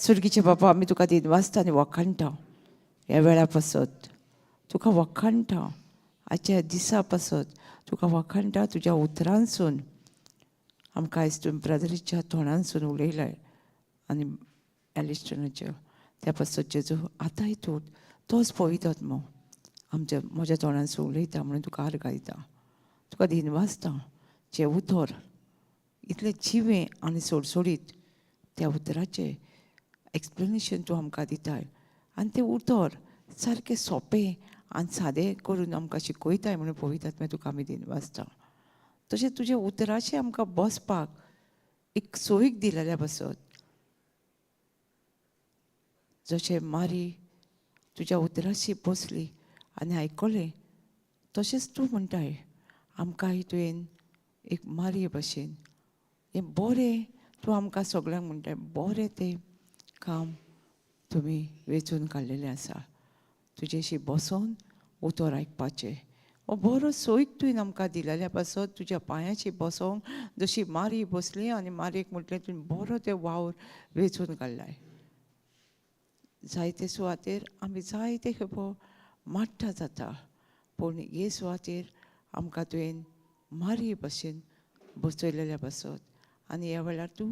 सुर्गीचे बाबा, आमी तुका दिनवासता आनी वखाणटा ह्या वेळा पासत, तुका वखाणटा आजच्या दिसा पासत, तुका वखाणटा तुज्या उतरांसून आमकां आयज तुवें ब्रदरीच्या तोंडांसून उलयलाय आनी एलिस्टनाच्या त्या पासत जेजू आतांय तूं तोच पवित्र आत्मो आमच्या म्हज्या तोंडांसून उलयता म्हणून तुका आर्गां दिता, तुका दिनवासता. जें उतर इतलें जिवें आनी सोडसोडीत त्या उतराचें एक्सप्लेनेशन तूं आमकां दिताय आनी तें उतर सारकें सोंपें आनी सादें करून आमकां शिकयताय म्हणून पवित्र आत्म्या तुका आमी दिनवासता. तशें तुज्या उतराचें आमकां बसपाक एक सोयीक दिलेल्या बसत, जशें मारी तुज्या उतराशी बसली आनी आयकलें तशेंच तूं म्हणटाय आमकांय तुवें एक मारये भशेन हें बरें तूं आमकां सगळ्यांक म्हणटाय बरें तें काम तुमी वेंचून काडलेलें आसा, तुजेशी बसोन उतर आयकपाचें. हो बरो सोयीक तुवें आमकां दिलेल्या पासत तुज्या पांयाची बसोंक जशी मारी बसली आनी मारयेक म्हटलें तुवें बरो तें वावर वेंचून काडलाय. जायते सुवातेर आमी जायते खेपो माट्टा जाता, पूण हे सुवातेर आमकां तुवें मारये भशेन बसयलेल्या पासत आनी ह्या वेळार तूं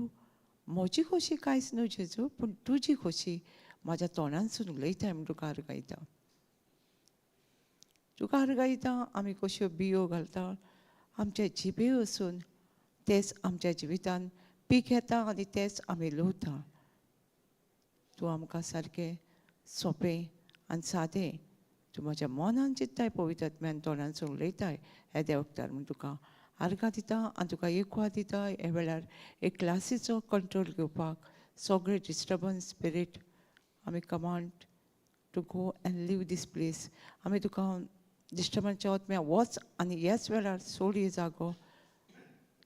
म्हजी खोशी कांयच न्हू जेजू, पूण तुजी खोशी म्हाज्या तोंडांसून उलयताय म्हूण तुका आर्गां दिता, तुका आर्गां दिता. आमी कश्यो बियो घालता आमच्या जिबे वचून तेच आमच्या जिवितान पीक येता आनी तेच आमी लुवता. तूं आमकां सारकें सोंपें आनी सादें तूं म्हाज्या मनान चित्ताय पवित्र आत्म्यान तोंडांसून उलयताय ह्या देवकतार म्हूण तुका आर्गां दिता आनी तुका एकवा दिता. ह्या वेळार एक क्लासीचो कंट्रोल घेवपाक सगळे डिस्टर्बन्स स्पिरीट आमी command to go and leave this place. आमी तुका डिस्टर्बन्सच्या आत्म्या वच आनी ह्याच वेळार सोड ही जागो,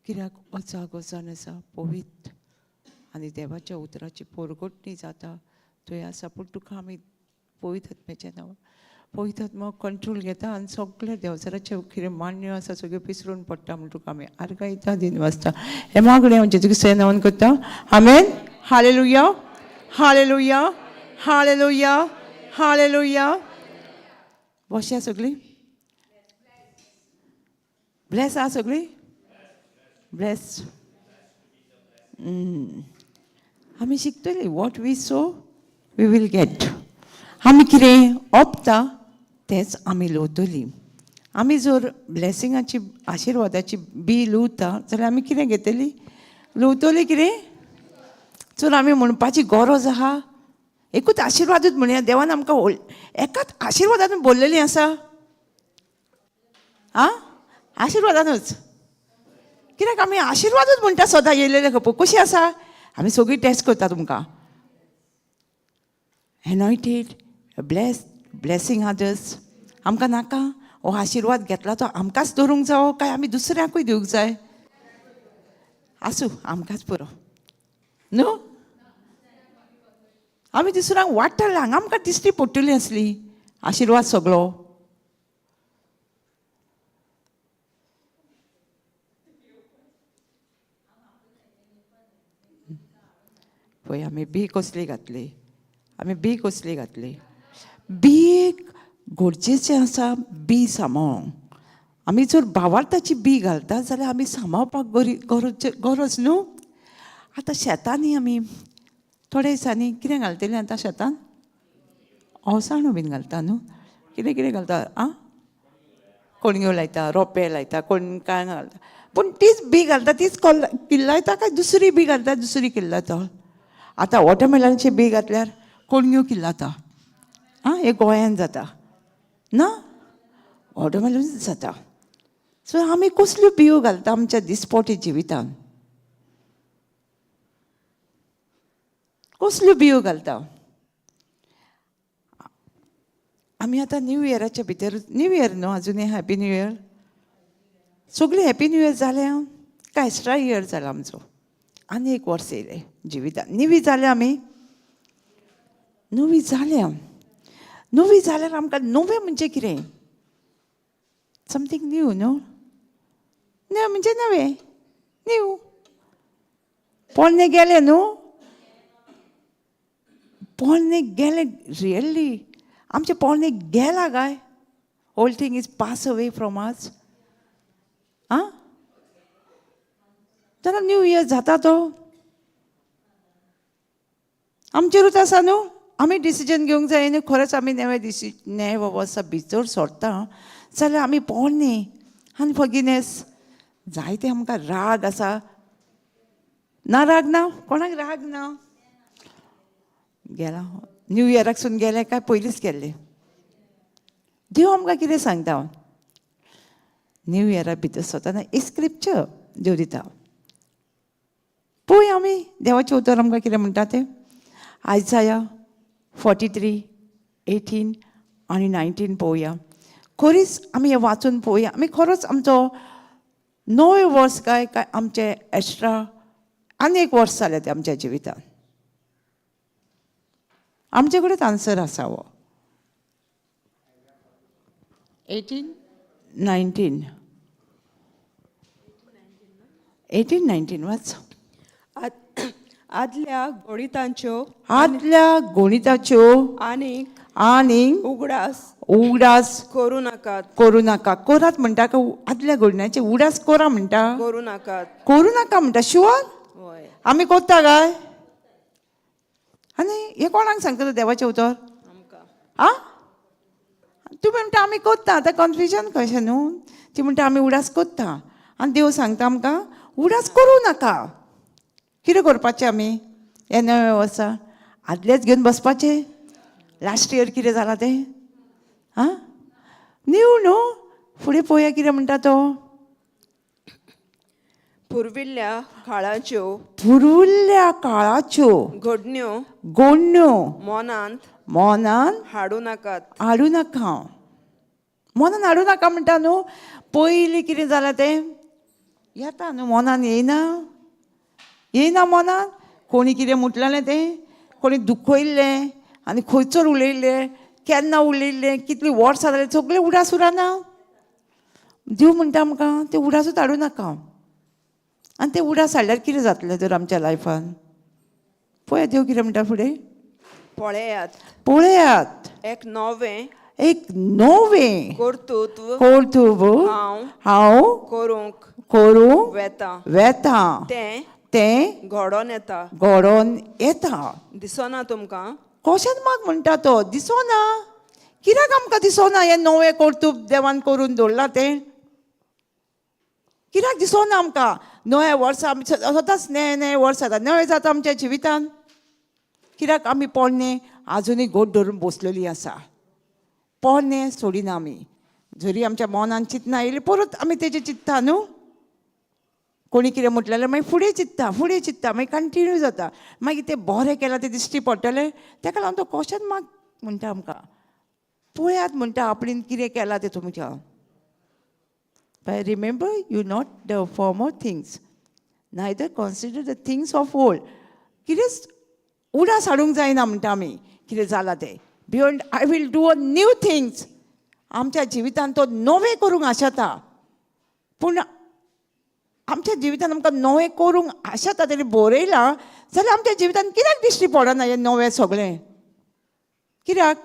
कित्याक हो जागो जावन आसा पवित्र आनी देवाच्या उतराची पोरगोटणी जाता थंय आसा. पूण तुका आमी पवित्र आत्म्याचें नांव पवित्र आत्मो कंट्रोल घेता आनी सगळे देवचाराचे कितें मान्य आसा सगळ्यो पिसरून पडटा म्हूण तुका आमी आर्गां दिता, दिनवासता. हें मागणें हांव जेजू क्रिस्ताच्या नांवान करता, आमेन. Hallelujah, hallelujah, hallelujah, hallelujah. बसया सगळीं, ब्लेस आहा सगळीं, ब्लेस. आमी शिकतलीं what we sow we will get. आमी कितें ओंपता तेंच आमी लुवतलीं. आमी जर ब्लेसिंगाची आशिर्वादाची बी लुवता जाल्यार आमी कितें घेतली, लुवतली कितें? जर आमी म्हणपाची गरज आहा एकूच आशिर्वादूच म्हणया, देवान आमकां एकाच आशिर्वादान बोल्लेली आसा. आं, आशिर्वादानूच, कित्याक आमी आशिर्वादूच म्हणटा सदां येयलेले खपो कशी आसा. आमी सगळी टेस्ट करता तुमकां, एनॉयटेड, ब्लेस, ब्लेसींग आदर्स. आमकां नाका हो आशिर्वाद घेतला तो आमकांच दवरूंक जावो काय आमी दुसऱ्यांकूय दिवंक जाय? आसूं, आमकांच पुरो न्हू. आमी दुसऱ्यांक वाडटले, हांगा आमकां दिश्टी पडटली आसली आशिर्वाद सगळो. पळय आमी बी कसली घातली, आमी बी कसली घातली. बी गरजेचें आसा, बी सांबाळूंक. आमी जर भावार्थाची बी घालता जाल्यार आमी सांबाळपाक गरज न्हू. आतां शेतांनी आमी थोड्या दिसांनी कितें घालतलीं आतां शेतान? अवसाणो बीन घालता न्हू, कितें कितें घालता. आं, कोणग्यो लायता, रोंपे लायता, कोण काय घालता, पूण तीच बी घालता, तीच किल्लायता काय दुसरी बी घालता, दुसरी किल्लायता. आतां वॉटरमेलनची बी घातल्यार कोणग्यो किल्लाता. आं, हें गोंयान जाता ना, वॉटरमेलन जाता. सो आमी कसल्यो बियो घालता आमच्या दिसपोटी जिवितान, कसल्यो बियो घालता आमी? आतां न्यू इयराच्या भितर, न्यू इयर न्हू आजुनूय, हॅपी न्यू इयर, सगळीं हॅपी न्यू इयर जालें काय एक्स्ट्रा इयर जाला आमचो, आनी एक वर्स येयलें जिवितान. नवी जाल्या आमी, नवी जाल्या. नवी जाल्यार आमकां नवें म्हणजे कितें? समथींग न्यू न्हू, न्यू म्हणजे नवें, न्यू. पोन्नें गेलें न्हू, पोरणें गेलें रियली आमचें पोरणें गेलां काय? Old thing is pass away from us. आं, जाल्यार न्यू इयर जाता तो आमचेरूच आसा न्हू. आमी डिसिजन घेवंक जाय न्हू. खरेंच आमी नवे डिसि नवे वर्सा भितर सरता जाल्यार आमी पोरणें अनफॉर्गिवनेस जायते आमकां राग आसा ना? राग ना कोणाक? राग ना? गेला न्यू इयराक सून गेले काय पयलींच गेल्ले? देव आमकां कितें सांगता न्यू इयरा भितर सरतना? एक स्क्रिप्चर देव दिता. पळय आमी देवाचें उतर आमकां कितें म्हणटा तें. आयजाया 43:18 आनी 19 पळोवया. खरीच आमी हें वाचून पळोवया, आमी खरोच आमचो नवें वर्स काय काय आमचें एक्स्ट्रा आनी एक वर्स जालें तें आमच्या जिवितान? आमचे कडेन आन्सर आसा हो. 18 19, 18 19 वाच. आदल्या गणितांच्यो आदल्या गणिताच्यो आनीक आनी उगडास उगडास करूं नाकात. करूं नाका. करात म्हणटा काय आदल्या गणिताचे उगडास करा म्हणटा? करूं नाकात. करूं नाका म्हणटा, शुअर? हय. आमी करता काय? आनी हें कोणाक सांगता देवाचें उतर? आमकां. आ, तूं म्हणटा आमी करता. आतां कन्फ्युजन कशें न्हू? ती म्हणटा आमी उडास करता आनी देव सांगता आमकां उडास करूं नाका. कितें करपाचें आमी हें नवें वर्सा? आदलेंच घेवन बसपाचें? लास्ट इयर कितें जालां तें? आं, न्यू न्हू. फुडें पळोवया कितें म्हणटा तो. पुर्विल्ल्या काळाच्यो पुर्विल्ल्या काळाच्यो घडण्यो गोडण्यो मनांत मनान हाडूं नाकात. हाडूं नाका. मनान हाडूं नाका म्हणटा न्हू. पयलीं कितें जालां तें येता न्हू मनान? येयना? येयना मनान? कोणी कितें म्हटलेलें तें, कोणी दुखयल्लें आनी खंयसर उलयल्लें, केन्ना उलयल्लें, कितलीं वर्सां जालीं, सगळें उडास उरना. देव म्हणटा आमकां ते उडासूच हाडूं नाका. आनी ते उडास हाडल्यार कितें जातलें तर आमच्या लायफान? पळया देव कितें म्हणटा फुडें. पळयात, पळयात, एक नवें एक नवें कर्तृत्व कर्तुब हांव हांव करूंक करूंक वेता, वेता, तें तें घडोन येता. घडोवन येता. दिसना तुमकां? कशेंच म्हाका म्हणटा तो दिसोना. कित्याक आमकां दिसोना हें नवें कर्तुब देवान करून दवरलां तें? कित्याक दिसोना आमकां? नव्या वर्सा आमी सदांच नवें नवें वर्स जाता, नवें जाता आमच्या जिवितान. कित्याक आमी पोरणें आजुनूय घट धरून बसलेली आसा? पोरणें सोडिना आमी. जरी आमच्या मनान चिंतना येयली, परत आमी तेजें चिंत्ता न्हू. कोणी कितें म्हटलें जाल्यार मागीर फुडें चिंत्ता, फुडें चिंत्ता, मागीर कंटिन्यू जाता. मागीर तें बरें केलां तें दिश्टी पडटलें. तेका लागून तो क्वेश्चन मार्क म्हणटा आमकां. पळयात म्हणटा आपणेन कितें केलां तें तुमच्या. But remember you not the former things, neither consider the things of old. कितेंच उडास हाडूंक जायना म्हणटा आमी कितें जालां तें. Behold, I will do a new things. आमच्या जिवितान तो नवें करूंक आशेता. पूण आमच्या जिवितान आमकां नवें करूंक आशेता तरी बरयलां जाल्यार आमच्या जिवितान कित्याक दिश्टी पडना हें नवें सगळें? कित्याक?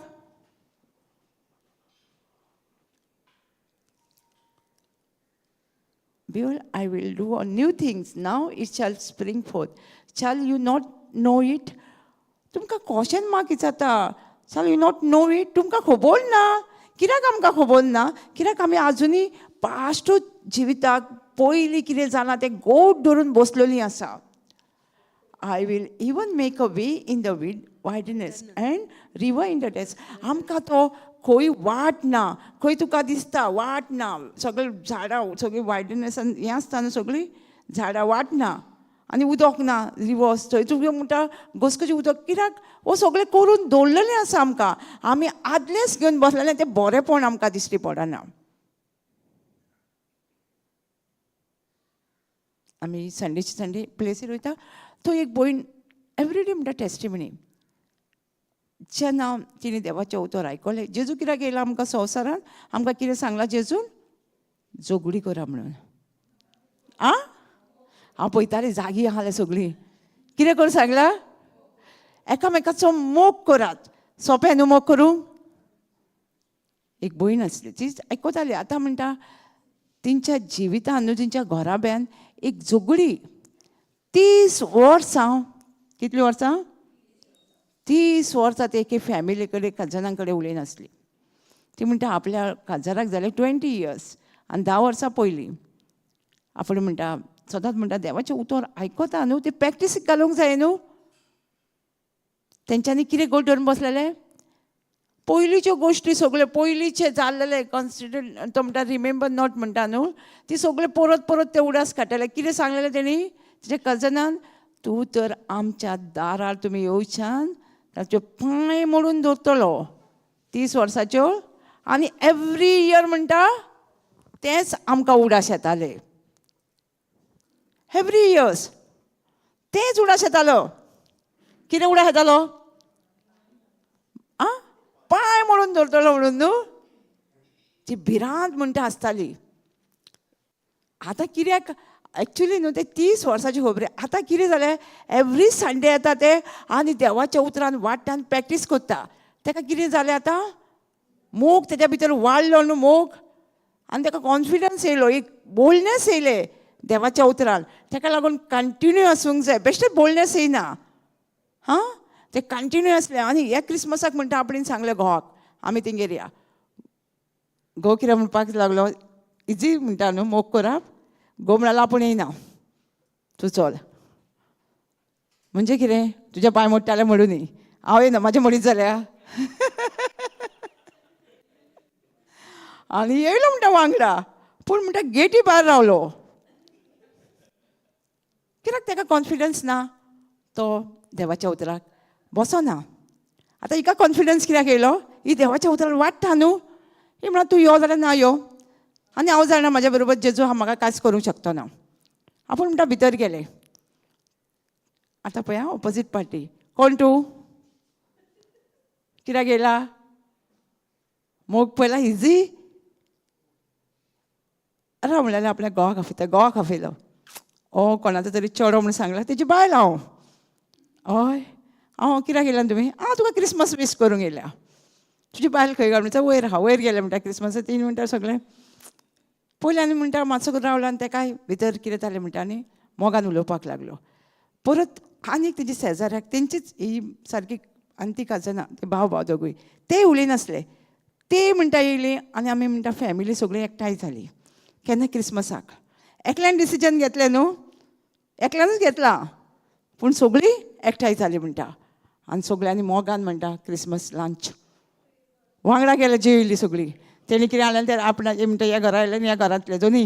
Behold, I will do a new things. Now it shall spring forth. Shall you not know it? तुमकां क्वेश्चन मार्क विचारता, shall you not know it? तुमकां खबर ना? कित्याक आमकां खबर ना? कित्याक आमी आजुनूय पास्टूच जिविताक पयलीं कितें जालां तें गोड धरून बसलेलीं आसा? I will even make a way in the wilderness and river in the desert. आमकां तो खंय वाट ना, खंय तुका दिसता वाट ना, सगळीं झाडां सगळीं वायल्डनेसान हें आसता न्हू, सगळीं झाडां, वाट ना आनी उदक ना, रिवर्स थंय तुका म्हणटा घसघशीत उदक. कित्याक हो सगळें करून दवरलेलें आसा आमकां. आमी आदलेंच घेवन बसलेलें, तें बरेंपण आमकां दिश्टी पडना. आमी संडेचे संडे प्लेसीर वयता. थंय एक भयण एवरीडे म्हणटा टेस्टिमनी. जेन्ना तिणें देवाचें उतर आयकलें, जेजू कित्याक येयला आमकां संवसारान, आमकां कितें सांगलां जेजून? झगडी करा म्हणून. आं, हांव पळयतालें, जागी आसलें सगळीं. कितें करूं सांगलां? एकामेकाचो मोग करात. सोंपें न्हू मोग करूंक? एक भयण आसली, ती आयकताली. आतां म्हणटा तेंच्या जिवितान न्हू, तेंच्या घराब्यान एक झगडी 30 वर्सां. कितलीं वर्सां? 30 वर्सां ते एके फॅमिली कडेन, कजनां कडेन उलयनासली. ती म्हणटा आपल्या काजाराक जालें 20 इयर्स आनी 10 वर्सां पयलीं. आपूण म्हणटा सदांच म्हणटा देवाचें उतर आयकता न्हू, तें प्रॅक्टीस घालूंक जाय न्हू. तेंच्यांनी कितें गोड धरून बसलेलें, पयलींच्यो गोश्टी सगळ्यो पयलींचे जाल्लेले कन्सिडर. तो म्हणटा रिमेंबर not म्हणटा न्हू, ती सगळ्यो परत परत ते उडास काडटाले. कितें सांगलेलें तेणी तेच्या कजनान? तूं तर आमच्या दारार तुमी येवच्यान ताच्यो पांय मोडून दवरतलो. 30 वर्साच्यो. आनी एवरी इयर म्हणटा तेंच आमकां उडास येताले. एवरी इयर्स तेंच उडास येतालो. कितें उडास येतालो? आं, पांय मोडून दवरतलो म्हणून न्हू. ती भिरांत म्हणटा आसताली. आतां कित्याक एक्चुली न्हू ते 30 वर्साची खबर. आतां कितें जालें, एवरी संडे येता ते आनी देवाच्या उतरान वाडटा आनी प्रॅक्टीस करता. ताका कितें जालें आतां, मोग तेच्या भितर वाडलो न्हू मोग, आनी ताका कॉन्फिडन्स येयलो, एक बोल्डनेस येयलें देवाच्या उतरान. ताका लागून कंटिन्यू आसूंक जाय. बेश्टें बोल्डनेस येयना. हां, ते कंटिन्यू आसले. आनी ह्या क्रिसमसाक म्हणटा आपणें सांगलें घोवाक, आमी तेंगेर या. घोव कितें म्हणपाक लागलो, इजी म्हणटा न्हू मोग करप. घोव म्हणालो आपूण येयना, तूं चल. म्हणजे कितें, तुज्या पांय मोडटाले म्हणून न्ही, हांव येयना, म्हाजे मडीत जाल्या. आनी येयलो म्हणटा वांगडा, पूण म्हणटा गेटी भायर रावलो. कित्याक ताका कॉन्फिडन्स ना, तो देवाच्या उतराक बसना. आतां हिका कॉन्फिडन्स कित्याक येयलो? ही देवाच्या उतराक वाडटा न्हू. ही म्हणा तूं यो जाल्यार ना यो, आनी हांव जाणा म्हाज्या बरोबर जेजू हा, म्हाका कांयच करूंक शकतो ना. आपूण म्हणटा भितर गेले. आतां पळय ऑपोजीट पार्टी, कोण तूं, कित्याक येयला? मोग पळयला इजी. राव म्हणल्यार आपल्या घोवाक आफयता. घोवाक आफयलो. ओ कोणाचो तरी चेडो म्हूण सांगला, तेजी बायल हांव. हय, हांव. कित्याक येयला तुमी? हांव तुका क्रिसमस वीश करूंक येयल्या. तुजी बायल खंय गाय? म्हणटा वयर आहा. वयर गेले म्हणटा क्रिसमस 3 म्हणटा सगळें पयलें. आनी म्हणटा मातसो रावलो आनी तेकाय भितर कितें जालें म्हणटा आनी मोगान उलोवपाक लागलो. परत आनीक तेजी शेजाऱ्याक तेंचीच ही सारकी आनी ती कजनां, ते भाव भाव दोगूय, ते उलयनासले. ते म्हणटा येयली आनी आमी म्हणटा फॅमिली सगळी एकठांय जाली. केन्ना? क्रिसमसाक. एकल्यान डिसिजन घेतलें न्हू, एकल्यानूच घेतलां, पूण सगळीं एकठांय जाली म्हणटा. आनी सगळ्यांनी मोगान म्हणटा क्रिसमस लंच वांगडा गेले, जेवली सगळीं. तेणी कितें हाडलें तें आपणाचें म्हणटा ह्या घरा आयलें आनी ह्या घरांतलें दोनी.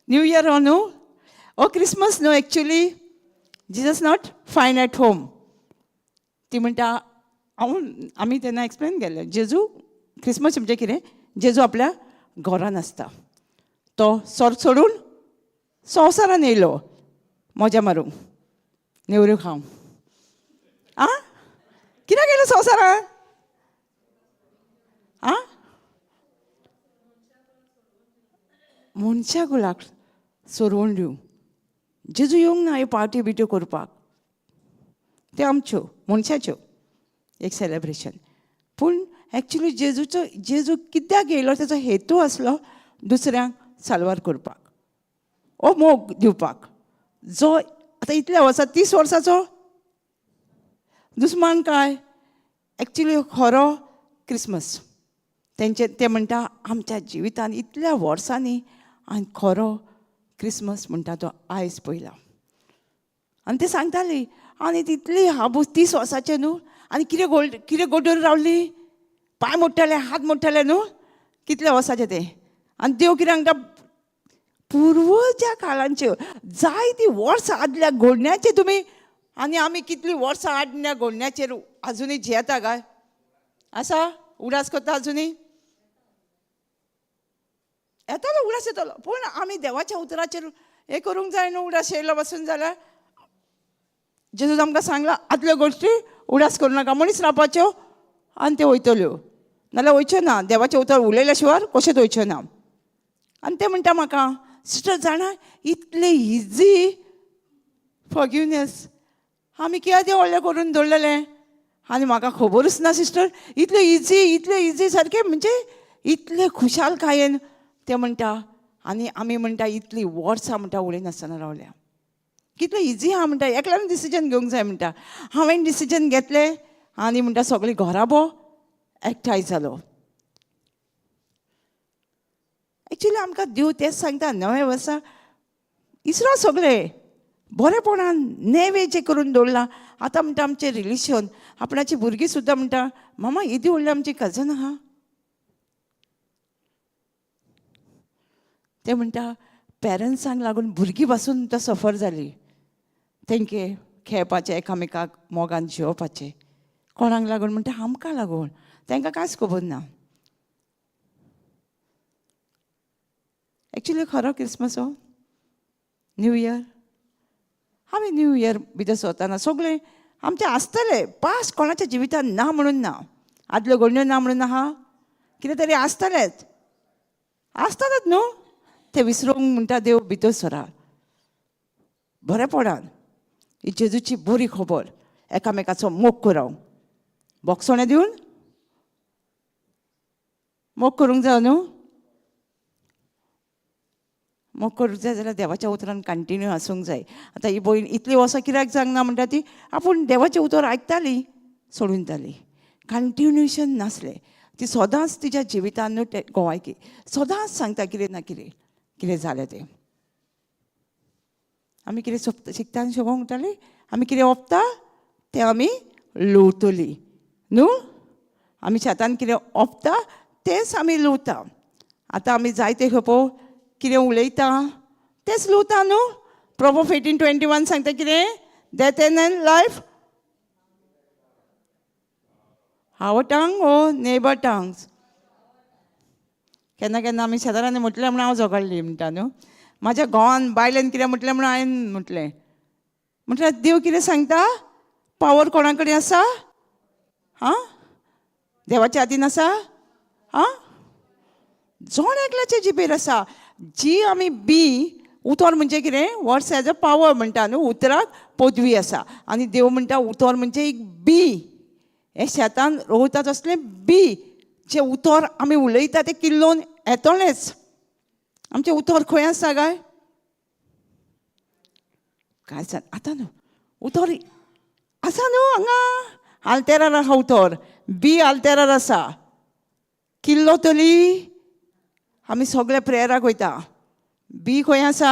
न्यू इयर हो न्हू, हो क्रिसमस न्हू. Actually Jesus not find at home. ती म्हणटा हांव, आमी तेन्ना एक्सप्लेन केल्लें, जेजू क्रिसमस म्हणजे कितें, जेजू आपल्या घरान आसता. तो स्वर्ग सोडून संवसारान येयलो मजा मारूंक, नेवऱ्यो खावंक. आं, कित्याक येयलो संवसारान? आं, मनशा गुलाक सोडोवन दिवं. जेजू येवंक ना ह्यो पार्टी बिट्यो करपाक, त्यो आमच्यो मनशाच्यो एक सेलेब्रेशन. पूण एक्चुली जेजूचो, जेजू कित्याक येयलो तेजो हेतू आसलो दुसऱ्यांक साल्वार करपाक, ओ मोग दिवपाक. जो आतां इतल्या वर्सां 30 वर्साचो दुस्मान काय. एक्चुली खरो क्रिसमस तेंचे, ते म्हणटा आमच्या जिवितान इतल्या वर्सांनी आनी खरो क्रिसमस म्हणटा तो आयज पयला. आनी ते सांगताली आनी तितली हाबूस 30 वर्साचें न्हू. आनी कितें गोल्ड, कितें गोडून रावली, पांय मोडटाले, हात मोडटाले न्हू, कितल्या वर्साचें तें. आनी देव कितें सांगता, पुर्वच्या काळांच्यो जायतीं वर्सां आदल्या घोडण्याचे तुमी आनी आमी कितलीं वर्सां आदल्या घोडण्याचेर आजुनूय जियेता काय? आसा उडास करता आजुनूय? येतलो उडास येतलो, पूण आमी देवाच्या उतराचेर हें करूंक जाय न्हू. उडास येयलो बसून जाल्यार जेजून आमकां सांगलां आदल्यो गोश्टी उडास करूं नाका, मनीस रावपाच्यो आनी त्यो वयतल्यो, नाल्यार वयच्यो ना. देवाचें उतर उलयल्या शिवाय कशेंच वयच्यो ना. आनी ते म्हणटा म्हाका, सिस्टर जाणा इतलें इजी फॉरगिवनेस आमी कितें तें व्हडलें करून दवरलेलें आनी म्हाका खबरूच ना सिस्टर. इतलें इजी, इतलें इजी सारकें, म्हणजे इतलें खुशालकायेन तें म्हणटा. आनी आमी म्हणटा इतलीं वर्सां म्हणटा उलयनासतना रावल्या. कितलें इजी आहा म्हणटा, एकल्यान डिसिजन घेवंक जाय म्हणटा. हांवें डिसिजन घेतलें आनी म्हणटा सगळीं घराबो एकठांय जालो. एक्चुली आमकां देव तेंच सांगता, नवें वर्सा इसरो सगळें बरेपणान नेवे जें करून दवरलां. आतां म्हणटा आमचें रिलेशन, आपणाची भुरगीं सुद्दां म्हणटा मामा येदी व्हडली आमची कजन आहा. ते म्हणटा पेरंट्सांक लागून भुरगीं पासून तो सफर जाली. तेंके खेळपाचें, एकामेकाक मोगान जियोवपाचें. कोणाक लागून म्हणटा आमकां लागून, तांकां कांयच खबर ना. एक्चुली खरो क्रिसमस हो न्यू इयर. आमी न्यू इयर भितर सरतना सगळें आमचें आसतलें पास, कोणाच्या जिवितान ना म्हणून ना, आदल्यो घडण्यो ना म्हणून आहा, कितें तरी आसतलेंच, आसतलेंच न्हू. तें विसरूंक म्हणटा देव भितर सरा बरेपणान. ही जेजूची बरी खबर, एकामेकाचो मोग करूंक, बोगसणें दिवन मोग करूंक जाय न्हू. मोग करूंक जाय जाल्यार देवाच्या उतरान कंटिन्यू आसूंक जाय. आतां ही भयण इतली वर्सां कित्याक जावंक ना म्हणटा ती, आपूण देवाचें उतर आयकताली सोडून दिताली, कंटिन्युएशन नासलें. ती सदांच तिच्या जिवितान न्हू ते गोवायकी सदांच सांगता कितें ना कितें कितें जालें तें. आमी कितें शिकता आनी शिकोवंक म्हणटाली, आमी कितें ओंपता तें आमी लुवतलीं न्हू. आमी शेतान कितें ओंपता तेंच आमी लुवता. आतां आमी जायते खेपो कितें उलयता तेंच लुवता न्हू. प्रोवर्ब 18:21 सांगता कितें, death and life our tongue or neighbour tongues. केन्ना केन्ना आमी शेजाऱ्यांनी म्हटलें म्हणून हांव झगडली म्हणटा न्हू. म्हाज्या घोवान बायलेन कितें म्हटलें म्हणून हांवें म्हटलें. म्हटल्यार देव कितें सांगता, पावर कोणा कडेन आसा? हां, देवाच्या हातीन आसा? हां, जण एकल्याच्या जिबेर आसा. जी आमी बी उतर म्हणजे कितें, वर्ड्स एज अ पावर म्हणटा न्हू, उतराक पदवी आसा. आनी देव म्हणटा उतर म्हणजे एक बी, हें शेतान रोवता तसलें बी, जें उतर आमी उलयता तें किल्लोवन येतलेंच. आमचें उतर खंय आसा काय? काय जाण आतां न्हू उतर आसा न्हू हांगा आल्तेरार आहा उतर, बी आल्तेरार आसा, किल्लो तली. आमी सगळे प्रेयराक वयता, बी खंय आसा?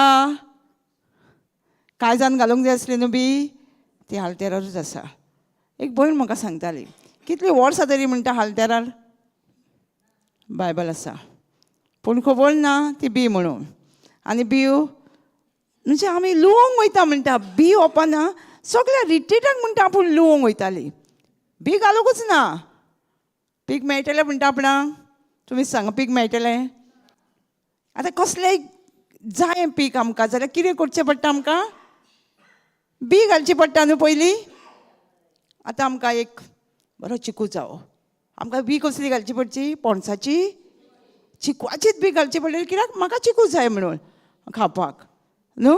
कांय जाण घालूंक जाय आसली न्हू बी, ती आल्तेरारूच आसा. एक भयण म्हाका सांगताली, कितली वर्सां तरी म्हणटा आल्तेरार बायबल आसा, पूण खबर ना ती बी म्हणून. आनी बियो म्हणजे आमी लुवोंक वयता म्हणटा, बी ओपना सगळ्या रिट्रिटाक म्हणटा आपूण लुवोंक वयताली, बी घालूंकच ना. पीक मेळटलें म्हणटा आपणाक, तुमी सांगा पीक मेळटलें? आतां कसलें जाय पीक आमकां जाल्यार कितें करचें पडटा आमकां? बी घालची पडटा न्हू पयलीं. आतां आमकां एक बरो चिकू जावो, आमकां बी कसली घालची पडची? पणसाची, चिकवाचीच बी घालची पडली, कित्याक म्हाका चिकू जाय म्हणून खावपाक न्हू.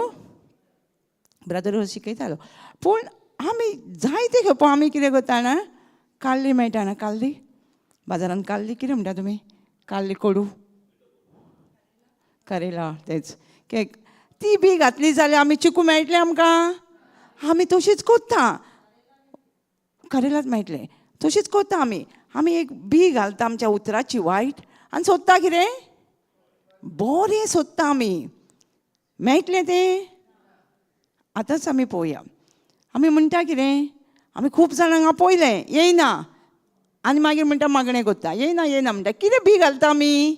ब्रदर शिकयतालो. पूण आमी जायते खेपो आमी कितें करता जाणा, काल्ली मेळटा ना, काल्ली बाजारान काल्ली कितें म्हणटा तुमी? काल्ली कोडू करेला तेच केक, ती बी घातली जाल्यार आमी चिकू मेळटलें आमकां? आमी तशीच करता, करेलाच मेळटलें, तशीच करता आमी. आमी एक बी घालता आमच्या उतराची वायट आनी सोदता कितें बरें सोदता आमी, मेळटलें तें? आतांच आमी पळोवया. आमी म्हणटा कितें, आमी खूब जाणांक आपयलें, येयना, आनी मागीर म्हणटा मागणें करता, येयना येयना म्हणटा. कितें बी घालता आमी?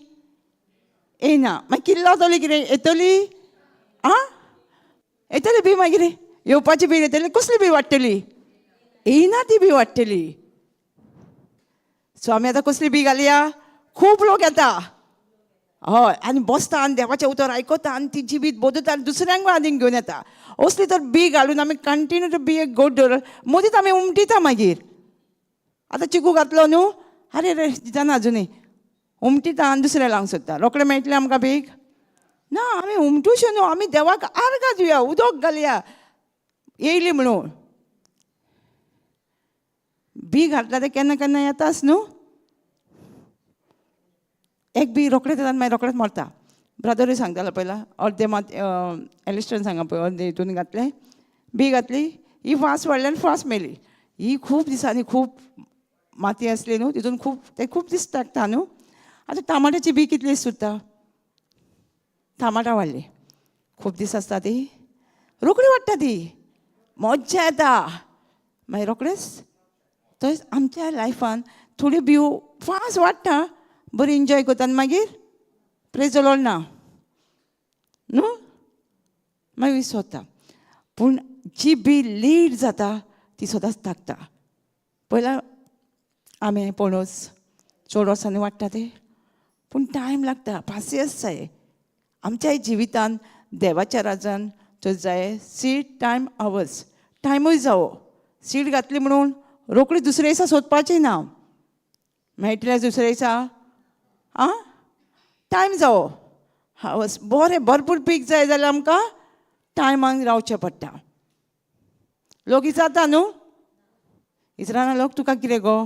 येयना. मागीर किल्लतली कितें येतली? आं, येतली बी? मागीर येवपाची बी येतली? कसली बी वाडटली? येयना ती बी वाडटली. सो आमी आतां कसली बी घालया? खूब लोक येता, हय, आनी बसता आनी देवाचें उतर आयकता आनी ती जिवीत बदलता आनी दुसऱ्यांक आनीक घेवन येता. असली तर बी घालून आमी कंटिन्यू बी एक गोड दवर, मदींच आमी उमटिता मागीर. आतां चिकू घातलो न्हू, आरे रे जाणा अजुनूय उमटिता आनी दुसरें लावंक सोदता. रोखडें मेळटलें आमकां पीक? ना, आमी उमटूशें न्हू, आमी देवाक आर्गां दिवया, उदक घालया येयली म्हणून. बी घातला तें केन्ना केन्ना येताच न्हू. एक बी रोखडेच येता आनी मागीर रोखडेच मरता. ब्रदरूय सांगतालो पयला अर्दे मात एलिस्टन सांगा पळय अर्दे हितून घातलें बी घातली ही फास्ट वाडली आनी फास्ट मेली. ही खूब दिसांनी खूब माती आसली न्हू तितून खूब ते खूब दीस टाकता न्हू. आतां टमाट्याची बी कितली सुद्दां टमाटां वाडली खूब दीस आसता ती रोखडी वाडटा ती मज्जा येता मागीर रोखडेच. तशेंच आमच्या लायफान थोड्यो बियो फास्ट वाडटा बरी एन्जॉय करता आनी मागीर प्रेज the Lord ना न्हू मागीर विसरता. पूण जी बी लेट जाता ती सदांच ताकता. पयला आमे पणस चड वर्सांनी वाडटा ते पूण टायम लागता पासियेंस जाय. आमच्याय जिवितान देवाच्या राजान तर जाय सीड टायम आवर्स टायमूय जावो. सीड घातली म्हणून रोखडी दुसरे दिसा सोदपाची ना मेळटले दुसरे दिसा आं टायम जावो हावस बरें भरपूर पीक जाय जाल्यार आमकां टायमाक रावचें पडटा. लोक विचारता न्हू इचराना लोक तुका कितें गो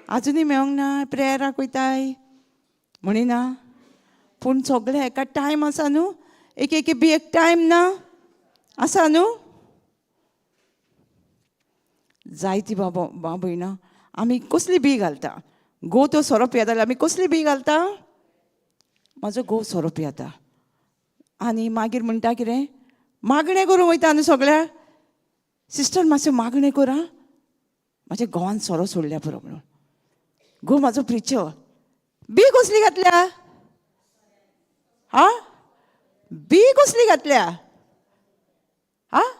आजुनूय मेळोंक ना प्रेयराक वयताय म्हणिना. पूण सगळें एका टायम आसा न्हू एक एक बी एक टायम ना आसा न्हू. जायती बाबा बा भयणां आमी कसली बी घालता. घोव तो सोरो पियेता जाल्यार आमी कसली बी घालता. म्हाजो घोव सोरो पियेता आनी मागीर म्हणटा कितें मागणें करूंक वयता न्हू सगळ्या सिस्टर मातशें मागणें कर आं म्हाज्या घोवान सोरो सोडल्या पुरो म्हणून. घोव म्हाजो प्रिचर बी कसली घातल्या आं बी कसली घातल्या आं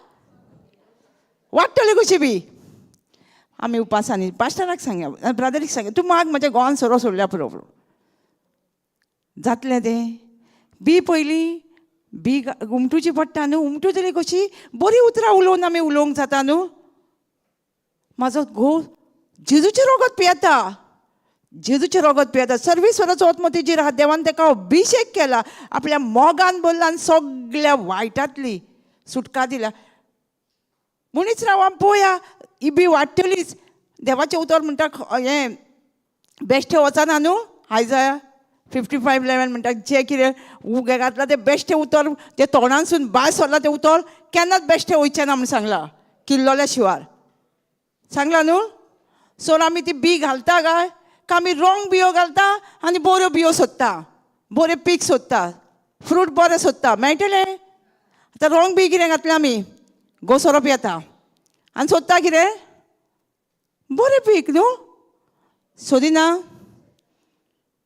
वाडटली कशी बी. आमी उपासांनी पास्टराक सांगया ब्रदरीक सांगया तूं माग म्हज्या घोवान सोरो सोडल्या पुरो म्हणून. जातलें तें बी पयलीं बी उमटुची पडटा न्हू. उमटुतली कशी बरीं उतरां उलोवन आमी उलोवंक जाता न्हू. म्हाजो घोव जेजूचें रोगत पियेता जेजूचें रोगत पियेता सर्वेस्वराचो आत्मो तेजेर आहा देवान ताका अभिशेक केला आपल्या मोगान भरला आनी सगळ्या वायटांतली सुटका दिल्या. म्हणीच राव आमी पळोवया ही बी वाडटलीच. देवाचें उतर म्हणटा हें बेश्टें वचना न्हू. आयज 55:11 म्हणटा जें कितें उगे घातलां तें बेश्टें उतर तें तोंडानसून भायर सरलां तें उतर केन्नाच बेश्टें वयचें ना म्हूण सांगलां किल्लोल्या शिवार सांगलां न्हू. सो आमी ती बी घालता काय काय आमी रोंग बियो घालता आनी बऱ्यो बियो सोदता बरें पीक सोदता फ्रूट बरें सोदता मेळटलें. आतां रोंग बी कितें घातलें आमी घोव सोरो पियेता आनी सोदता कितें बरें पीक न्हू सोदिना.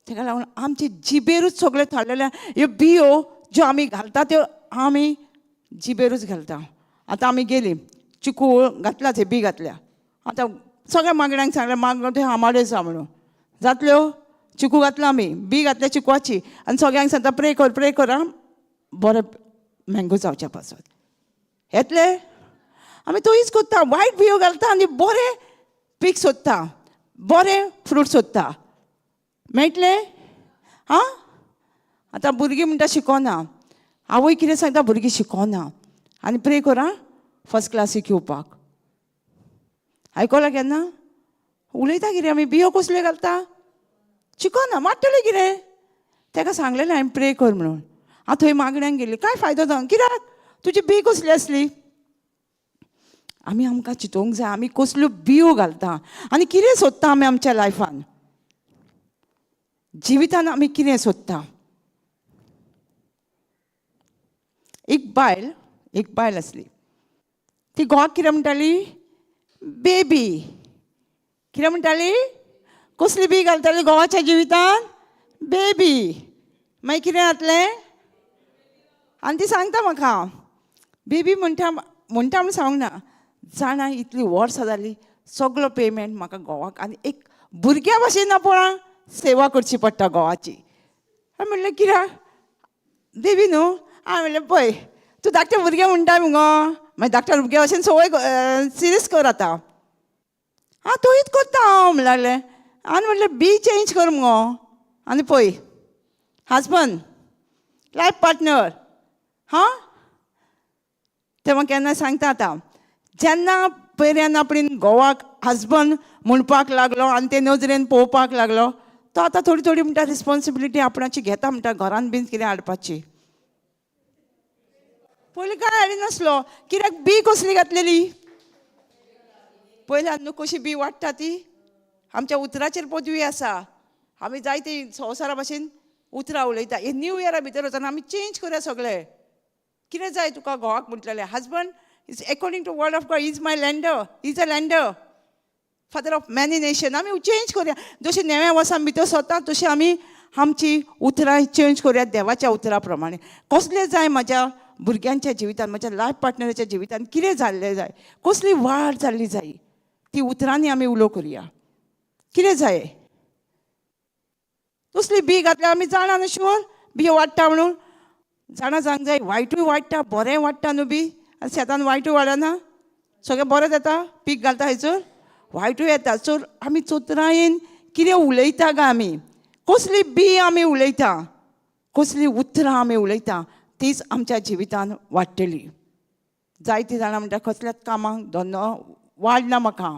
ताका लागून आमचे जिबेरूच सगळें थारलेलें ह्यो बियो ज्यो आमी घालता त्यो आमी जिबेरूच घालता. आतां आमी गेलीं चिकू घातला थंय बी घातल्या आतां सगळ्या मागण्यांक सांगलें मागणो थंय आमाड्यो आसा म्हणून जातल्यो चिकू घातला आमी बी घातल्या चिकवाची आनी सगळ्यांक सांगता प्रे कर प्रे कर आं बरें मँगो जावच्या पासत येतले. आमी थंयच करता वायट बियो घालता आनी बरें पीक सोदता बरें फ्रूट सोदता मेळटलें आं. आतां भुरगीं म्हणटा शिकोना आवय कितें सांगता भुरगीं शिकोना आनी प्रे कर आं फर्स्ट क्लासीक येवपाक. आयकलां केन्ना उलयता कितें आमी बियो कसल्यो घालता शिकोना मारतलें कितें ताका सांगलेलें हांवें प्रे कर म्हणून. हांव थंय मागण्यांक गेली कांय फायदो जावं कित्याक तुजी बी कसली आसली. आमी आमकां चिंतूंक जाय आमी कसल्यो बियो घालता आनी कितें सोदता आमी आमच्या लायफान जिवितान आमी कितें सोदता. एक बायल आसली ती घोवाक कितें म्हणटाली बेबी कितें म्हणटाली कसली बी घालताली घोवाच्या जिवितान बेबी. मागीर कितें जातलें आनी ती सांगता म्हाका बेबी म्हणटा म्हणटा म्हूण सांगूंक ना जाणा इतली वर्सां जाली सगलो पेमेंट म्हाका घोवाक आनी एक भुरग्या भाशेन ना पळय सेवा करची पडटा घोवाची. हांवें म्हणलें कित्याक बेबी न्हू. हांवें म्हणलें पळय तूं धाकटें भुरगें म्हणटा मुगो मागीर धाकट्या भुरग्या भाशेन संवय सिरियस कर आतां आं तूंच करता हांव म्हणलें लागलें. आनी म्हणलें बी चेंज कर मुगो आनी पळय हजबंड लायफ पार्टनर हां. तें म्हाका केन्ना सांगता आतां जेन्ना पर्यंत आपणे घोवाक हजबंड म्हणपाक लागलो आनी ते नजरेन पळोवपाक लागलो, तो आतां थोडी थोडी म्हणटा रिस्पोन्सिबिलिटी आपणाची घेता म्हणटा, घरान बीन कितें हाडपाची. पयलीं कांय हाडिनासलो, कित्याक बी कसली घातलेली पयल्यान न्हू कशी बी वाडटा ती. आमच्या उतराचेर पदवी आसा. आमी जायती संवसारा भाशेन उतरां उलयता. हे न्यू इयरा भितर वचना आमी चेंज करुया सगळें. कितें जाय तुका घोवाक म्हणटलें, husband is according to word of God is my lender, is a lender, father of many nation. आमी चेंज करुया. जशें नव्या वर्सान भितर सरता तशें आमी आमची उतरां चेंज करुया देवाच्या उतरा प्रमाणे. कसलें जाय म्हज्या भुरग्यांच्या जिवितान, म्हज्या लायफ पार्टनराच्या जिवितान कितें जाल्लें जाय, कसली वाड जाल्ली जाय, ती उतरांनी आमी उलो करुया. कितें जाय, तसली बी घातल्यार आमी जाणा न्हू शुअर बियो वाडटा म्हणून. जाणा जावंक जाय, वायटूय वाडटा, बरेंय वाडटा न्हू बी. आनी शेतान वायटूय वाडना, सगळें बरें जाता, पीक घालता थंयसर वायटूय येता. सो आमी चतुरायेन कितें उलयता गा, आमी कसली बी आमी उलयता, कसली उतरां आमी उलयता, तीच आमच्या जिवितान वाडटली. जायतीं जाणां म्हणटा कसल्याच कामाक धंदो वाडना म्हाका,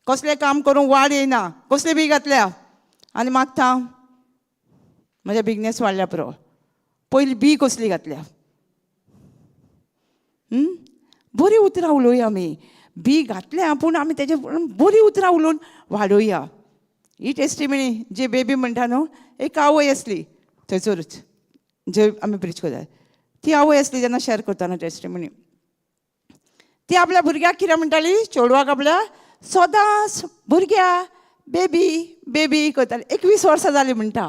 कसलें काम करूंक वाड येयना, कसली बी घातल्या आनी मागता म्हज्या बिजनेस वाडल्या पुरो. पयली बी कसली घातल्या? बरीं उतरां उलोवया आमी. बी घातल्या पूण आमी तेजे बरीं उतरां उलोवन वाडोवया. ही टेस्टिमनी जे बेबी म्हणटा न्हू, एक आवय आसली थंयसरूच जे आमी ब्रिज करता, ती आवय आसली जेन्ना शेअर करतना टेस्टिमनी, ती आपल्या भुरग्याक कितें म्हणटाली, चेडवाक आपल्या सदांच भुरग्या बेबी बेबी करताली. 21 वर्सां जालीं म्हणटा,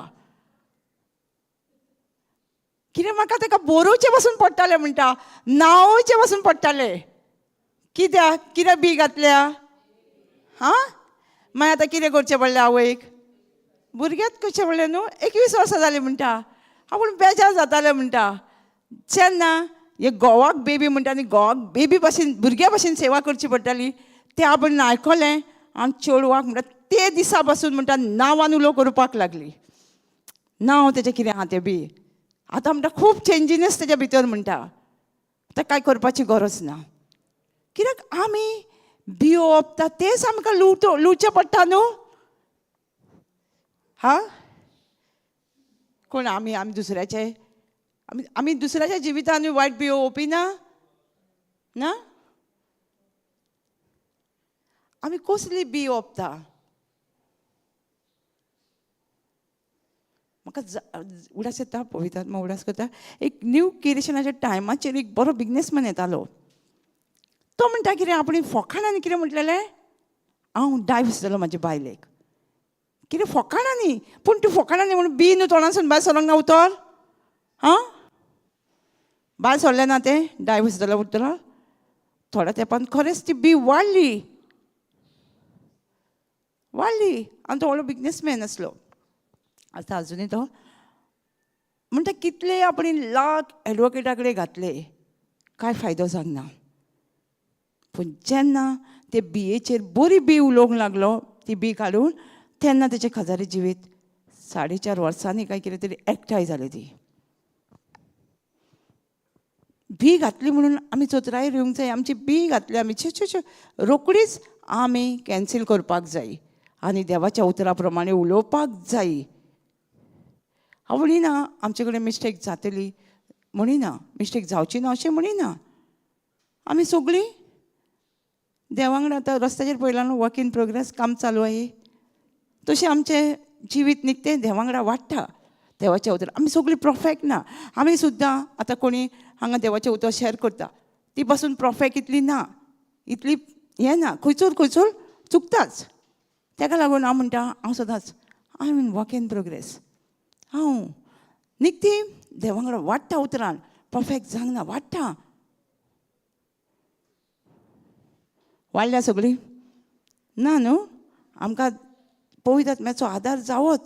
कितें म्हाका ताका बरोवचें पासून पडटालें म्हणटा, नावचें पासून पडटालें. कित्याक कितें बी घातल्या? हां, मागीर आतां कितें करचें पडलें आवयक, भुरग्याक करचें पडलें न्हू. 21 वर्सां जालीं म्हणटा, आपूण बेजार जातालें म्हणटा. जेन्ना हे घोवाक बेबी म्हणटा आनी घोवाक बेबी भाशेन भुरग्या भाशेन सेवा करची पडटाली, तें आपूण आयकलें आनी चेडवाक म्हणटा ते दिसा पासून म्हणटा नांवान उलो करपाक लागली. नांव तेजें कितें आहा तें बी आतां म्हणटा खूब चेंजीनस तेज्या भितर म्हणटा, आतां कांय करपाची गरज ना. कित्याक आमी बियो ओंपता तेच आमकां लुवतो लुवचें पडटा न्हू. हा, कोण आमी आमी दुसऱ्याचे आमी आमी दुसऱ्याच्या जिवितान वायट बियो ओंपिना ना. आमी कसली बी ओंपता? म्हाका उडास येता पवित्र आत्मा उडास करता. एक न्यू क्रिएशनाच्या टायमाचेर एक बरो बिजनेसमॅन येतालो, तो म्हणटा कितें आपणे फोकाणांनी कितें म्हटलेलें, हांव डायव्हर्स जालो म्हाजे बायलेक. कितें फोकाणांनी, पूण तूं फोकाणांनी म्हणून बी न्हू तोंडासून भायर सरोंक ना उतर. हां, भायर सरलें ना तें, डायव्हर्स जालो उतर. थोड्या तेंपान खरेंच ती बी वाडली वाडली आनी तो व्हडलो बिजनेसमॅन आसलो. आतां आजुनूय तो म्हणटा कितले आपणे लाख एडवोकेटा कडेन घातले, कांय फायदो जावंक ना. पूण जेन्ना ते बियेचेर बरी बी उलोवंक लागलो, ती बी काडून, तेन्ना तेचें खजारी जिवीत 4.5 वर्सांनी काय कितें तरी एकठांय जालें. ती बी घातली म्हणून आमी चतुराय येवंक जाय. आमची बी घातली आमी छे छे छे रोकडीच आमी कॅन्सील करपाक जाय आनी देवाच्या उतरा प्रमाणे उलोवपाक जाय. हांव म्हणिना आमचे कडेन मिस्टेक जातली म्हणिना, मिस्टेक जावची ना अशें म्हणिना. आमी सगळीं देवा वांगडा आतां रस्त्याचेर पळयलां न्हू, वर्क इन प्रोग्रेस काम चालू आहे, तशें आमचें जिवीत निकतें देवा वांगडा वाडटा देवाच्या उतर. आमी सगळीं परफेक्ट ना, आमी सुद्दां आतां कोणी हांगा देवाचें उतर शेअर करता ती पासून परफेक्ट इतली ना, इतली हें ना, खंयसर खंयसर चुकताच. ताका लागून हांव म्हणटा, हांव सदांच I am in work in progress. हांव निकती देवा वांगडा वाडटा उतरान, परफेक्ट जावंक ना, वाडटा. वाडल्या सगळीं ना न्हू, आमकां पवित्र आत्म्याचो आदार जावत.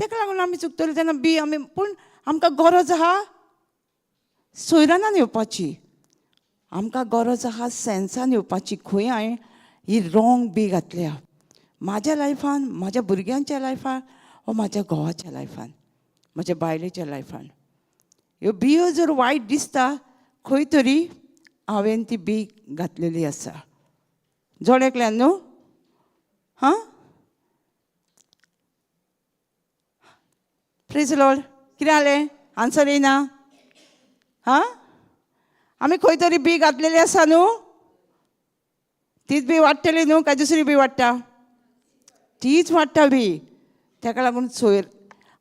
ताका लागून आमी चुकतली तेन्ना बी आमी, पूण आमकां गरज आहा सोयरानान येवपाची, आमकां गरज आहा सेन्सान येवपाची. खंय हांवें ही रोंग बी घातल्या म्हाज्या लायफान, म्हाज्या भुरग्यांच्या लायफान, वा म्हाज्या घोवाच्या लायफान, म्हज्या बायलेच्या लायफान. ह्यो बियो जर वायट दिसता खंय तरी हांवें ती बी घातलेली आसा. जण एकल्यान न्हू? हां, प्रेज लॉर्ड. कितें जालें? आन्सर येयना? हां, आमी खंय तरी बी घातलेली आसा न्हू, तीच बी वाडटली न्हू काय दुसरी बी वाडटा? तीच वाडटा बी. ताका लागून सोयर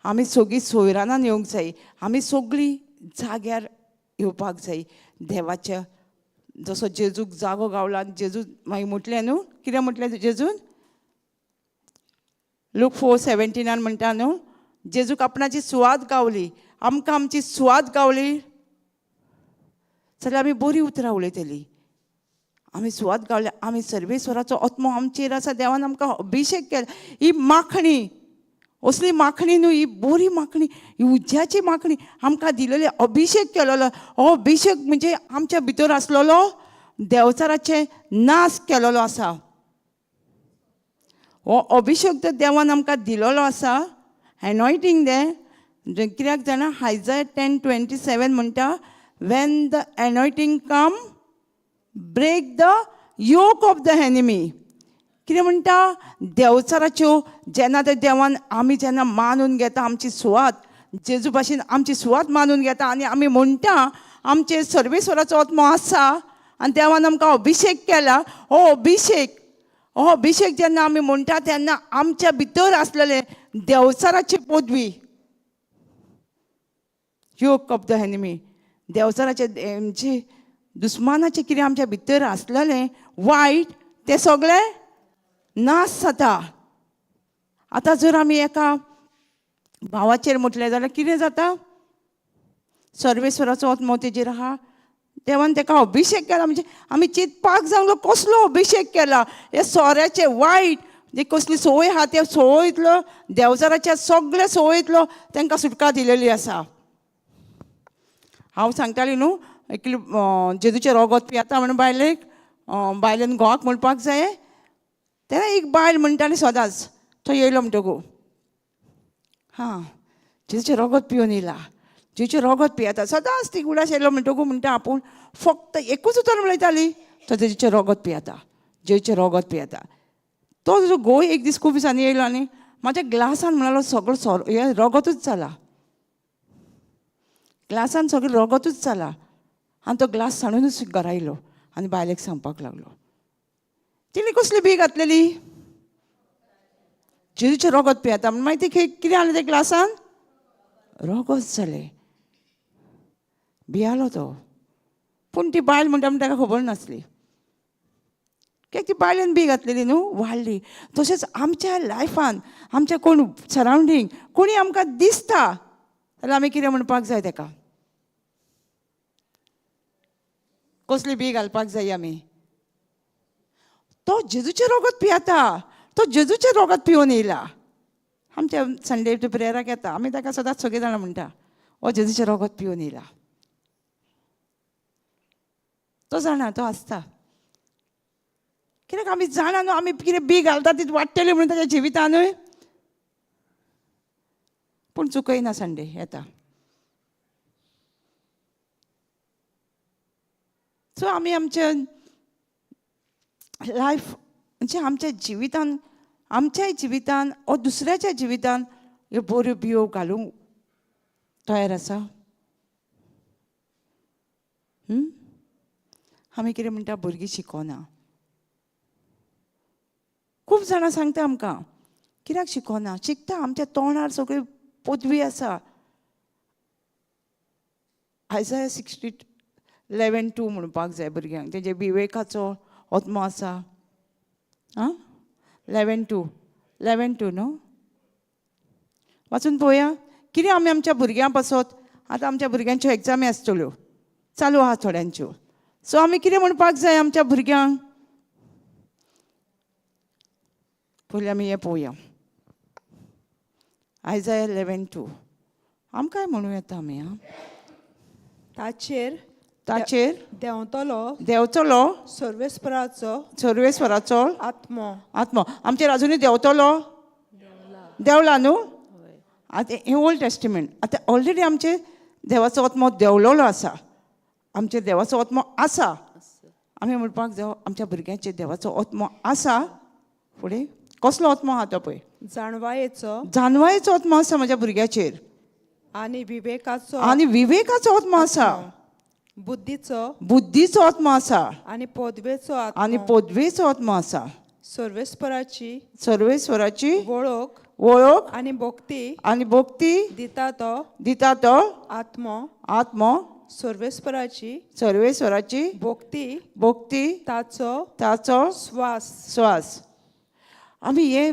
आमी सगळीं सोयरानान येवंक जाय, आमी सगळीं जाग्यार येवपाक जाय. देवाच्या जसो जेजूक जागो गावला आनी जेजू मागीर म्हटलें न्हू, कितें म्हटलें जेजून? लूक 4:17 म्हणटा न्हू, जेजूक आपणाची सुवात गावली. आमकां आमची सुवात गावली जाल्यार आमी बरीं उतरां उलयतलीं. आमी सुवात गावल्या, आमी सर्वेस्वराचो आत्मो आमचेर आसा, देवान आमकां अभिशेक केला. ही माखणी असली माखणी न्हू, ही बरी माखणी, ही उज्याची माखणी आमकां दिलेली, अभिशेक केलेलो. हो अभिशेक म्हणजे आमच्या भितर आसलेलो देवचाराचें नाश केलेलो आसा. हो अभिशेक तर देवान आमकां दिलेलो आसा, एनॉयटींग दें. कित्याक जाणा, आयजाया 10:27 म्हणटा, when the anointing come break the yoke of the enemy. कितें म्हणटा? देवचाराच्यो जेन्ना ते देवान आमी जेन्ना मानून घेता आमची सुवात, जेजू भाशेन आमची सुवात मानून घेता आनी आमी म्हणटा आमचे सर्वेस्वराचो आत्मो आसा आनी देवान आमकां अभिशेक केला. हो अभिशेक जेन्ना आमी म्हणटा तेन्ना आमच्या भितर आसलेले देवचाराची पदवी, योक ऑफ the enemy, देवचाराचे म्हणजे दुस्मानाचें कितें आमच्या भितर आसलेलें वायट तें सगळें नाश जाता. आतां जर आमी एका भावाचेर म्हटलें जाल्यार कितें जाता? सर्वेस्वराचो आत्मो तेजेर आहा, देवान ताका अभिशेक केला. म्हणजे आमी चिंतपाक जावंक कसलो अभिशेक केला? हे सोऱ्याचे वायट जे कसली संवय आहा त्या संवयतलो, देवचाराच्या सगळ्या संवयतलो तांकां सुटका दिलेली आसा. हांव सांगताली न्हू, एकली जेजूचें रोगोत पियेता म्हणून बायलेक, बायलेन घोवाक म्हणपाक जाय. तेन्ना एक बायल म्हणटाली सदांच, तो येयलो म्हणटकू, हां, जेजूचें रोगोत पिवन येयला, जेजूचें रोगोत पियेता. सदांच ती उडास येयलो म्हणटकू म्हणटा, आपूण फक्त एकूच उतर उलयताली, तो जेजूचें रोगोत पियेता, जेजूचें रोगोत पियेता. तो तुजो घोव एक दीस खूब दिसांनी येयलो आनी म्हाज्या ग्लासान म्हणालो सगळो सोरो हें रोगोतूच जाला, ग्लासान सगळें रोगोतूच जाला. आनी तो ग्लास सांडूनच घरा येयलो आनी बायलेक सांगपाक लागलो. तिणें कसली बी घातलेली? जेजूचें रोगोत पियेता म्हण. मागीर ती कितें जालें? त्या ग्लासान रोगोत जालें, भियालो तो. पूण ती बायल म्हणटा म्हण ताका खबर नासली, कित्याक ती बायलेन बी घातलेली न्हू, वाडली. तशेंच आमच्या लायफान आमच्या कोण सरावंडींग कोणी आमकां दिसता जाल्यार आमी कितें म्हणपाक जाय ताका? कसली बी घालपाक जाय आमी? तो जेजूचें रोगत पियेता, तो जेजूचें रोगत पिवन येयला. आमच्या संडे टू प्रेयराक येता, आमी ताका सदांच सगळीं जाणां म्हणटा, हो जेजूचें रोगत पिवन येयला. तो जाणा, तो आसता. कित्याक आमी जाणा न्हू, आमी कितें बी घालता ती वाडटली म्हणून ताच्या जिवितानूय. पूण चुकयना, संडे येता. सो आमी आमच्या लायफ म्हणजे आमच्या जिवितान, आमच्याय जिवितान ओ दुसऱ्याच्या जिवितान ह्यो बऱ्यो बियो घालूंक तयार आसा. आमी कितें म्हणटा, भुरगीं शिकोना. खूब जाणां सांगता आमकां, कित्याक शिकोना? शिकता, आमच्या तोंडार सगळी पदवी आसा. आयजाया 60:11-2 म्हणपाक जाय भुरग्यांक, तेजे विवेकाचो आत्मो आसा. आं, 11:2, 11:2 न्हू, वाचून पळोवया कितें आमी आमच्या भुरग्यां पासत. आतां आमच्या भुरग्यांच्यो एग्जामी आसतल्यो, चालू आहा थोड्यांच्यो. सो आमी कितें म्हणपाक जाय आमच्या भुरग्यांक? पयलीं आमी हें पळोवया, आयजाया 11:2. आमकांय म्हणूं येता आमी. आं, ताचेर ताचेर देंवतलो देंवतलो सर्वेस्पराचो सर्वेस्वराचो आत्मो. आत्मो आमचेर अजुनूय देंवतलो, देंवला न्हू. आतां हें ओल्ड टेस्टिमेंट. आतां ऑलरेडी आमचेर देवाचो आत्मो देंवलेलो आसा, आमचेर देवाचो आत्मो आसा. आमी म्हणपाक जावं आमच्या भुरग्यांचेर देवाचो आत्मो आसा. फुडें कसलो आत्मो आहा तो पळय. जाणवायेचो जानवायेचो आत्मो आसा म्हज्या भुरग्याचेर, आनी विवेकाचो, आनी विवेकाचो आत्मो आसा, बुद्धीचो, बुद्धीचो आत्मो आसा, आनी पदवेचो आनी आत्मो, पदवेचो आत्मो आसा, सर्वेस्पराची सर्वेस्वराची वळख वळख आनी भक्ती आनी भक्ती दिता तो दिता तो आत्मो, आत्मो, सर्वेस्पराची सर्वेस्वराची भक्ती भक्ती ताचो ताचो स्वास. स्वास. आमी हे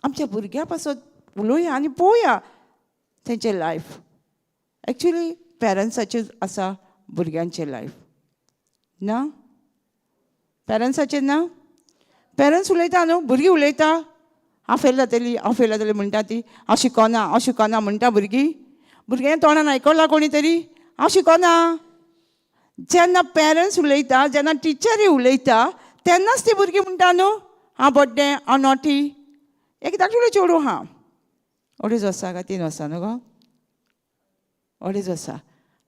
आमच्या भुरग्यां पासत उलोवया आनी पळोवया तेंचें लायफ. एक्चुली पेरंट्साचेर आसा भुरग्यांचें लायफ ना, पेरंट्साचेर ना. पेरंट्स उलयता न्हू, भुरगीं उलयता, हांव फेल जातली, हांव फेल जातली म्हणटा ती, हांव शिकोना, हांव शिकोना म्हणटा भुरगीं. भुरग्यां तोंडान आयकलां कोणी तरी, हांव शिकोना. जेन्ना पेरंट्स उलयता, जेन्ना टिचरी उलयता, तेन्नाच ती भुरगीं म्हणटा न्हू, हांव बड्डें, हांव नॉटी. एक धाकटुलें चेडूं आहा, 2.5 वर्सां काय 3 वर्सां न्हू गो, 2.5 वर्सां.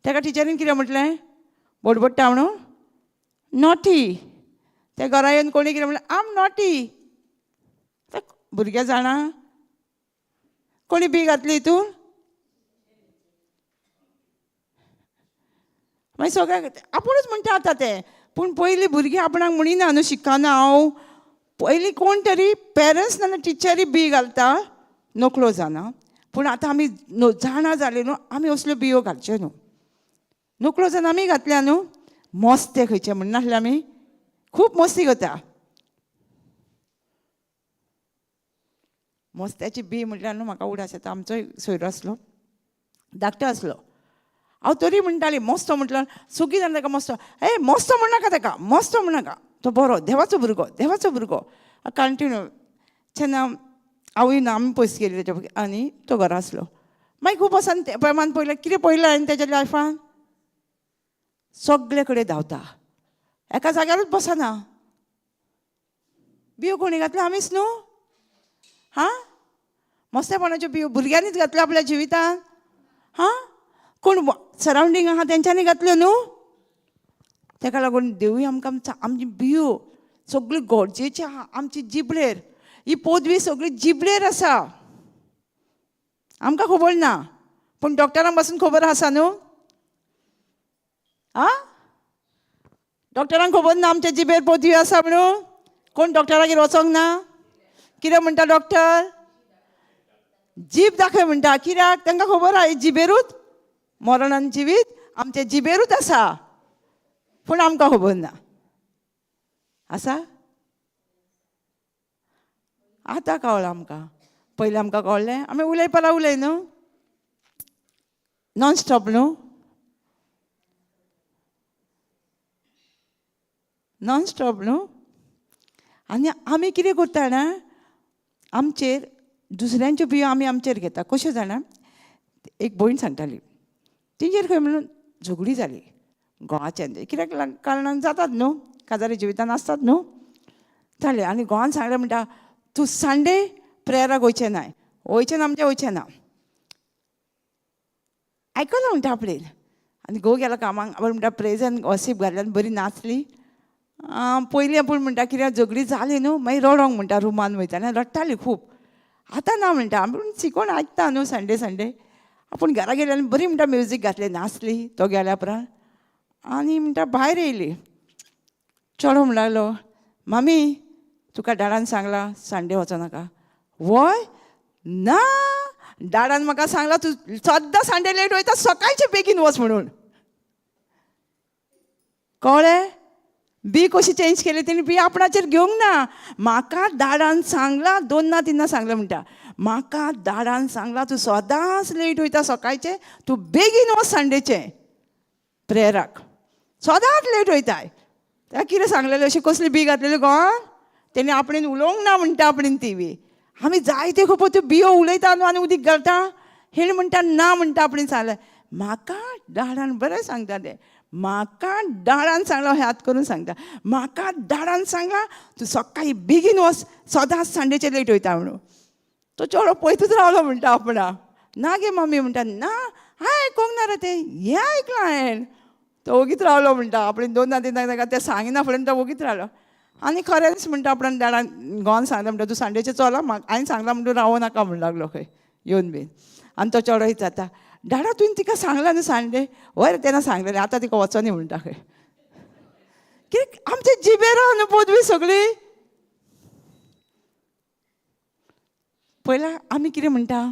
ताका टिचरीन कितें म्हटलें, बडबडटा म्हणून नॉटी. ते घरा येवन कोणी कितें म्हणलें, आम नॉटी. भुरग्यां जाणा कोणी बी घातली हितून, मागीर सगळ्यांक आपुणूच म्हणटा आतां तें. पूण पयलीं भुरगीं आपणाक म्हणिना न्हू, शिकना हांव. पयलीं कोण तरी पेरंट्स नाल्यार टिचरी बी घालता, नकळो जाणा. पूण आतां आमी जाणा जाले न्हू, आमी असल्यो बियो घालच्यो न्हू. नकळो जाणा आमी घातल्या न्हू. मस्ते खंयचे म्हणनासले आमी, खूब मस्ती करता. मस्त्याची बी म्हटल्यार न्हू म्हाका उडास येता. आमचोय सोयरो आसलो, धाकटो आसलो, हांव तरी म्हणटाली मस्तो म्हटल्यार सगळीं जाणां ताका मस्तो, ए मस्तो म्हणनाका ताका, मस्तो म्हणनाका, तो बरो देवाचो भुरगो, देवाचो भुरगो. कंटिन्यू जेन्ना आवय ना आमी पयस गेली तेच्या आनी तो घरा आसलो. मागीर खूब वर्सान प्रेमान पळयलें, कितें पळयलें हांवें तेज्या लायफान, सगळे कडेन धांवता, एका जाग्यारूच बसना. बियो कोणी घातल्यो आमीच न्हू, हां मस्तेपणाच्यो बियो भुरग्यांनीच घातल्यो आपल्या जिवितान. हां कोण सरावंडींग आहा तेंच्यांनी घातल्यो न्हू. तेका लागून देवूय आमकां आमची बियो सगळी गरजेची आहा आमची जिबलेर. ही पदवी सगळी जिबलेर आसा, आमकां खबर ना, पूण डॉक्टरांक पासून खबर आसा न्हू. आं डॉक्टरांक खबर ना आमच्या जिबेर पदवी आसा म्हणून. कोण डॉक्टरागेर वचोंक ना? कितें म्हणटा डॉक्टर? जीब दाखय म्हणटा. कित्याक? तांकां खबर आहा जिबेरूच मरण आनी जिवीत आमच्या जिबेरूच आसा, पूण आमकां खबर ना. आसा आतां कळ्ळां आमकां, पयलीं आमकां कळ्ळें आमी उलयपाला उलय न्हू, नॉन स्टॉप न्हू, नॉन स्टॉप न्हू. आनी आमी कितें करता जाणा, आमचेर दुसऱ्यांच्यो बियो आमी आमचेर घेता. कश्यो जाणा, एक भयण सांगताली, तेंचेर खंय म्हणून झगडी जाली घोवाच्यान, कित्याक कारणान जातात न्हू, काजारी जिवितान आसतात न्हू, जालें. आनी घोवान सांगलें म्हणटा, तूं संडे प्रेयराक वयचें नाय, वयचें ना म्हणजे वयचें ना. आयकलां म्हणटा आपणें. आनी घोव गेलो कामाक, आपण म्हणटा प्रेजन वॉसीप घातली आनी बरी नाचली. पयलीं आपूण म्हणटा कित्याक झगडी जाली न्हू, मागीर रडोंक म्हणटा रुमान वयताली आनी रडटाली खूब. आतां ना म्हणटा, आपूण शिकोवन आयकता न्हू संडे संडे. आपूण घरा गेली आनी बरी म्हणटा म्युजीक घातली, नाचली तो गेल्या उपरांत. आनी म्हणटा भायर येयली, चेडो म्हणूंक लागलो, मामी तुका डाडान सांगलां संडे वचो नाका. वय ना, डाडान म्हाका सांगलां तूं सद्दां संडे लेट वयता, सकाळचें बेगीन वच म्हणून. कळ्ळें? बी कशी चेंज केली तेणी, बी आपणाचेर घेवंक ना. म्हाका डाडान सांगलां, 2 ना 3 ना सांगलें म्हणटा, म्हाका डाडान सांगलां तूं सदांच लेट वयता सकाळचें, तूं बेगीन वच संडेचें प्रेयराक, सदांच लेट वयताय. ताका कितें सांगलेलें, अशी कसली बी घातलेली गोवान तेणी आपणेन उलोवंक ना म्हणटा आपणेन ती बी. आमी जायते खूब त्यो बियो उलयता न्हू आनी उदीक घालता. हेणी म्हणटा ना म्हणटा आपणेन सांगलें, म्हाका डाडान बरें सांगता तें, म्हाका डाडान सांगलां, हात करून सांगता, म्हाका डाडान सांगलां तूं सकाळीं बेगीन वच, सदांच संडेचें लेट वयता म्हणून. तो चेडो पळयतूच रावलो म्हणटा आपणा, ना गे मम्मी म्हणटा, ना हांवें आयकूंक ना रे तें, हें आयकलां हांवें. तो ओगीच रावलो म्हणटा आपणे दोन ना तीन ताका तें सांगिना फुडें तो ओगीच रावलो. आनी खऱ्यांनीच म्हणटा आपणान डॅडान घोवान सांगलें म्हणटा तूं सांडेचें चल म्हाका हांवें सांगलां म्हणटा रावो नाका म्हण लागलो खंय येवन बीन. आनी तो चेडो विचारता डाडा तुवें तिका सांगलां न्हू सांडे? हय रे तेन्ना सांगलेलें आतां तिका वचोनी म्हणटा खंय. कित्याक आमच्या जिबेर आहा न्हू पदवी सगळी. पयला आमी कितें म्हणटा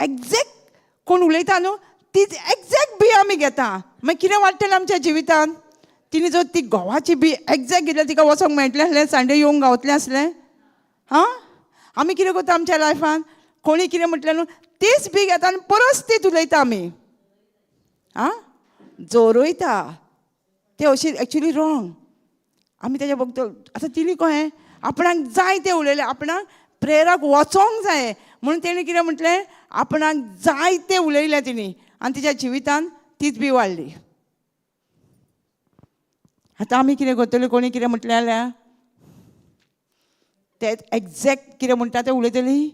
एग्जॅक्ट कोण उलयता न्हू तीच एग्जॅक्ट बी आमी घेता. मागीर कितें वाडटलें आमच्या जिवितान? तिणें जर ती घोवाची बी एग्जॅक्ट घेतल्यार तिका वचोंक मेळटलें आसलें? सांडे येवंक गावतलें आसलें? हां आमी कितें करता आमच्या लायफान? कोणी कितें म्हटलें न्हू तीच बी घेता आनी परस तीच उलयता आमी. आं जोरयता तें अशें एक्चुली रॉंग. आमी तेज्या बगतो आतां तिणें कहें आपणाक जाय तें उलयलें, आपणाक प्रेयराक वचोंक जाय म्हणून तेणें कितें म्हटलें आपणाक जाय तें उलयलें तिणें आनी तिच्या जिवितान तीच बी वाडली. आतां आमी कितें करतलीं? कोणी कितें म्हटलें जाल्यार तें एग्जॅक्ट कितें म्हणटा तें उलयतली?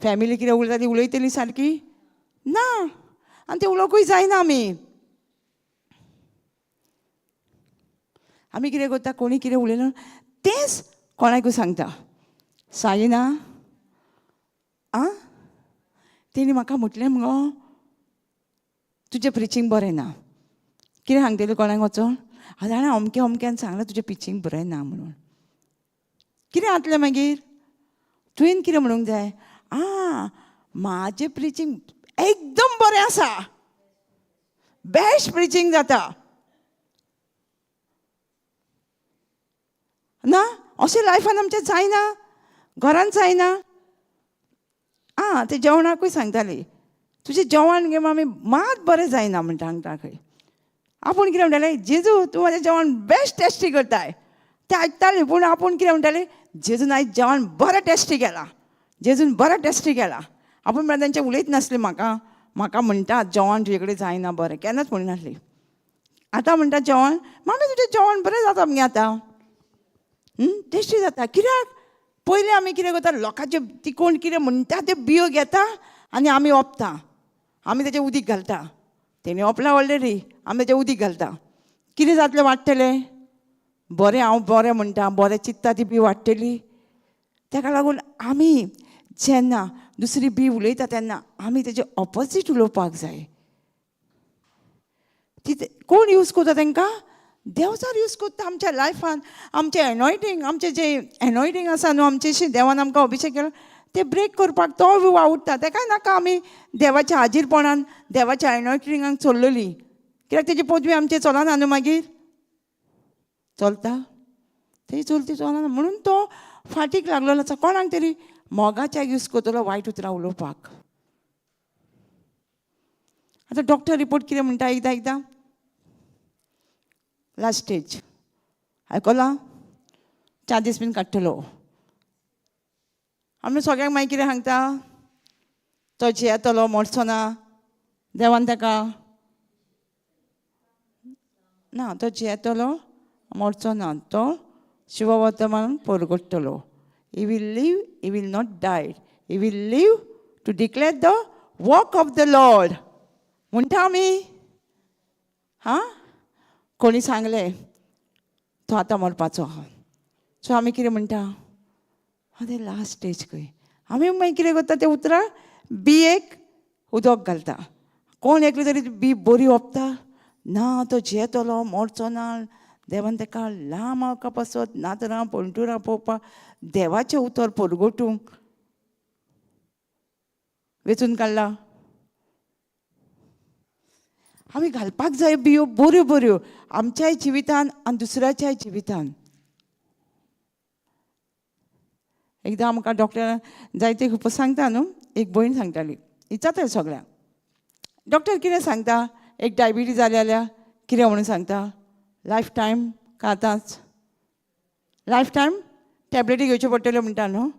फॅमिली कितें उलयता ती उलयतली सारकी ना. आनी तें उलोवंकूय जायना. आमी आमी कितें करता? कोणी कितें उलयलें तेंच कोणाकूय सांगता. सांगिना आं तेणी म्हाका म्हटलें मुगो तुजें प्रिचींग बरें ना. कितें सांगतली कोणाक वचोन? हांव जाणा अमकें अमक्यान सांगलां तुजें पिचींग बरें ना म्हणून. कितें जातलें मागीर? तुवें कितें म्हणूंक जाय? आं म्हाजें प्रिचींग एकदम बरें आसा, बेस्ट प्रिचींग जाता ना. अशें लायफान आमचें जायना, घरान जायना. आं ते जेवणाकूय सांगताली तुजें जेवण गे मामी मात बरें जायना म्हणटा सांगता खंय. आपूण कितें म्हणटालें जेजू तूं म्हाजें जेवण बेस्ट टेस्टी करताय. तें आयकतालें पूण आपूण कितें म्हणटालें जेजून आयज जेवण बरें टेस्टी केलां, जेजून बरें टेस्टी केलां. आपूण म्हळ्यार तेंचें उलयत नासलें. म्हाका म्हाका म्हणटा जेवण तुजे कडेन जायना बरें, केन्नाच म्हणनासली. आतां म्हणटा जेवण मामी तुजें जेवण बरें जाता मगे आतां टेस्टी जाता. कित्याक पयलीं आमी कितें करता लोकांचे ती कोण कितें म्हणटा त्यो बियो घेता आनी आमी ओंपता, आमी तेजें उदीक घालता. तेणी ओंपलां ऑलरेडी, आमी तेजें उदीक घालता. कितें जातलें? वाडटलें बरें. हांव बरें म्हणटा, बरें चिंत्ता, ती बी वाडटली. ताका लागून आमी जेन्ना दुसरी बी उलयता तेन्ना आमी तेजे ऑपोजीट उलोवपाक जाय. ती कोण यूज करता तांकां? देवचार यूज करता आमच्या लायफान. आमचें एनॉयटींग, आमचें जें एनॉयटींग आसा न्हू, आमचें देवान आमकां अभिशेक केला ते ब्रेक करपाक तो वावुरता. तेकाय नाका आमी देवाच्या हाजीरपणान देवाच्या एनॉयटिंगाक चल्लेली. कित्याक तेजी पदवी आमची चलना न्हू मागीर चलता ती चलती चलना म्हणून तो फाटीक लागलेलो आसा. कोणाक तरी मोगाच्या यूज करतलो वायट उतरां उलोवपाक. आतां डॉक्टर रिपोर्ट कितें म्हणटा एकदां एकदां लास्ट स्टेज आयकलां 4 दीस बीन काडटलो. आमी सगळ्यांक मागीर कितें सांगता? तो जियेतलो मरचो ना देवान ताका ना, तो जियेतलो मरचो ना, तो शिववर्तमान परगट्टलो. He will live, he will not die, he will live to declare the work of the Lord म्हणटा आमी. हां कोणी सांगलें तो आतां मरपाचो आहा. सो आमी कितें म्हणटा? हां तें लास्ट स्टेज खंय. आमी मागीर कितें करता? तें उतरां बियेक उदक घालता. कोण एकले तरी बी बरी ओंपता ना, तो जियेतलो मरचो ना, देवान ताका लांब आका पासत नातरां पणटुरां पळोवपाक देवाचें उतर परगटूंक वेंचून काडला. आमी घालपाक जाय बियो बऱ्यो बऱ्यो आमच्याय जिवितान आनी दुसऱ्याच्याय जिवितान. एकदां आमकां डॉक्टरान जायते खूब सांगता न्हू, एक भयण सांगताली, विचारताली सगळ्यांक डॉक्टर कितें सांगता एक डायबिटीज जाली जाल्यार कितें म्हणून सांगता? लायफ टायम का आतांच लायफ टायम टॅबलेटी घेवच्यो पडटल्यो म्हणटा न्हू.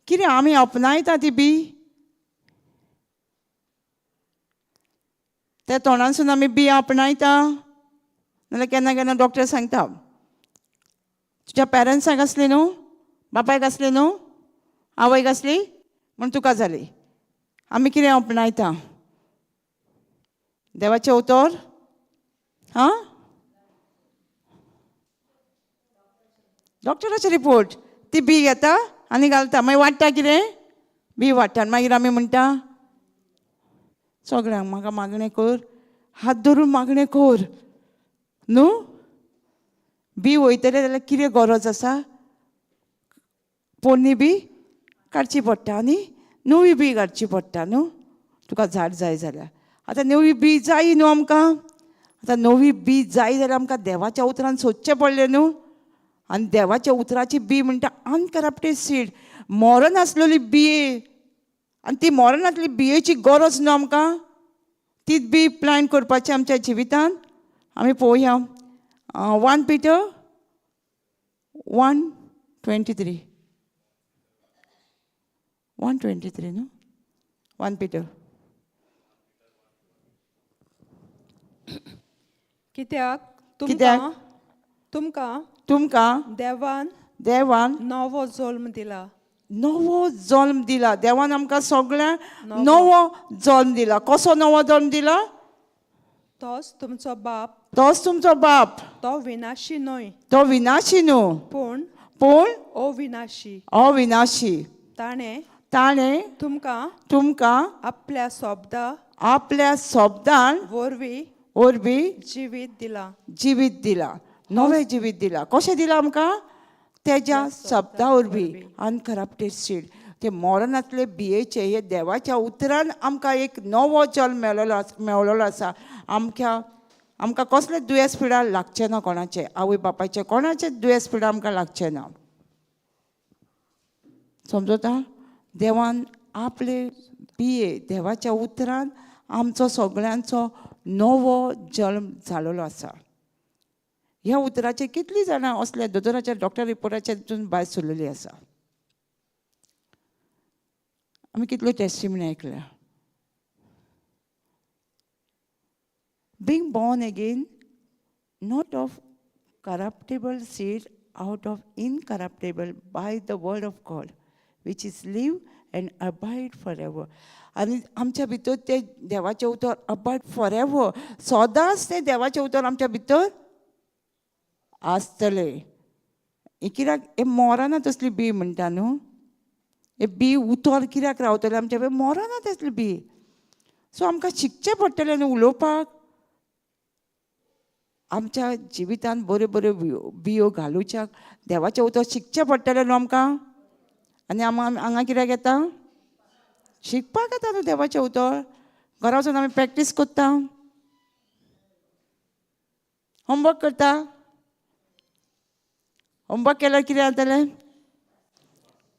कितें आमी आपणायता ती बी? त्या तोंडानसून आमी बी आपणायता. नाल्यार केन्ना केन्ना डॉक्टर सांगता तुज्या पेरंट्सांक आसली न्हू, बापायक आसली न्हू, आवयक आसली म्हूण तुका जाली. आमी कितें आपणायता? देवाचें उतर हां, डॉक्टराचे रिपोर्ट. ती बी घेता आनी घालता, मागीर वाडटा कितें, बी वाडटा. मागीर आमी म्हणटा सगळ्यांक, म्हाका मागणें कर, हात धरून मागणें कर न्हू. बी वयतलें जाल्यार कितें गरज आसा, पोन्नी बी काडची पडटा आनी नवी बी काडची पडटा न्हू, तुका झाड जाय जाल्यार. आतां नवी बी जाय न्हू आमकां. आतां नवी बी जाय जाल्यार आमकां देवाच्या उतरान सोदचें पडलें न्हू. आनी देवाच्या उतराची बी म्हणटा अनकरप्टेड सीड, मरण आसलेली बिये. आनी ती मरणांतली बियेची गरज न्हू आमकां, तीच बी प्लान करपाची आमच्या जिवितान. आमी पळोवया 1 Peter 1:23, 1:23 न्हू, 1 पीटर. कित्याक कित्याक? तुमकां तुमकां देवान देवान नवो जल्म दिला. नवो जल्म दिला. देवान आमकां सगळ्यांक नवो जल्म दिला. कसो नवो जल्म दिला? तोच तुमचो बाप, तोच तुमचो बाप, तो विनाशी न्हय, तो विनाशी न्हू, पूण पूण अविनाशी. अविनाशी. ताणें ताणें तुमकां तुमकां आपल्या शब्दा आपल्या शब्दान वरवीं वरवीं जिवीत दिला. जिवीत दिला, नवें जिवीत दिला. कशें दिलां आमकां? तेज्या शब्दा वरवीं, अनकरप्टेड सीड. ते मरणांतले बियेचे हे देवाच्या उतरान आमकां एक नवो जल्म मेळलेलो आसा. आमकां कसलें दुयेंस पिडा लागचें ना, कोणाचें, आवय बापायचें कोणाचें दुयेंस पिडा आमकां लागचें ना. समजता? देवान आपले बिये देवाच्या उतरान आमचो सगळ्यांचो नवो जल्म जालेलो आसा. ह्या उतराचे कितलीं जाणां असल्या दोतोराच्या डॉक्टर रिपोर्टाच्या तितून भायर सरलेली आसा. आमी कितल्यो टेस्टिमनी आयकल्या. Being born again, not of corruptible seed, out of incorruptible, by the word of God, which is live and abide forever. आनी आमच्या भितर तें देवाचें उतर अबायड फॉर एवर, सदांच तें देवाचें उतर आमच्या भितर आसतलें. कित्याक हें मरना तसली बी म्हणटा न्हू, हें बी उतर कित्याक रावतलें आमच्या भितर, मरना तसली बी. सो आमकां शिकचें पडटलें न्हू उलोवपाक. आमच्या जिवितान बऱ्यो बऱ्यो बियो घालुच्याक देवाचें उतर शिकचें पडटलें न्हू आमकां. आनी हांगा कित्याक येता, शिकपाक येता न्हू देवाचें उतर. घरा वचून आमी प्रॅक्टीस करता, होमवर्क करता. होमवर्क केल्यार कितें जातलें,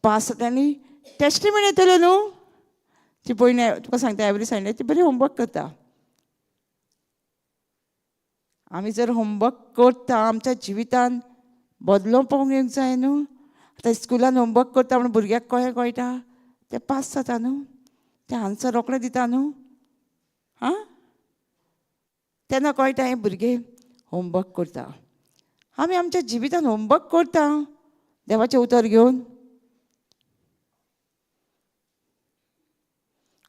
पास जाता आनी टेस्टिमनी येतल्यो न्हू. ती पयलीं तुका सांगता, एवरी संडे ती बरी होमवर्क करता. आमी जर होमवर्क करता आमच्या जिवितान बदलो पळोवंक येवंक जाय न्हू. आतां स्कुलान होमवर्क करता म्हण भुरग्याक कशें कळटा, ते पास जाता न्हू, ते आन्सर रोखडे दिता न्हू. आं, तेन्ना कळटा हे भुरगे होमवर्क करता. आमी आमच्या जिवितान होमवर्क करता देवाचें उतर घेवन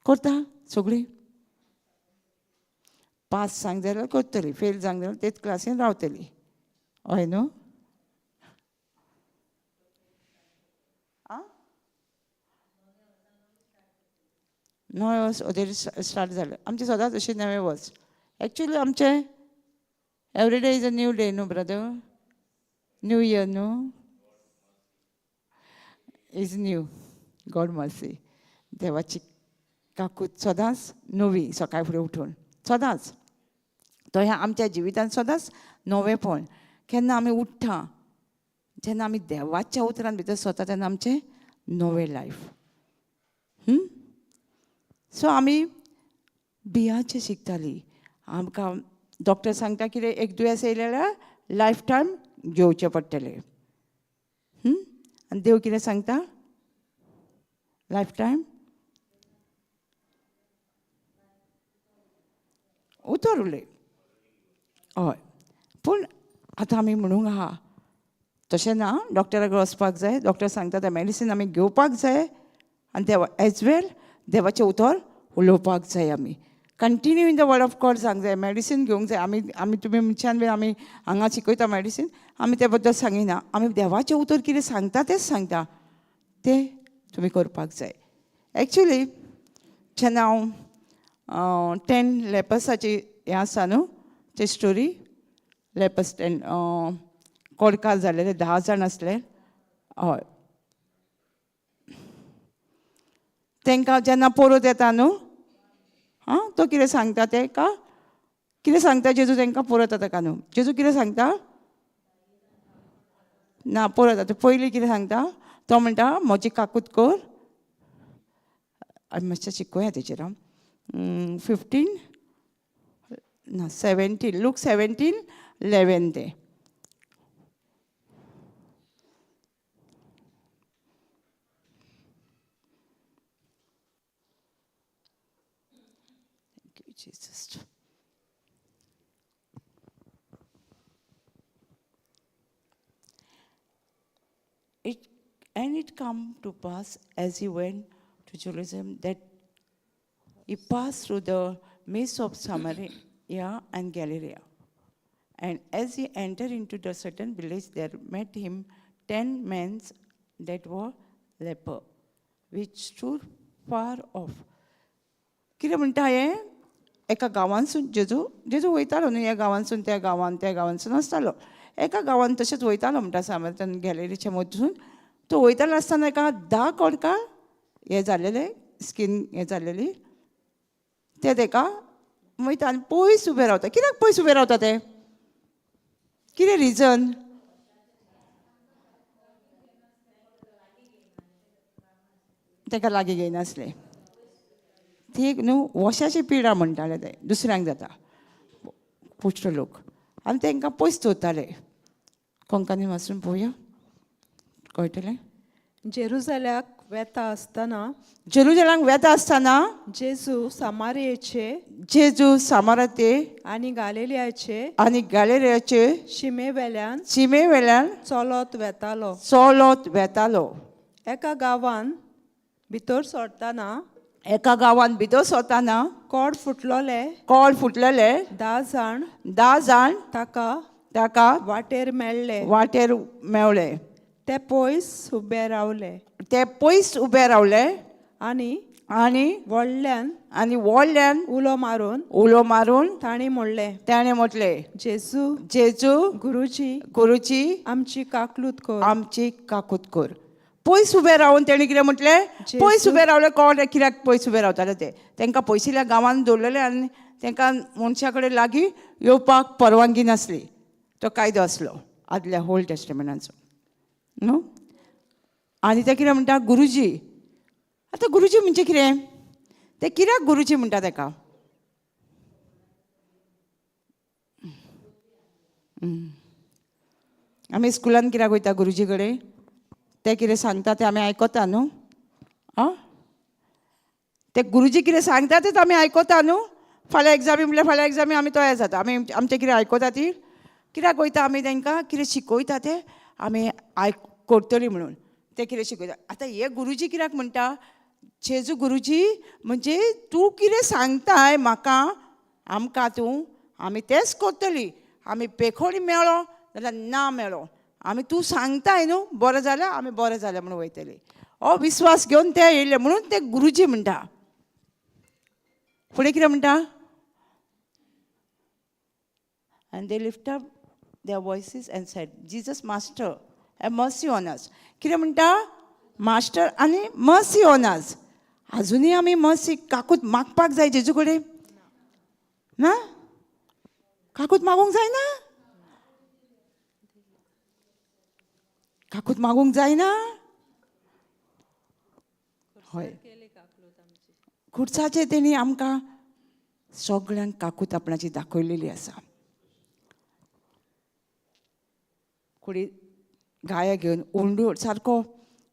करता सगळीं. पास सांग जाल्यार करतली, फेल सांग जाल्यार तेच क्लासीन रावतली. हय न्हू? आं, नवें वर्स ओदेर स्टार्ट जालें आमचें, सदांच अशें नवें वर्स. एक्चुली आमचें every day is a new day न्हू ब्रदर, न्यू इयर न्हू, is new. God mercy, देवाची काकूत सदांच नवी, सकाळ फुडें उठून सदांच. तो ह्या आमच्या जिवितान सदांच नवेंपण. केन्ना आमी उठ्ठा, जेन्ना आमी देवाच्या उतरान भितर सरता तेन्ना आमचें नवें लायफ. सो आमी बियाचें शिकतालीं. आमकां डॉक्टर सांगता कितें, एक दुयेंस येयलें जाल्यार लायफ टायम घेवचें पडटलें. आनी देव कितें सांगता, लायफ टायम उतर उलय. हय, पूण आतां आमी म्हणूंक आहा तशें ना, डॉक्टरा कडेन वचपाक जाय, डॉक्टर सांगता तें मेडिसीन आमी घेवपाक जाय, आनी देवा एज वेल देवाचें उतर उलोवपाक जाय आमी. Continue in the word of God जावंक जाय, मेडिसीन घेवंक जाय. आमी आमी तुमी मनशान बी आमी हांगा शिकयता मेडिसीन, आमी ते बद्दल सांगिना. आमी देवाचें उतर कितें सांगता तेंच सांगता, तें तुमी करपाक जाय. एक्चुली जेन्ना हांव 10 लेपसाची हें आसा न्हू ते स्टोरी, लेपस 10 कोडकार जाल्ले 10 जाण आसले. हय, तांकां जेन्ना परत येता न्हू, आं, तो कितें सांगता तेका, कितें सांगता जेजू तांकां परत येता न्हू. जेजू कितें सांगता ना परत येता पयलीं कितें सांगता तो म्हणटा म्हजी काकूत कर. आनी मातशें शिकोया तेचेर. 15 ना 17, लूक 17:11 तें. Thank you, Jesus. And it come to pass as he went to Jerusalem that he passed through the midst of Samaria and Galilee. And as he entered into the certain village, there met him 10 men that were leper, which stood far off. कितें म्हणटा हें, एका गांवांतसून जेजू जेजू वयतालो न्हू, ह्या गांवांतसून त्या गांवांत, त्या गांवांतसून आसतालो. एका गांवांत तशेंच वयतालो म्हणटा, सामर्थ्यान गॅलरीच्या मदसून तो वयतालो आसतना एका 10 कोडकार हें जाल्लेलें, स्कीन हें जाल्लेली, ते तेका वयता आनी पयस उबे रावता. कित्याक पयस उबे रावता ते, कितें रिजन? तेका लागीं घेयनासले. ती एक न्हू वशाची पिडा म्हणटाले ते, दुसऱ्यांक जाता पुश्ट लोक, आनी तांकां पयस दवरताले. कोंकणी वाचून पळोवया कळटलें. जेरुजाल्याक वेता आसतना, जेरुजाल्याक वेता आसतना जेजू सामारियेचे, जेजू सामाराते आनी गालेलियाचे, आनी गालेरियाचे शिमे वेल्यान, शिमे वेल्यान चलत वेतालो. चलत वेतालो. एका गांवान भितर सरतना, एका गांवान भितर सरतना कोड फुटलोले, कोड फुटलेले 10 जाण, 10 जाण ताका ताका वाटेर मेळ्ळे. वाटेर मेवले. ते पयस उबे रावले. ते पयस उबे रावले. आनी आनी व्हडल्यान, आनी व्हडल्यान उलो मारून, उलो मारून तांणी म्हणलें, ताणें म्हटलें, जेजू, जेजू, गुरुजी, गुरुजी, आमची काकलूत कर. आमची काकूत कर. पयस उबे रावन तेणें कितें म्हटलें, पयस उबे रावले. कोण कित्याक पयस उबे रावताले ते, तांकां पयशिल्ल्या गांवांत दवरलेले आनी तांकां मनशा कडेन लागीं येवपाक परवानगी नासली. तो कायदो आसलो आदल्या ओल्ड टेस्टमेंटाचो न्हू. आनी ते कितें म्हणटा, गुरुजी. आतां गुरुजी म्हणजे कितें, ते कित्याक गुरुजी म्हणटा ताका? आमी स्कुलान कित्याक वयता गुरुजी कडेन, ते कितें सांगता तें आमी आयकता न्हू. आं, ते गुरुजी कितें सांगता तेच आमी आयकता न्हू. फाल्यां एग्जामी म्हळ्यार फाल्यां एग्जामी आमी तयार जाता. आमी आमचें कितें आयकता ती, कित्याक वयता आमी, तांकां कितें शिकयता तें आमी आयक करतली म्हणून ते कितें शिकयता. आतां हे गुरुजी कित्याक म्हणटा जेजू गुरुजी, म्हणजे तूं कितें सांगताय म्हाका, आमकां तूं, आमी तेंच करतली. आमी पेखोणी मेळो जाल्यार ना मेळो, आमी तूं सांगताय न्हू बरें जाल्यार आमी बरें जालें म्हणून वयतली. हो विस्वास घेवन ते येयले म्हणून ते गुरुजी म्हणटा. फुडें कितें म्हणटा, And they lift up their voices and said, Jesus, Master, have mercy on us. कितें म्हणटा, मास्टर आनी मर्सी ऑन अस. आजुनूय आमी मर्सी काकूत मागपाक जाय जेजू कडेन ना, काकूत मागूंक जायना, काकूत मागूंक जायना. हय, खुर्साचेर तेणी आमकां सगळ्यांक काकूत आपणाची दाखयलेली आसा. कुडी गाया घेवन उंडूर सारको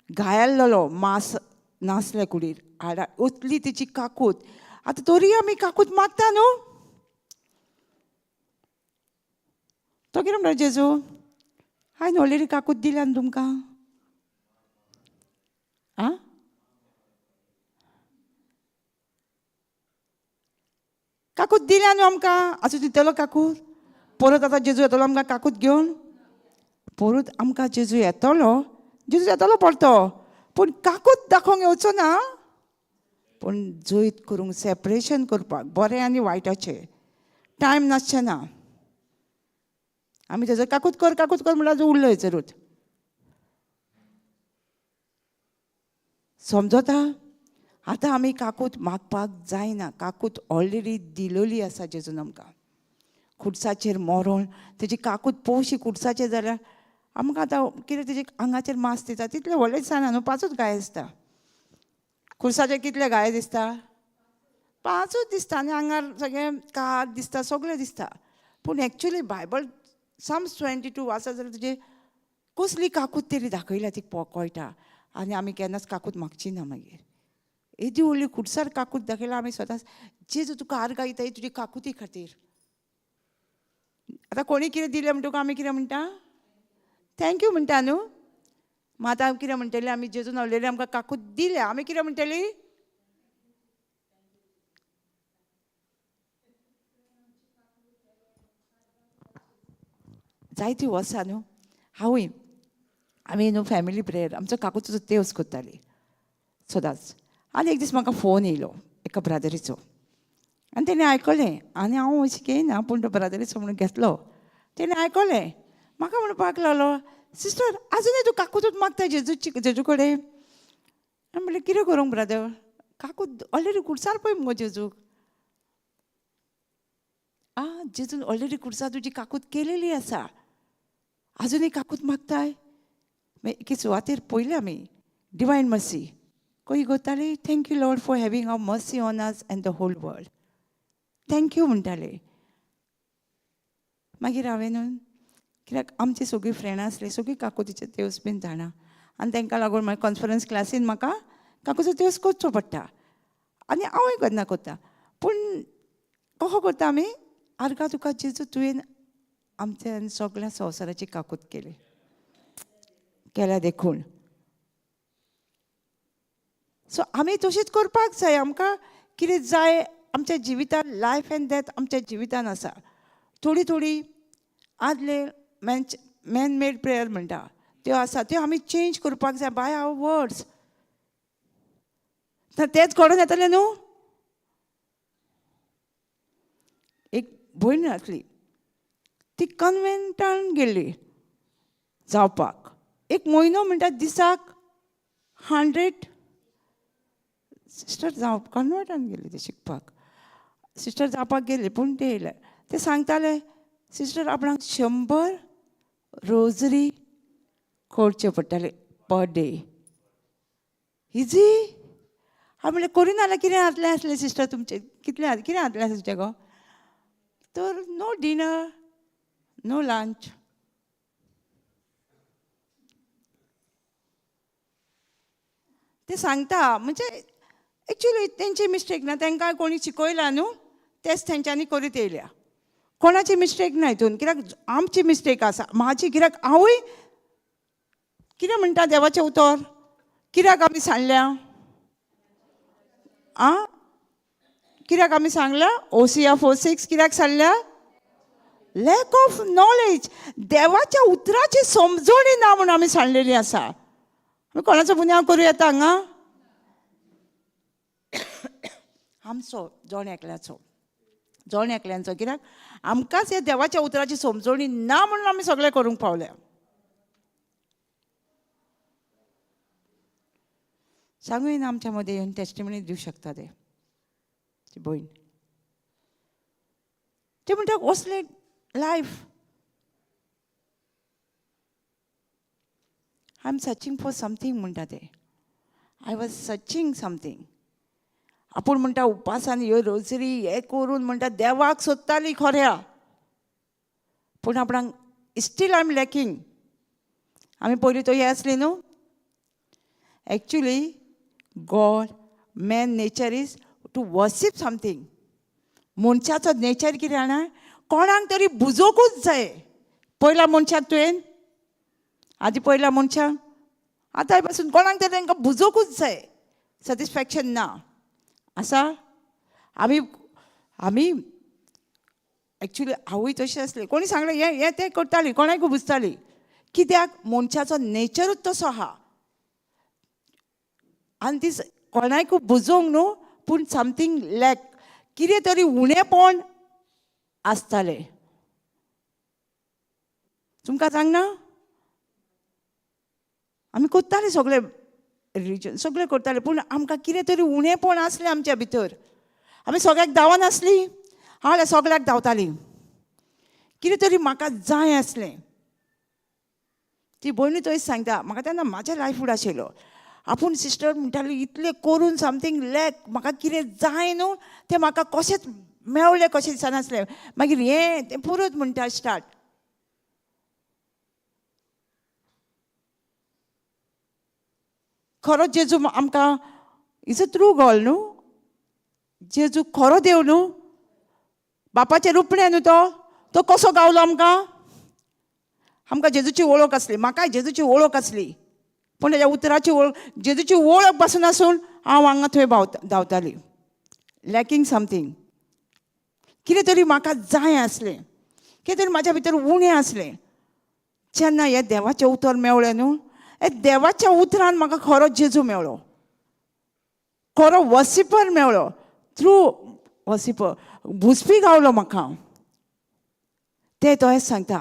घायल्लो, मांस नासलें कुडीर, हाडा उतली तिची काकूत. आतां तरी आमी काकूत मागता न्हू. तो कितें म्हणटा, जेजू हांवें ऑलरेडी काकूत दिल्या न्हू तुमकां. आं, काकूत दिल्या न्हू आमकां, आसूं दितलो काकूत. परत आतां जेजू येतलो आमकां काकूत घेवन, परत आमकां जेजू येतलो, जेजू येतलो परतो, पूण काकूत दाखोवंक येवचो ना, पूण जैत करूंक, सेपरेशन करपाक बरें आनी वायटाचें टायम नासचें ना. आमी तेजो काकूत कर काकूत कर म्हणल्यार उरलो जरूत समजता. आतां आमी काकूत मागपाक जायना, काकूत ऑलरेडी दिलोली आसा जेजून आमकां. खुर्साचेर मरोन तेजी काकूत पोवशी खुर्साचेर जाल्यार आमकां आतां कितें तेजे आंगाचेर मास दिता तितलें व्हडलें दिसना न्हू, पांचूच गाय आसता. खुर्साचेर कितले गाय दिसता? पांचूच दिसता आनी आंगार सगळें कात दिसता, सगळें दिसता. पूण एक्चुली बायबल Psalms 22 आसा जाल्यार तुजे कसली काकूत तरी दाखयल्या ती कळटा. आनी आमी केन्नाच काकूत मागची ना मागीर. येदी व्हडली खुर्सार काकूत दाखयल्या आमी स्वताच, जेजू तुका आर्गां दिता ही तुजी काकुती खातीर. आतां कोणी कितें दिलें म्हणटकूच आमी कितें म्हणटा? Thank you म्हणटा न्हू. मागीर आतां कितें म्हणटली आमी? जेजून ऑलरेडी आमकां काकूत दिल्या, आमी कितें म्हणटली? जायतीं वर्सां न्हू हांवूय आमी न्हू फॅमिली प्रेयर आमचो काकूचो तेवस करताली सदांच. आनी एक दीस म्हाका फोन येयलो एका ब्रादरीचो, आनी तेणें आयकलें, आनी हांव अशें घेयना पूण तो ब्रादरीचो म्हणून घेतलो. तेणें आयकलें, म्हाका म्हणपाक लागलो, सिस्टर आजुनूय तूं काकूतूच मागता जेजूची, जेजू कडेन? हांवें म्हणलें कितें करूंक ब्रादर, काकूत ऑलरेडी खुर्सार पळय मुगो जेजूक. आं, जेजून ऑलरेडी खुर्सार तुजी काकूत केलेली आसा, आजुनूय काकूत मागताय? मागीर एके सुवातेर पळयलें आमी डिवायन मर्सी खंय करताली, thank you Lord for having a mercy on us and the whole world, thank you म्हणटाले. मागीर हांवें न्हू कित्याक आमची सगळीं फ्रेंडां आसलीं, सगळीं काकुतीचे तेवस बीन जाणा, आनी तांकां लागून मागीर कॉन्फरन्स क्लासीन म्हाका काकुचो तेवस करचो पडटा, आनी हांवूय केन्ना करता. पूण कसो करता आमी? आर्गां तुका जेजू तुवें आमच्या आनी सगळ्या संवसाराची काकूत केली केल्या देखून. सो आमी तशीच करपाक जाय. आमकां कितें जाय आमच्या जिवितान, लायफ एंड डेथ आमच्या जिवितान आसा. थोडी थोडी आदले मॅन मेड प्रेयर म्हणटा त्यो आसा, त्यो आमी चेंज करपाक जाय बाय our words. तेंच घडोवन येतलें न्हू. एक भयण आसली, ती कन्वेंटान गेल्ली जावपाक. एक म्हयनो म्हणटा दिसाक 100 सिस्टर जाव कन्वेंटान गेली ती शिकपाक. सिस्टर जावपाक गेली, पूण ते येयले ते सांगताले सिस्टर आपणाक 100 रोजरी करचे पडटाले पर डे. इजी हांव म्हणलें करिना जाल्यार कितें जातलें आसलें सिस्टर तुमचें, कितलें कितें जातलें आसलें तुमचें गो? तर नो डिनर नो लंच. ते सांगता म्हणजे एक्चुली तेंची मिस्टेक ना, तांकां कोणी शिकयला न्हू तेच तेंच्यांनी करीत येयल्या. कोणाची मिस्टेक ना हितून, कित्याक आमची मिस्टेक आसा, म्हाजी. कित्याक हांवूय कितें म्हणटा देवाचें उतर कित्याक आमी सांडल्या? आं, कित्याक आमी सांगल्या? ओसिया 4:6 कित्याक सांडल्या? लॅक ऑफ नॉलेज, देवाच्या उतराची समजणी ना म्हणून आमी सांडलेली आसा. आमी कोणाचो गुन्यांव करूं येता हांगा? आमचो जण एकल्याचो, जण एकल्यांचो. कित्याक आमकांच ह्या देवाच्या उतराची समजणी ना म्हणून आमी सगळें करूंक पावल्या. सांगूं येना आमच्या मदें येवन टेस्टिमनी दिवं शकता ते ती भयण. ते म्हणटा असलें life, I am searching for something म्हणटा ते. I was searching something. आपूण म्हणटा उपासान ह्यो रोजरी हें करून म्हणटा देवाक सोदताली खऱ्या, पूण आपणाक स्टील I am lacking. आमी पयलीं तो हें आसली न्हू. Actually God man nature is to worship something. मनशाचो नेचर कितें जाणा, कोणाक तरी बुजोवकूच जाय. पयला मनशाक तुवें आदी पयला मनशाक, आतां पासून कोणाक तरी तांकां बुजोवकूच जाय. सॅटिस्फॅक्शन ना आसा. आमी आमी एक्चुली हांवूय तशें आसलें. कोणी सांगलें हें हें तें करताली, कोणाकूय बुजताली. कित्याक मनशाचो नेचरूच तसो आहा. आनी ती कोणाकूय बुजोवंक न्हू, पूण समथींग लॅक, कितें तरी उणेपण आसतालें. तुमकां सांगना, आमी करताले सगळे रिलीजन, सगळें करताले, पूण आमकां कितें तरी उणेपण आसलें आमच्या भितर. आमी सगळ्याक धांवनासली, हांव जाल्यार सगळ्याक धांवताली. कितें तरी म्हाका जाय आसलें. ती भयणूय थंय सांगता म्हाका, तेन्ना म्हाज्या लायफ फूड आशिल्लो. आपूण सिस्टर म्हणटाली इतलें करून समथींग लॅक, म्हाका कितें जाय न्हू तें म्हाका कशेंच मेवलें कशें दिसनासलें. मागीर हें तें पुरोत म्हणटा स्टार्ट. खरो जेजू आमकां is a true God न्हू, जेजू खरो देव न्हू, बापाचें रुपणें न्हू तो. तो कसो गावलो आमकां? आमकां जेजूची वळख आसली, म्हाकाय जेजूची वळख आसली, पूण तेज्या उतराची वळख, जेजूची वळख पासून आसून हांव हांगा थंय धांवताली, लॅकींग समथींग. कितें तरी म्हाका जाय आसलें, कितें तरी म्हाज्या भितर उणें आसलें. जेन्ना हें देवाचें उतर मेवळें न्हू, हे देवाच्या उतरान म्हाका खरो जेजू मेवळो, खरो वसिपर मेवळो, ट्रू वसिपर, भुजपी गावलो म्हाका. ते तो सांगता,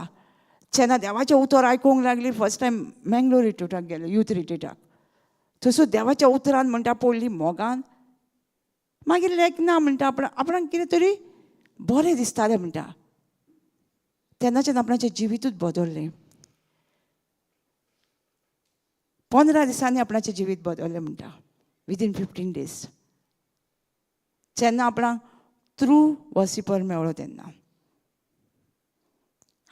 जेन्ना देवाचें उतर आयकूंक लागली फर्स्ट टायम मेंगलोर रिट्रीटाक गेले, यूथ रिट्रीटाक, थंयसर देवाच्या उतरान म्हणटा पडली मोगान. मागीर लेक ना म्हणटा, आपणाक कितें तरी बरें दिसतालें म्हणटा. तेन्नाच्यान आपणाचें जिवितूच बदल्लें. 15 दिसांनी आपणाचें जिवीत बदल्लें म्हणटा, विदीन 15 डेज. जेन्ना आपणाक ट्रू वसिपर मेवळो तेन्ना.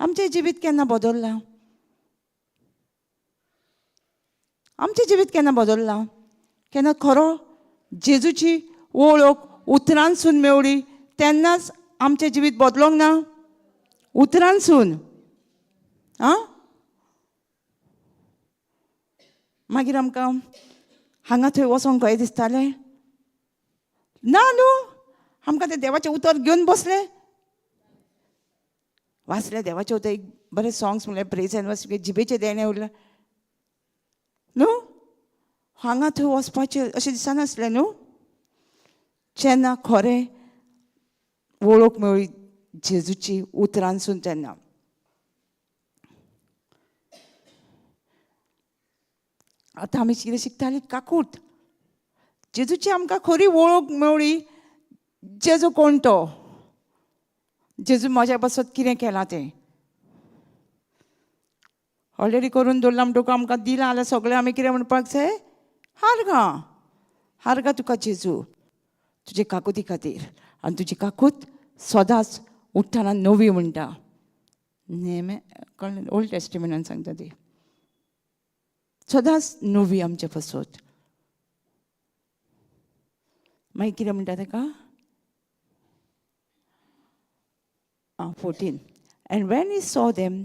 आमचें जिवीत केन्ना बदल्लां? आमचें जिवीत केन्ना बदल्लां? केन्ना खरो जेजूची वळख उतरांसून मेवली तेन्नाच आमचें जिवीत बदलोंक ना? उतरांसून. आं, मागीर आमकां हांगा थंय वचोंक खंय दिसतालें ना न्हू. आमकां तें देवाचें उतर घेवन बसलें, वाचलें देवाचें उतर, एक बरें सॉंग्स म्हणलें, प्रेज एंड वर्शिप, जिबेचें देणें उरलें न्हू. हांगा थंय वचपाचें अशें दिसनासलें न्हू. जेन्ना खरें वळख मेळ्ळी जेजूची उतरांसून तेन्ना. आतां आमी कितें शिकतालीं? काकूट. जेजूची आमकां खरी वळख मेवळी, जेजू कोण तो, जेजू म्हज्या पासत कितें केलां तें ऑलरेडी करून दवरलां म्हणटकूच आमकां दिलां जाल्यार सगळें आमी कितें म्हणपाक जाय? हारगा, हारगा तुका जेजू, तुजे काकुती खातीर. आनी तुजी काकूत सदांच उठ्ठना नवी म्हणटा. नेमे कळ्ळें, ओल्ड टेस्टिमेंटान सांगता ती सदांच नवी आमचे पासत. मागीर कितें म्हणटा ताका? 14. And when he saw them,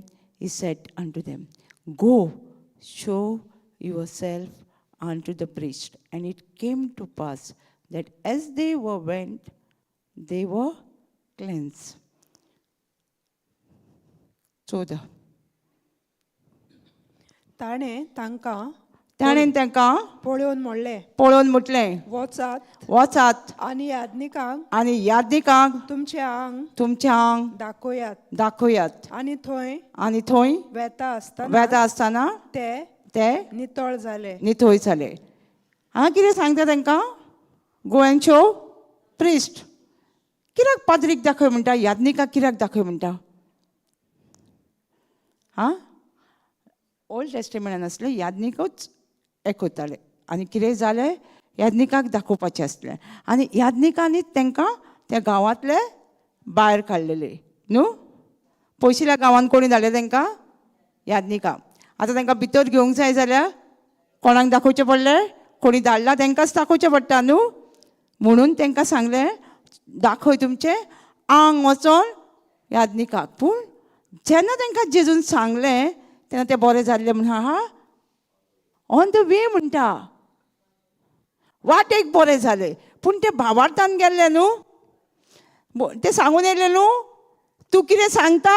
he said unto them, Go, show yourself unto the priest. And it came to pass that as they were went, they were cleansed. 14. ताणें तांकां ताणें तांकां पळोवन म्हणलें, पळोवन म्हटलें, वचात वचात आनी याज्ञिकांक आनी याज्ञिकांक तुमचें आंग तुमचें आंग दाखयात. दाखयात. आनी थंय आनी थंय वेता आसतना वेता आसतना ते ते नितळ जाले. नितळ जाले. हांगा कितें सांगता तांकां? Go and show priest. कित्याक पाद्रीक दाखय म्हणटा, याज्ञिकाक कित्याक दाखय म्हणटा? आं, ओल्ड टेस्टिमेंटान आसलें याज्ञिकूच एकवताले आनी कितें जालें याज्ञिकाक दाखोवपाचें आसलें आनी याज्ञिकांनी तांकां त्या गांवांतले भायर काडलेले न्हू. पयशिल्ल्या गांवांत कोणी धाडले तांकां? याज्ञिकां. आतां तांकां भितर घेवंक जाय जाल्यार कोणाक दाखोवचें पडलें? कोणी धाडला तांकांच दाखोवचें पडटा न्हू. म्हणून तांकां सांगलें दाखय तुमचें आंग वचोन याज्ञिकाक. पूण जेन्ना तांकां जेजून सांगलें तेन्ना ते बरें जाल्लें म्हण हा ऑन the way म्हणटा, वाटेक बरें जालें. पूण ते भावार्थान गेल्ले न्हू. तें सांगून येयलें न्हू, तूं कितें सांगता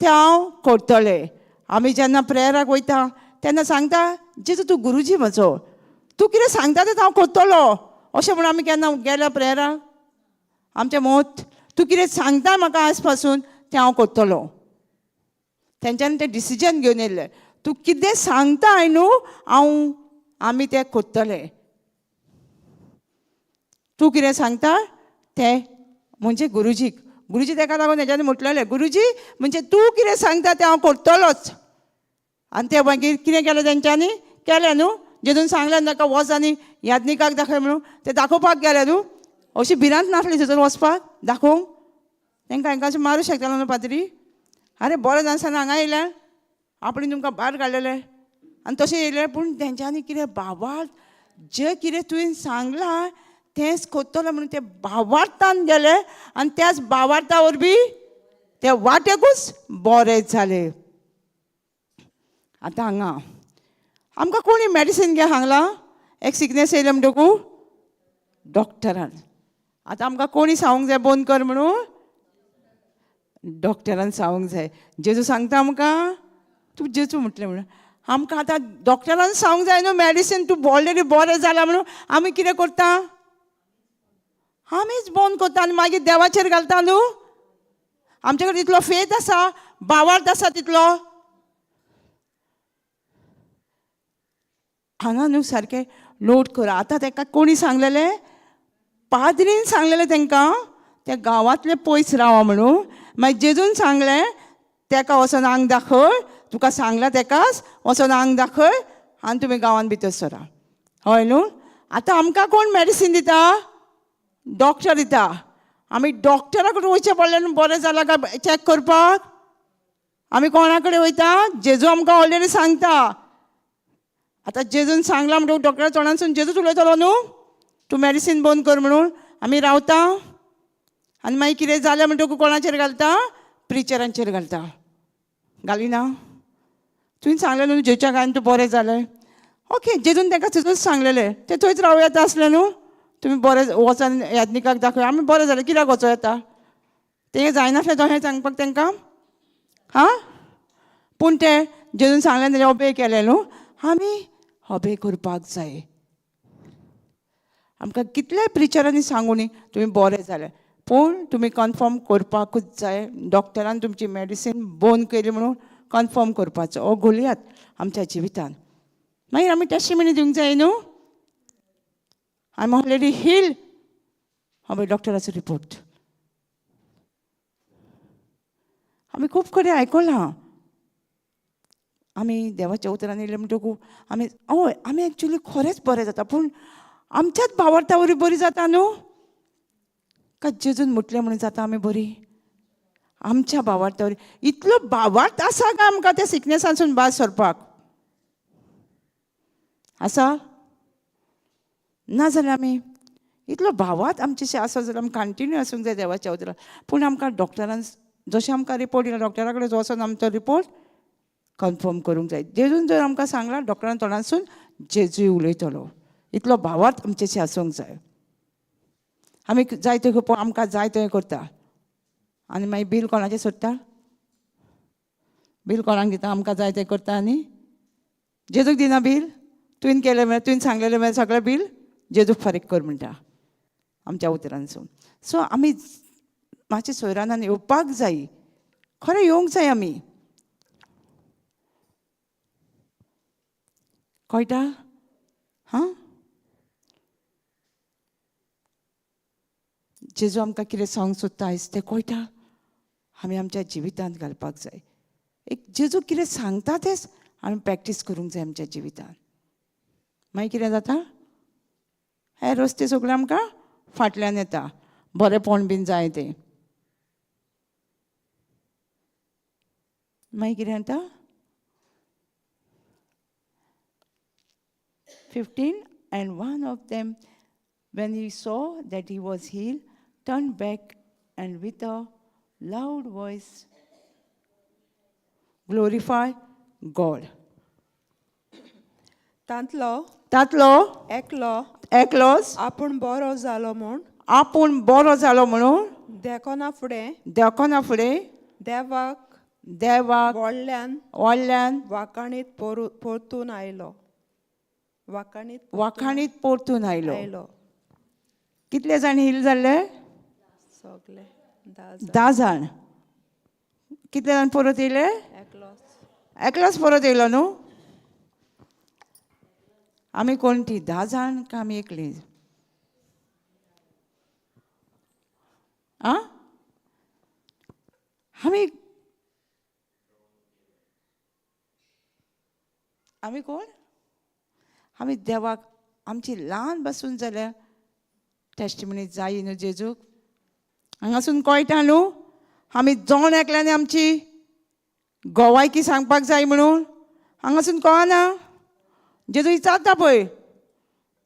तें हांव करतलें. आमी जेन्ना प्रेयराक वयता तेन्ना सांगता, जेजू तूं गुरुजी म्हजो, तूं कितें सांगता तें हांव करतलो. अशें म्हणून आमी केन्ना गेल्या प्रेयराक? आमचें मत, तूं कितें सांगता म्हाका आयज पासून तें हांव करतलो. तेंच्यांनी तें डिसिजन घेवन येयल्लें, तूं कितें सांगता न्हू हांव आमी तें करतले. तूं कितें सांगता तें म्हणजे गुरुजीक, गुरुजी तेका लागून तेंच्यांनी म्हटलेलें, गुरुजी म्हणजे तूं कितें सांगता तें हांव करतलोच. आनी तें मागीर कितें केलें तेंच्यांनी, केलें न्हू. जेजून सांगलें ताका वच आनी याज्ञिकाक दाखय म्हणून, तें दाखोवपाक गेलें न्हू. अशी भिरांत नासली थंयसर वचपाक दाखोवंक, तेंकां हांकां अशें मारूं शकतालो न्हू पाद्री. आरे बरें नासतना हांगा येयल्या, आपणें तुमकां भायर काडलेलें आनी तशें येयलें. पूण तेंच्यांनी कितें भावार्थ, जें कितें तुवें सांगलां तेंच करतलो म्हणून ते भावार्थान गेले आनी त्याच भावार्था वरवीं ते वाटेकूच बरें जालें. आतां हांगा आमकां कोणी मेडिसीन घे सांगलां, एक सिकनेस येयलें म्हणटकू डॉक्टरान. आतां आमकां कोणी सांगूंक जाय बंद कर म्हणून? डॉक्टरान सांगूंक जाय. जेजू सांगता आमकां, तूं जेजू म्हटलें म्हणून आमकां आतां डॉक्टरान सांगूंक जाय न्हू, मेडिसीन तूं ऑलरेडी बरें जालां म्हणून. आमी कितें करता, आमीच बंद करता आनी मागीर देवाचेर घालता न्हू. आमचे कडेन तितलो फेत आसा, भावार्थ आसा तितलो. हांगा न्हू सारकें नोट कर. आतां ताका कोणी सांगलेलें, पाद्रीन सांगलेलें तांकां त्या गांवांतले पयस रावा म्हणून. मागीर जेजून सांगलें ताका वचोन आंग दाखय, तुका सांगलां ताकाच वचोन आंग दाखय आनी तुमी गांवांत भितर सरा. हय न्हू. आतां आमकां कोण मेडिसीन दिता? डॉक्टर दिता. आमी डॉक्टरा कडेन वयचें पडलें न्हू बरें जालां काय चॅक करपाक. आमी कोणा कडेन वयता? जेजू आमकां ऑलरेडी सांगता. आतां जेजून सांगलां म्हणटकूच डॉक्टरा तोंडांतसून जेजूच उलयतलो न्हू, तूं मेडिसीन बंद कर म्हणून. आमी रावता आनी मागीर कितें जालें म्हणटकूच कोणाचेर घालता? प्रिचरांचेर घालता. घालिना? तुवें सांगलें न्हू जेजूच्या गायन तूं बरें जालें. ओके, जेजून तांकां थंयच सांगलेलें, तें थंयच रावं येता आसलें न्हू. तुमी बरें वचोन याज्ञिकाक दाखय, आमी बरें जालें कित्याक वचों येता? तें जायनासलें तशें सांगपाक तांकां. हां, पूण तें जेजून सांगलें तेजें ओबे केलें न्हू. आमी ओबे करपाक जाय. आमकां कितल्याय प्रिचरांनी सांगूनी तुमी बरें जालें, पूण तुमी कन्फर्म करपाकूच जाय. डॉक्टरान तुमची मेडिसीन बंद केली म्हणून कन्फर्म करपाचो हो गोलयात आमच्या जिवितान. मागीर आमी टेस्टिमनी दिवंक जाय न्हू, I am already healed, हांव डॉक्टराचो रिपोर्ट. आमी खूब कडेन आयकलां. आमी देवाच्या उतरान येयले म्हणटकू आमी हय आमी एक्चुली खरेंच बरें जाता, पूण आमच्याच भावार्था वरवीं बरी जाता न्हू. काय जेजून म्हटलें म्हणून जाता आमी बरी? आमच्या भावार्था वरवीं इतलो भावार्थ आसा काय आमकां त्या सिकनेसांसून भायर सरपाक आसा? ना जाल्यार आमी इतलो भावार्थ आमचे आसा जाल्यार आमी कंटिन्यू आसूंक जाय देवाच्या उतरान. पूण आमकां डॉक्टरान जशें आमकां रिपोर्ट दिला, डॉक्टरा कडेन वचोन आमचो रिपोर्ट कन्फर्म करूंक जाय. जेजून जर आमकां सांगलां डॉक्टरान तोंडांतसून जेजूय उलयतलो. इतलो भावार्थ आमचेशी आसूंक जाय. आमी जाय तें खंय आमकां जाय तें करता आनी मागीर बील कोणाचें सोडटा? बील कोणाक दिता? आमकां जाय तें करता आनी जेजूक दिना बील. तुवें केलें म्हळ्यार तुवें सांगलेलें म्हळ्यार सगळें बील जेजूक फारीक कर म्हणटा आमच्या उतरांसून. सो आमी मातशें सोयरानान येवपाक जाय, खरें येवंक जाय आमी. कळटा? हां, जेजू आमकां कितें सांगूंक सोदता आयज तें कळटा? आमी आमच्या जिवितांत घालपाक जाय. एक जेजू कितें सांगता तेंच आमी प्रॅक्टीस करूंक जाय आमच्या जिवितांत. मागीर कितें जाता? हे रस्ते सगळे आमकां फाटल्यान येता, बरेंपण बीन जाय तें. मागीर कितें जाता? 15 and one of them, when he saw that he was healed, turned back and with a loud voice glorify God. तांतलो तांतलो एकलो एकलोच आपूण बरो जालो म्हूण आपूण बरो जालो म्हणून देखना फुडें देखना फुडें देवाक देवाक व्हडल्यान व्हडल्यान वाकाणीत परतून आयलो. वाकाणीत वाखाणीत परतून आयलो. आयलो. कितले जाण हील जाल्ले? सगळे 10 जाण. 10 जाण. कितले जाण परत येयले? एकलोच. एकलोच परत येयलो न्हू. आमी कोण ती 10 जाण काय आमी एकली? आं, आमी आमी कोण? आमी देवाक आमची ल्हान बसून जाल्यार टेस्टिमनी जाय न्हू जेजूक. हांगासून कळटा न्हू आमी जण एकल्यानी आमची गोवायकी सांगपाक जाय म्हणून. हांगासून कळना, जेजू विचारता पळय,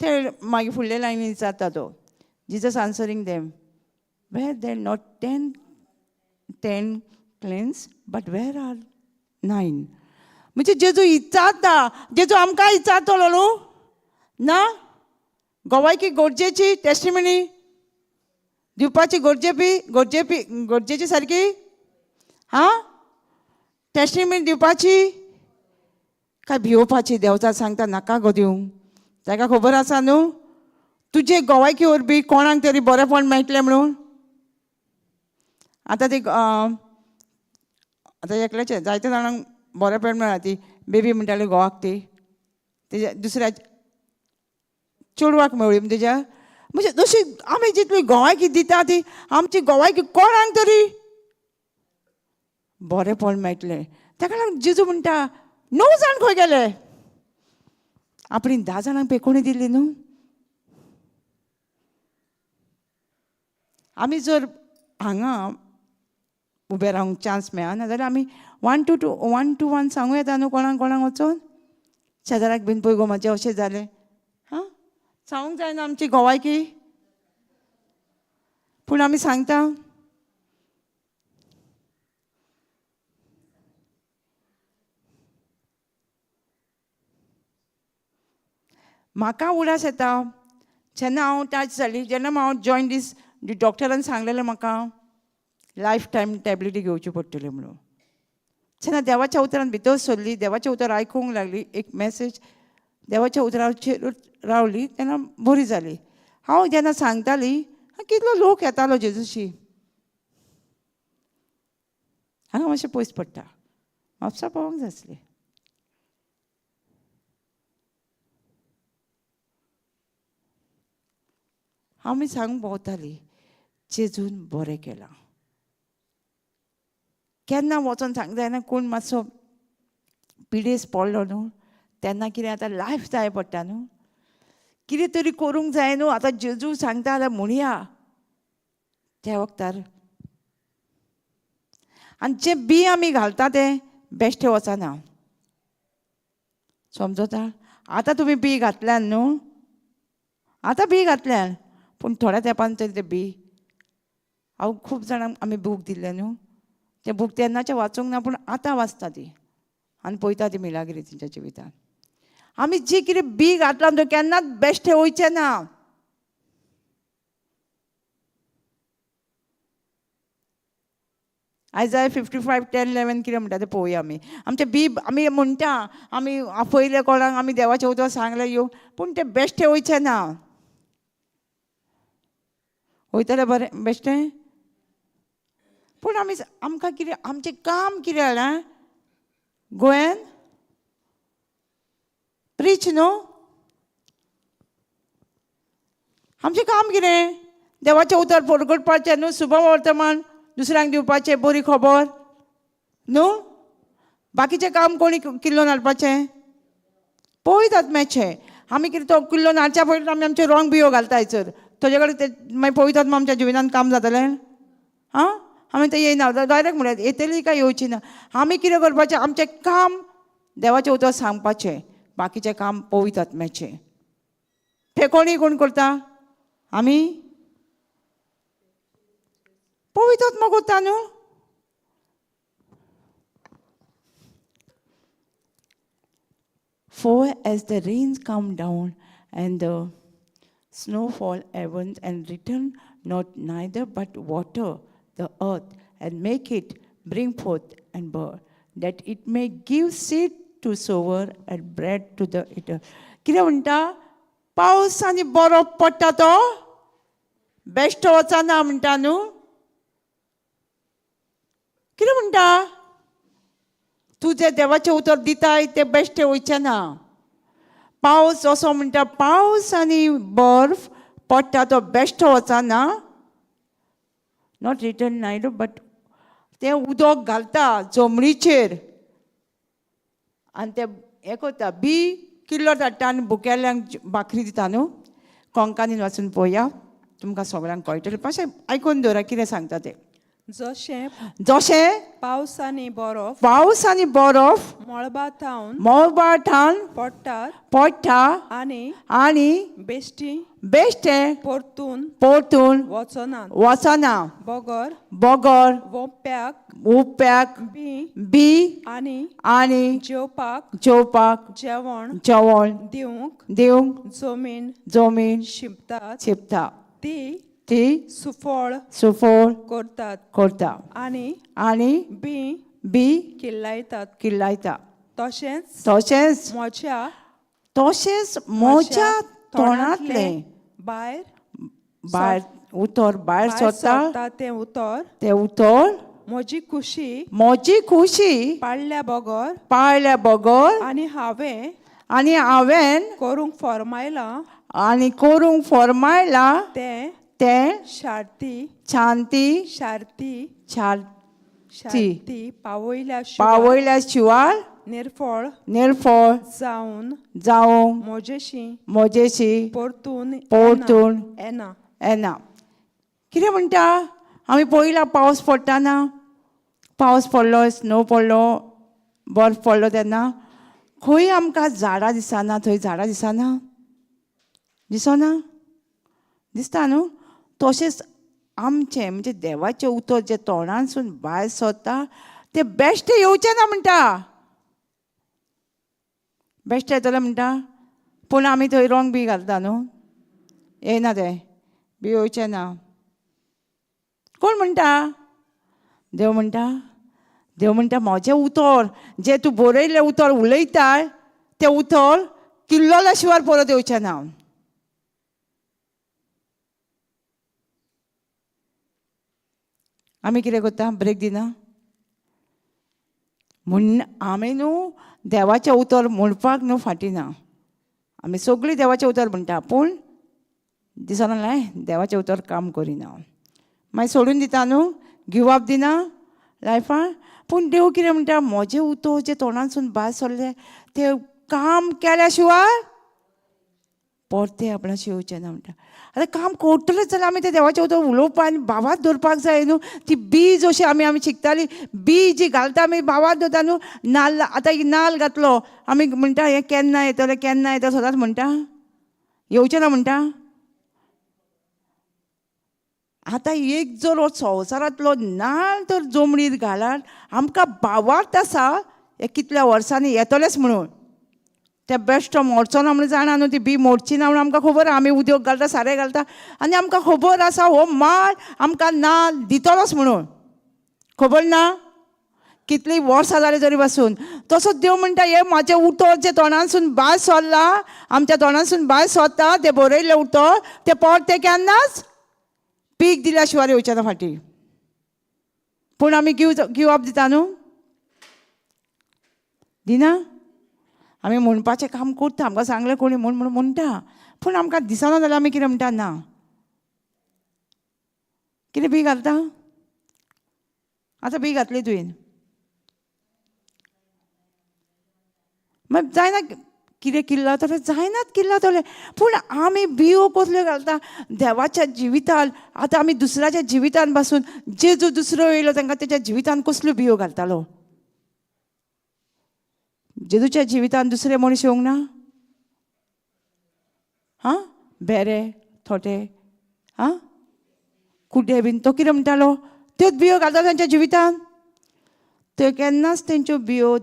ते मागीर फुडले लायनी विचारता तो. Jesus answering them, were there not 10 cleanse, but where are 9? म्हणजे जेजू विचारता, जेजू आमकां विचारतलो न्हू ना. गोवायकी गरजेची, टेस्टिमनी दिवपाची गरजे गरजे गरजेची सारकी. हां, टेस्टिमनी दिवपाची काय भिवपाची? देवता सांगता नाका गो दिवंक, ताका खबर आसा न्हू तुजे गोवायकी वरवीं कोणाक तरी बरेंपण मेळटलें म्हणून. आतां ती आतां एकल्याचें जायते जाणांक बरेंपण मेळ्ळां. ती बेबी म्हणटाली घोवाक, ती तेज्या दुसऱ्या चेडवाक मेळ्ळी तेज्या. म्हणजे जशी आमी जितली गोवायकी दिता ती आमची गोवायकी कोणाक तरी बरेंपण मेळटलें. ताका लागून जेजू म्हणटा 9 जाण खंय गेले? आपणी 10 जाणांक पेकोणी दिली न्हू. आमी जर हांगा उबे रावंक चान्स मेळना जाल्यार आमी 1 2 2 1 2 1 सांगूं येता न्हू कोणाक कोणाक वचोन. शेजाराक बीन पळय गो म्हाजें अशें जालें. हां, सांगूंक जायना आमची गोवायकी, पूण आमी सांगता. म्हाका उडास येता जेन्ना हांव टच जाली, जेन्ना हांव जॉयन दीस डॉक्टरान सांगलेलें म्हाका लायफ टायम टॅबलेटी घेवच्यो पडटल्यो म्हणून. जेन्ना देवाच्या उतरान भितर सरली, देवाचें उतर आयकूंक लागली, एक मॅसेज देवाच्या उतराचेर रावली, तेन्ना बरी जाली. हांव जेन्ना सांगताली कितलो लोक येतालो जेजूशी. हांगा मातशें पयस पडटा, म्हापसा पावोंक जाय आसलें. आमी सांगूंक भोंवताली जेजून बरें केलां. केन्ना वचोन सांग जायना, कोण मातसो पिडेस पडलो न्हू तेन्ना कितें आतां लायफ जाय पडटा न्हू, कितें तरी करूंक जाय न्हू. आतां जेजू सांगता जाल्यार म्हणया त्या वखदार. आनी जें बी आमी घालता तें बेश्टें वचना, समजता? आतां तुमी बी घातल्यान न्हू, आतां बी घातल्यान, पूण थोड्या तेंपान तरी तें बी. हांव खूब जाणांक आमी बूक दिल्ले न्हू, तें बूक तेन्नाचें वाचूंक ना, पूण आतां वाचता ती आनी पळयता ती मिलाग्री तेंच्या जिवितान. आमी जी कितें बी घातलां तें केन्नाच बेश्टें वयचें ना. आयज 55 10 11 कितें म्हणटा तें पळोवया आमी. आमचें बी आमी म्हणटा, आमी आपयलें कोणाक, आमी देवाचें उतर सांगलें येवंक, पूण तें बेश्टें वयचें ना. वयतलें बरें बेश्टें? पूण आमी आमकां कितें आमचें काम कितें जालां गोंयान प्रीच न्हू. आमचें काम कितें? देवाचें उतर परगटपाचें न्हू, शुभ वर्तमान दुसऱ्यांक दिवपाचें, बरी खबर न्हू. बाकीचें काम कोणी किल्लोन हाडपाचें पळयतात मातशें. आमी कितें तो किल्लोन हाडच्या पयलीं आमी आमचें रॉंग बियो घालता हयसर, ताजे कडेन ते मागीर पळयतात, मागीर आमच्या जिवितान काम जातलें. आं, आमी तें येयना डायरेक्ट म्हणल्यार येतली काय येवची ना. आमी कितें करपाचें? आमचें काम देवाचें उतर सांगपाचें, बाकीचें काम पवित्र आत्म्याचें. फेकोणी कोण करता? आमी पवित्र आत्मो करता न्हू. For as the rains come down and the Snow fall heavens and return not neither but water the earth and make it bring forth and bud, that it may give seed to sower and bread to the eater. कितें म्हणटा? पावस आनी बरोफ पडटा तो बेश्टो वचना म्हणटा न्हू. कितें म्हणटा? तूं जें देवाचें उतर दिताय तें बेश्टें वयचें ना. पावस असो म्हणटा, पावस आनी बर्फ पडटा तो बेश्टो वचना, not return neither but तें उदक घालता जमनीचेर आनी तें हें करता, बी किल्लो धाडटा आनी भुकेल्ल्यांक भाकरी दिता न्हू. कोंकणीन वाचून पळोवया, तुमकां सगळ्यांक कळटलें. मातशें आयकून दवरा कितें सांगता तें. जशें जशें पावस आनी बरोफ पावस आनी बरोफ मळबा थावन मळबा थावन पडटात पडटा आनी आनी बेश्टी बेश्टें परतून परतून वचनात वचना बगर बगर वोंप्याक उप्याक बी बी आनी आनी जेवपाक जेवपाक जेवण जेवण दिवंक दिवंक जमीन जमीन शिंपतात शिंपता ती ती सुफळ सुफळ करतात करता आनी आनी बी बी किल्लायतात. किल्लायता. तशेंच तशेंच म्हज्या तशेंच म्हज्या तोंडांतलें भायर भायर उतर भायर भायर सरता सरता तें उतर तें उतर म्हजी खुशी म्हजी खुशी पाडल्या बगर पाळल्या बगर आनी हांवें आनी हांवें करूंक फॉर्मायलां आनी करूंक फॉर्मायलां तें तें शार्ती शांती शार्ती शांती शार्ती पावयल्या शिवाय पावयल्या शिवाय निर्फळ निर्फळ जावन जावंक म्हजेशी म्हजेशी परतून परतून येना येना. कितें म्हणटा? आमी पळयला पावस पडटाना, पावस पडलो, स्नो पडलो, बर्फ पडलो तेन्ना खंय आमकां झाडां दिसना, थंय झाडां दिसना, दिसना, दिसता न्हू. तशेंच आमचें म्हणजे देवाचें उतर जें तोंडांसून भायर सरता तें बेश्टें येवचें ना म्हणटा. बेश्टें येतलें म्हणटा, पूण आमी थंय रंग बी घालता न्हू, येना तें बी येवचें ना. कोण म्हणटा? देव म्हणटा. देव म्हणटा म्हजें उतर जें तूं बरयल्लें उतर उलयता तें उतर किल्लोल्या शिवाय परत येवचें ना. आमी कितें करता? ब्रेक दिना म्हूण आमी न्हू देवाचें उतर म्हणपाक न्हू फाटीं ना. आमी सगळीं देवाचें उतर म्हणटा, पूण दिसना न्हय देवाचें उतर काम करिना, मागीर सोडून दिता न्हू, गिव अप दिना लायफान. पूण देव कितें म्हणटा? म्हजें उतर जें तोंडांसून भायर सरलें तें काम केल्या शिवाय परतें आपणाशी येवचें ना म्हणटा. आतां काम करतलेच जाल्यार आमी तें देवाचें उतर उलोवपाक आनी भावात दवरपाक जाय न्हू. ती बीज अशी आमी आमी शिकताली, बीज जी घालता आमी भावात दवरता न्हू. नाल्ल आतां एक नाल्ल घातलो आमी म्हणटा हें केन्ना येतलें केन्ना येतलें सदांच म्हणटा, येवचें ना म्हणटा. आतां एक जर हो संवसारांतलो नाल्ल तर जमनीर घालात आमकां भावार्थ आसा हे कितल्या वर्सांनी येतलेच म्हणून. ते बेश्टो मोडचो ना म्हणून जाणा न्हू, ती बी मोडची ना म्हणून आमकां खबर आसा. आमी उद्योग घालता, सारें घालता आनी आमकां खबर आसा हो माल आमकां नाल्ल दितलोच म्हणून. खबर ना कितलीं वर्सां जालीं तरी पासून. तसोच देव म्हणटा हें म्हाजें उतर जें तोंडांसून भायर सरलां, आमच्या तोंडांसून भायर सरता तें बरयल्लें उतर तें परतें केन्नाच पीक दिल्या शिवाय येवचें ना फाटीं. पूण आमी गिव अप दिता न्हू, दिना. आमी म्हणपाचें काम करता, आमकां सांगलें कोणी म्हूण म्हणून म्हणटा, पूण आमकां दिसना जाल्यार आमी कितें म्हणटा? ना. कितें बी घालता? आतां बी घातली तुवें, मागीर जायना कितें किल्लतलें, जायनात किल्लतलें. पूण आमी बियो कसल्यो घालता देवाच्या जिवितान. आतां आमी दुसऱ्याच्या जिवितान पासून जेजू दुसरो येयलो तांकां तेच्या जिवितान कसल्यो बियो घालतालो? जेजूच्या जिवितान दुसरे मनीस येवंक ना? हां, बेरे थोटे, हां, कुड्डे बीन, तो कितें म्हणटालो? त्योच बियो घालता तांच्या जिवितान. त्यो केन्नाच तेंच्यो बियो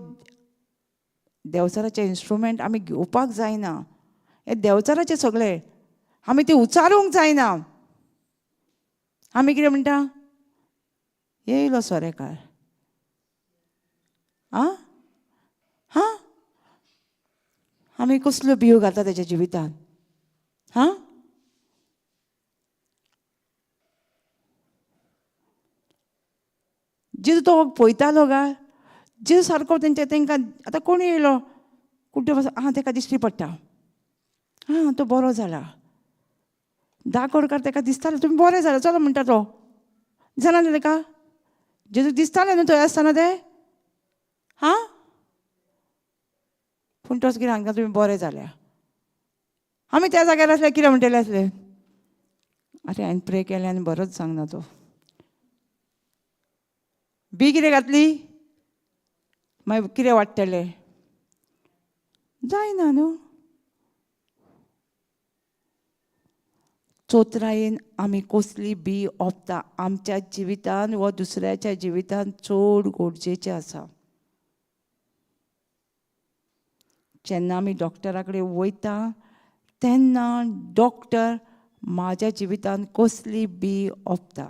देंवचाराचे इन्स्ट्रुमेंट आमी घेवपाक जायना. हें देंवचाराचें सगळें. आमी ती उचारूंक जायना. आमी कितें म्हणटा, येयलो सोरेकार, आं हां, आमी कसल्यो बियो घालता तेच्या जिवितान. हां, जेजू तो पळयतालो गा, जेजू सारको तेंच्या तेंकां आतां कोण येयलो कुड्डो बस, आं तेका दिश्टी पडटा, आं तो बरो जाला. दाकोडकार तेका दिसतालो तुमी बरें जालें चलो म्हणटा तो, दिसना न्ही तेका, जेजू दिसतालें न्हू थंय आसतना तें. हां, पूण तोच कितें सांगता तुमी बरें जाल्या. आमी त्या जाग्यार आसले कितें म्हणटले आसले, आरे हांवें प्रे केलें आनी बरोच सांगना तो. बी कितें घातली मागीर कितें वाडटलें, जायना न्हू. चोत्रायेन आमी कसली बी ओंपता आमच्या जिवितान वा दुसऱ्याच्या जिवितान चड गरजेचें आसा. जेन्ना आमी डॉक्टरा कडेन वयता तेन्ना डॉक्टर म्हाज्या जिवितान कसली बी ओंपता,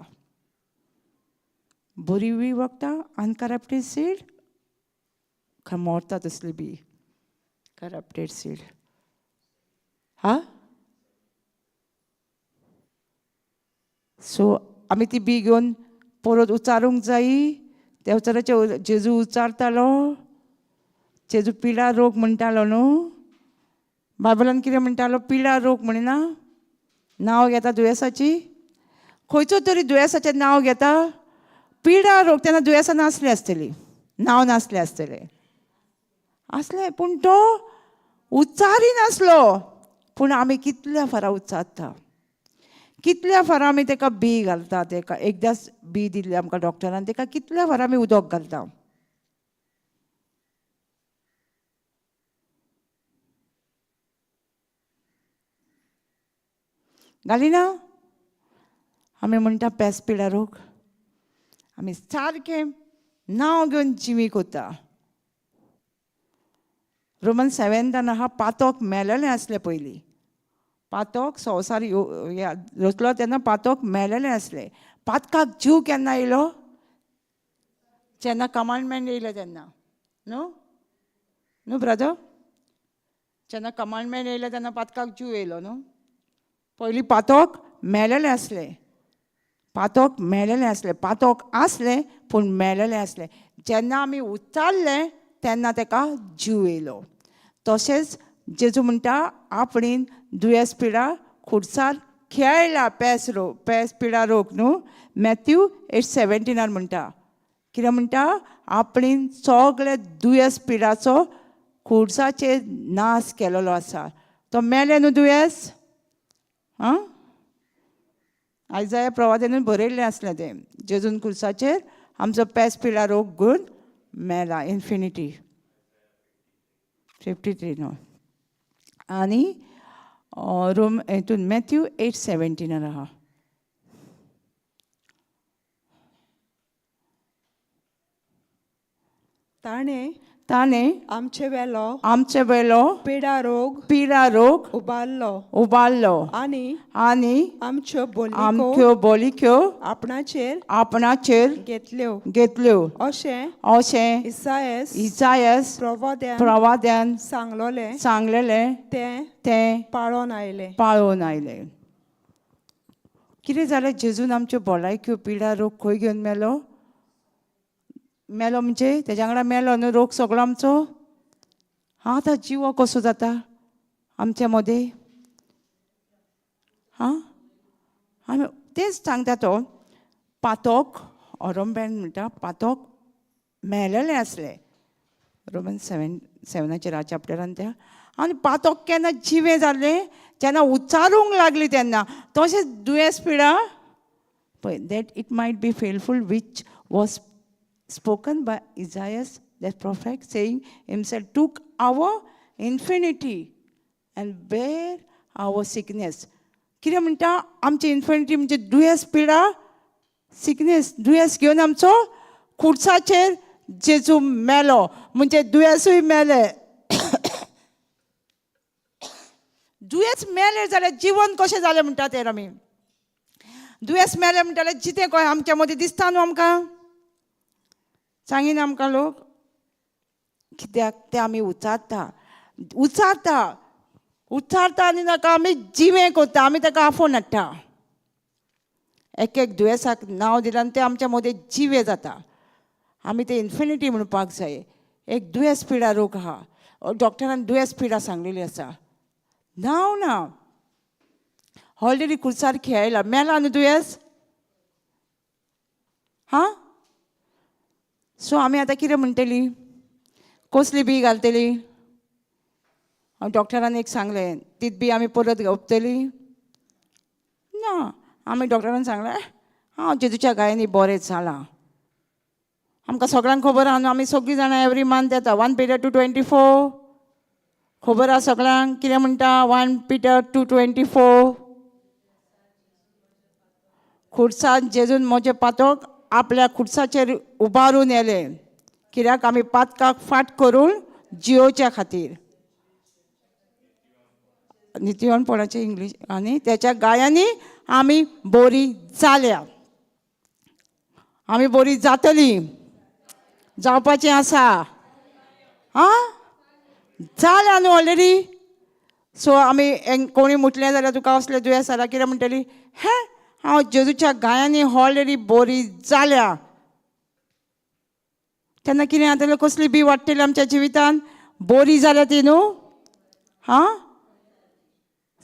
बरी बी वखता अनकरप्टेड सीड, काय मरता तसली बी करप्टेड सीड. हा, सो आमी ती बी घेवन परत उचारूंक जायी. त्या उचाराचे जेजू उचारतालो, जेजू पिडा रोग म्हणटालो न्हू, बायबलान कितें म्हणटालो, पिडा रोग म्हणिना, नांव घेता दुयेंसाची, खंयचो तरी दुयेंसाचें नांव घेता, पिडा रोग. तेन्ना दुयेंसां नासलीं आसतलीं, नांव नासलें आसतलें, आसलें, पूण तो उच्चारी नासलो. पूण आमी कितल्या फारा उच्चारता, कितल्या फारा आमी तेका बी घालता, तेका एकदांच बी दिल्ली आमकां डॉक्टरान, तेका कितल्या फारा आमी उदक घालता. घालिना आमी म्हणटा पेस पिडा रोग, आमी सारकें नांव घेवन जिवी कोता. रोमन 7 आहा, पातोक मेलेलें आसलें पयलीं, पातोक संवसार रचलो तेन्ना पातोक मेलेलें आसलें. पातकाक जीव केन्ना येयलो, जेन्ना कमांडमेंट येयलें तेन्ना, न्हू न्हू ब्रदर, जेन्ना कमांडमेंट येयलें तेन्ना पातकाक जीव येयलो न्हू. पयलीं पातोक मेलेलें आसलें, पातोक मेलेलें आसलें, पातोक आसलें पूण मेलेलें आसलें. जेन्ना आमी उच्चारलें तेन्ना तेका जीव येयलो. तशेंच जेजू म्हणटा आपणेन दुयेंस पिडा खुर्सार खेळ्ळा, पेस रोग, पेस पिडा रोग न्हू. मॅथ्यू 8:17 म्हणटा, कितें म्हणटा, आपणेन सगळे दुयेंस पिडाचो खुर्साचेर नाश केलेलो आसा. तो मेलें न्हू दुयेंस, आं, आयजाया प्रवाद्यानूय बरयल्लें आसलें तें, जेजून खुर्साचेर आमचो पेस पिडा रोग घेवन मेला, इन्फिनिटी 53 न्हू. आनी रोम हितून मॅथ्यू 8:17 आहा. ताणें ताणें आमचे वेलो आमचे वेलो पिडा रोग पिडा रोग उबारलो उबारलो आनी आनी आमच्यो बोलिको आमच्यो बोलिक्यो आपणाचेर आपणाचेर घेतल्यो घेतल्यो. अशें अशें इसायस इसायस प्रवाद्यान प्रवाद्यान सांगलोलें सांगलेलें तें तें पाळोन आयलें. पाळोवन आयलें. कितें जालें, जेजून आमच्यो भलायक्यो पिडा रोग खंय घेवन मेलो? मेलो म्हणजे तेज्या वांगडा मेलो न्हू रोग सगळो आमचो. हां, आतां जिवो कसो जाता आमच्या मदें? हां, आमी तेंच सांगता तो पातोक, ओरोमबेन म्हणटा पातोक मेलेलें आसलें, रोमन 7 चॅप्टरान त्या. आनी पातोक केन्ना जिवें जालें, जेन्ना उच्चारूंक लागली तेन्ना. तशेंच दुयेंस पिडा पळय, that it might be fulfilled which was spoken by Isaiah that prophet, saying himself took our infirmity and bare our sickness. कितें म्हणटा, आमची इन्फिनिटी म्हणजे दुयेंस पिडा, सिकनेस, दुयेंस घेवन आमचो खुर्साचेर जेजू मेलो, म्हणजे दुयेंसूय मेले. दुयेंस मेलें जाल्यार जिवन कशें जालें म्हणटा तें आमी. दुयेंस मेलें म्हणटा जाल्यार जितें कशें आमच्या मदीं दिसता न्हू आमकां. सांगिना आमकां लोक कित्याक तें आमी उचारता उचारता उचारता आनी ताका आमी जिवें करता, आमी ताका आफोवन हाडटा. एक एक दुयेंसाक नांव दिलां आनी तें आमच्या मदीं जिवें जाता. आमी तें इन्फिनिटी म्हणपाक जाय. एक दुयेंस पिडा रोग आहा, डॉक्टरान दुयेंस पिडा सांगलेली आसा, नांव ना ऑलरेडी कुर्सार खेळयला मेला न्हू दुयेंस. हां, सो आमी आतां कितें म्हणटली, कसली बी घालतली? डॉक्टरान एक सांगलें तीच बी आमी परत घेवपतली ना. आमी डॉक्टरान सांगलें हांव जेजूच्या गायांनी बरें जालां. आमकां सगळ्यांक खबर आहा न्हू, आमी सगळीं जाणां एवरी मंथ येता. 1 Peter 2:24 खबर आहा सगळ्यांक. कितें म्हणटा 1 Peter 2:24? खुर्सान जेजून म्हजें पातक आपल्या खुर्साचेर उबारून येलें, कित्याक आमी पातकाक फाट करून जियोच्या खातीर. नितीवणपणाचें इंग्लीश. आनी त्याच्या गायांनी आमी बोरी जाल्या, आमी बोरी जातली, जावपाचें आसा. आं, जाल्या न्हू ऑलरेडी. सो आमी कोणी म्हटलें जाल्यार तुका असलें दुयेंस जाल्यार कितें म्हणटली, हें हांव जेजूच्या गायांनी ऑलरेडी बोरी जाल्या. तेन्ना कितें जातलें, कसली बी वाडटली आमच्या जिवितान, बोरी जाल्या ती न्हू. हां,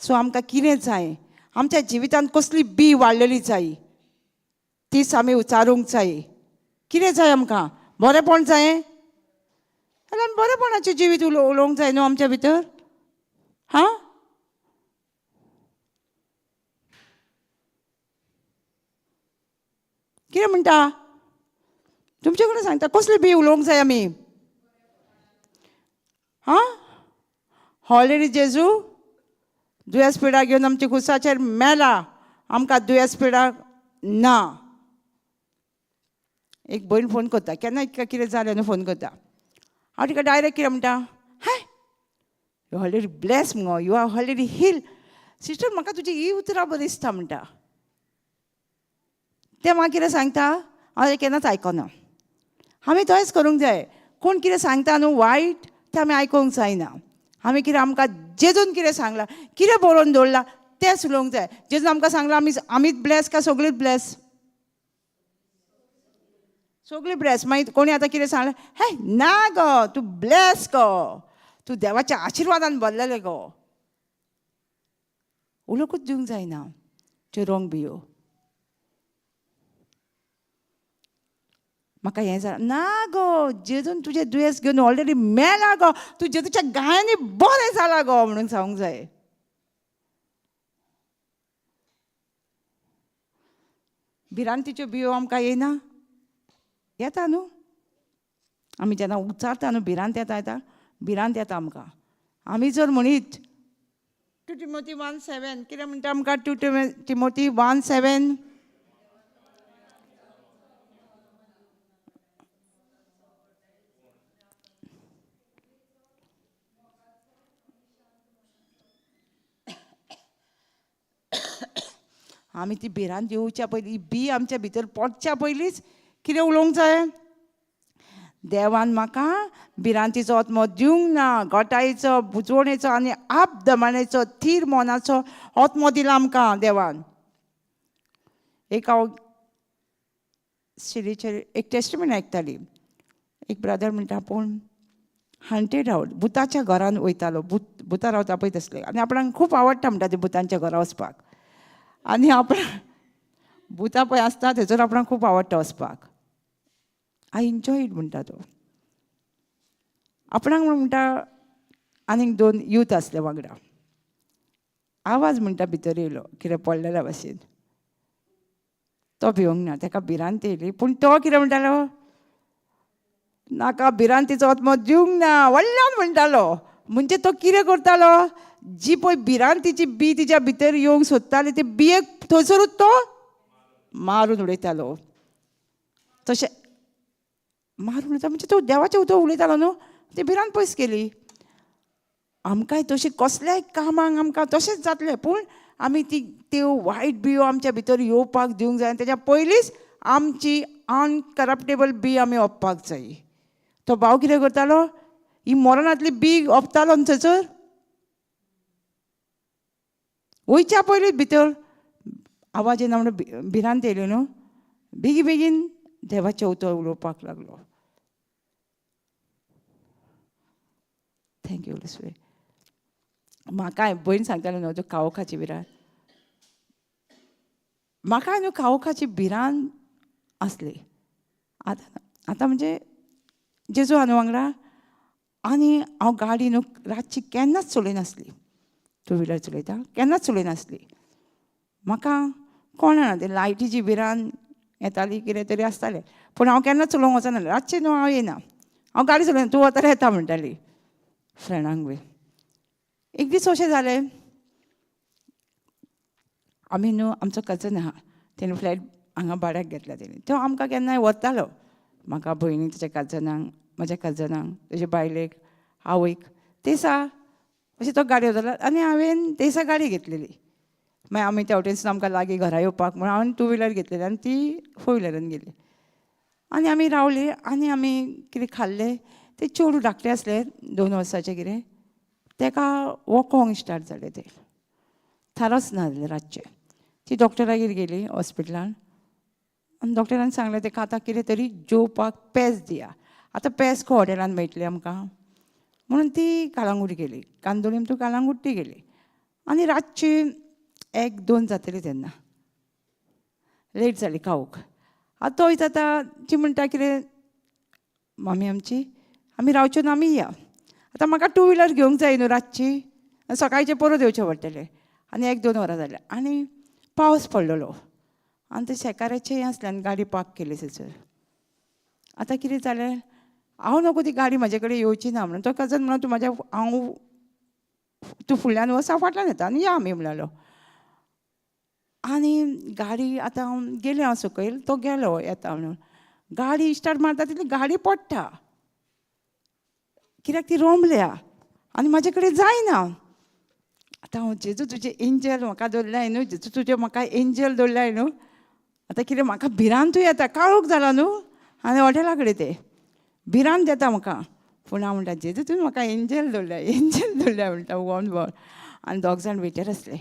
सो आमकां कितें जाय, आमच्या जिवितान कसली बी वाडलेली जाय तीच आमी उचारूंक जाय. कितें जाय आमकां, बरेंपण जाय जाल्यार आमी बरेंपणाचें जिवीत उलोवंक जाय न्हू आमच्या भितर. हां, कितें म्हणटा तुमचे कडेन सांगता, कसली बी उलोवंक जाय आमी. हां, ऑलरेडी जेजू दुयेंस पिडा घेवन आमच्या खुर्साचेर मेला, आमकां दुयेंस पिडा ना. एक भयण फोन करता केन्ना कितें जालें न्हू, फोन करता. हांव तिका डायरेक्ट कितें म्हणटा, हाय you already bless मुगो, you are already heal. Sister म्हाका तुजी ही उतरां बरीं दिसता म्हणटा. तें म्हाका कितें सांगता हांव केन्नाच आयकना. आमी तशेंच करूंक जाय, कोण कितें सांगता न्हू वायट तें आमी आयकूंक जायना. आमी कितें आमकां जेजून कितें सांगलां, कितें बरोवन दवरलां तेंच उलोवंक जाय. जेजून आमकां सांगलां आमी आमीच ब्लेस काय सगळींच ब्लेस? सगळीं ब्लेस. मागीर कोणी आतां कितें सांगलें, हे ना गो तूं ब्लेस गो, तूं देवाच्या आशिर्वादान भरलेलें गो, उलोवंकूच दिवंक जायना त्यो रोंग बियो. म्हाका हें जालां ना गो, जेजून तुजें दुयेंस घेवन ऑलरेडी मेला गो, तूं जेजूच्या गायांनी बरें जालां गो म्हणून सांगूंक जाय. भिरांतीच्यो बियो आमकां येना, येता न्हू. आमी जेन्ना उचारता न्हू भिरांत येता, येता भिरांत येता आमकां. आमी जर म्हणीत 2 Timothy 1:7 कितें म्हणटा आमकां 2 Timothy 1:7? आमी ती भिरांत येवच्या पयलीं, बी आमच्या भितर पडच्या पयलींच कितें उलोवंक जाय, देवान म्हाका भिरांतीचो आत्मो दिवंक ना, गोटायेचो, बुजवणेचो आनी आपदमाणेचो थीर मनाचो आत्मो दिला आमकां देवान. एक हांव सिडीचेर एक टेस्टमेंट आयकताली. एक ब्रदर म्हणटा आपूण हंटेड हावस भुताच्या घरान वयतालो, भुतां रावता पळय तसले, आनी आपणाक खूब आवडटा म्हणटा ते भुतांच्या घरा वचपाक. आनी आपणाक भुतां पळय आसता थंयसर आपणाक खूब आवडटा वचपाक. I enjoy it म्हणटा तो. आपणाक म्हणटा आनीक 2 यूथ आसले वांगडा. आवाज म्हणटा भितर येयलो कितें पडलेल्या भाशेन. तो भिवंक ना, ताका भिरांत येयली, पूण तो कितें म्हणटालो, नाका भिरांतीचो आत्मो दिवंक ना व्हडल्यान म्हणटालो. म्हणजे तो कितें करतालो, जी पळय भिरांतीची बी तिच्या भितर येवंक सोदताली ती बियेक थंयसरूच तो मारून उडयतालो. तशें मारून उडयता म्हणजे तो देवाचें उतर उलयतालो न्हू, ती भिरांत पयस केली. आमकांय तशी कसल्याय कामांक आमकां तशेंच जातलें, पूण आमी ती त्यो वायट बियो आमच्या भितर येवपाक दिवंक जाय. तेच्या पयलींच आमची अनकरप्टेबल बी आमी ओंपपाक जाय. तो भाव कितें करतालो, ही मरणांतली बी ओंपतालो न्हू थंयसर वयच्या पयलींच भितर आवाज येना म्हणून भिरांत येयली न्हू, बेगी बेगीन देवाचें उतर उलोवपाक लागलो. Thank you Holy. म्हाकाय भयण सांगताले न्हू त्यो काळोखाची भिरांत, म्हाकाय न्हू काळोखाची भिरांत आसली. आतां आतां म्हणजे जेजू आहा न्हू वांगडा, आनी हांव गाडी न्हू रातची केन्नाच चलयनासली, टू व्हिलर चलयता केन्नाच चलयनासली. म्हाका कोण जाणा ते लायटीची भिरांत येताली, कितें तरी आसतालें, पूण हांव केन्नाच चलोवंक वचनासलें. रातचें न्हू हांव येयना, हांव गाडी चलयना, तूं वता येता म्हणटाली फ्रेंडांक बी. एक दीस अशें जालें, आमी न्हू आमचो कजन आहा, तेणी फ्लॅट हांगा भाड्याक घेतला तेणी, तो आमकां केन्नाय व्हरतालो, म्हाका भयणी तेच्या कजनांक, म्हज्या कजनांक, तेजे बायलेक, आवयक. ते दिसा अशें तो गाडी वतालो आनी हांवें ते दिसा गाडी घेतलेली. मागीर आमी त्या वटेनसून आमकां लागीं घरा येवपाक म्हणून हांवें टू व्हिलर घेतलेली आनी ती फोर व्हिलरान गेली. आनी आमी रावली आनी आमी कितें खाल्लें, तें चेडूं धाकटें आसलें 2 वर्साचें कितें, तेका वोकोंक स्टार्ट जालें, तें थारच ना जालें रातचें. ती डॉक्टरागेर गेली हॉस्पिटलान आनी डॉक्टरान सांगलें तेका आतां कितें तरी जेवपाक पेज दिया, आतां पेज खंय हॉटेलान मेळटली आमकां म्हणून ती कालांगूट गेली, कांदोळीम टू कालांगूट ती गेली. आनी रातची 1-2 जातली तेन्ना, लेट जाली खावंक. आतां तो वयता आतां ती म्हणटा कितें मामी आमची, आमी रावच्यो ना, आमी या. आतां म्हाका टू व्हिलर घेवंक जाय न्हू रातची, सकाळचें परत येवचें पडटलें. आनी 1-2 वरां जालीं आनी पावस पडलेलो आनी ते शेकाराचें हें आसलें आनी गाडी पार्क केली थंयसर. आतां कितें जालें, हांव नको ती गाडी म्हाजे कडेन येवची ना म्हणून तो कजन म्हणून तूं म्हाज्या, हांव तूं फुडल्यान वच हांव फाटल्यान येता आनी या आमी म्हणलो. आनी गाडी आतां गेलें हांव सकयल, तो गेलो येता म्हणून, गाडी स्टार्ट मारता तितली गाडी पडटा, कित्याक ती रोमल्या आनी म्हाजे कडेन जायना. आतां हांव जेजू तुजें एंजल म्हाका दवरलाय न्हू, जेजू तुजें म्हाका एंजल दवरलाय न्हू, आतां कितें म्हाका भिरांतूय येता, काळोख जाला न्हू आनी हॉटेला कडेन ते भिरांत येता म्हाका, पूण हांव म्हणटा जेजू तुवें म्हाका एंजल दवरल्या, एंजल दवरल्या म्हणटा वन बॉल. आनी 2 जाण वेटर आसले,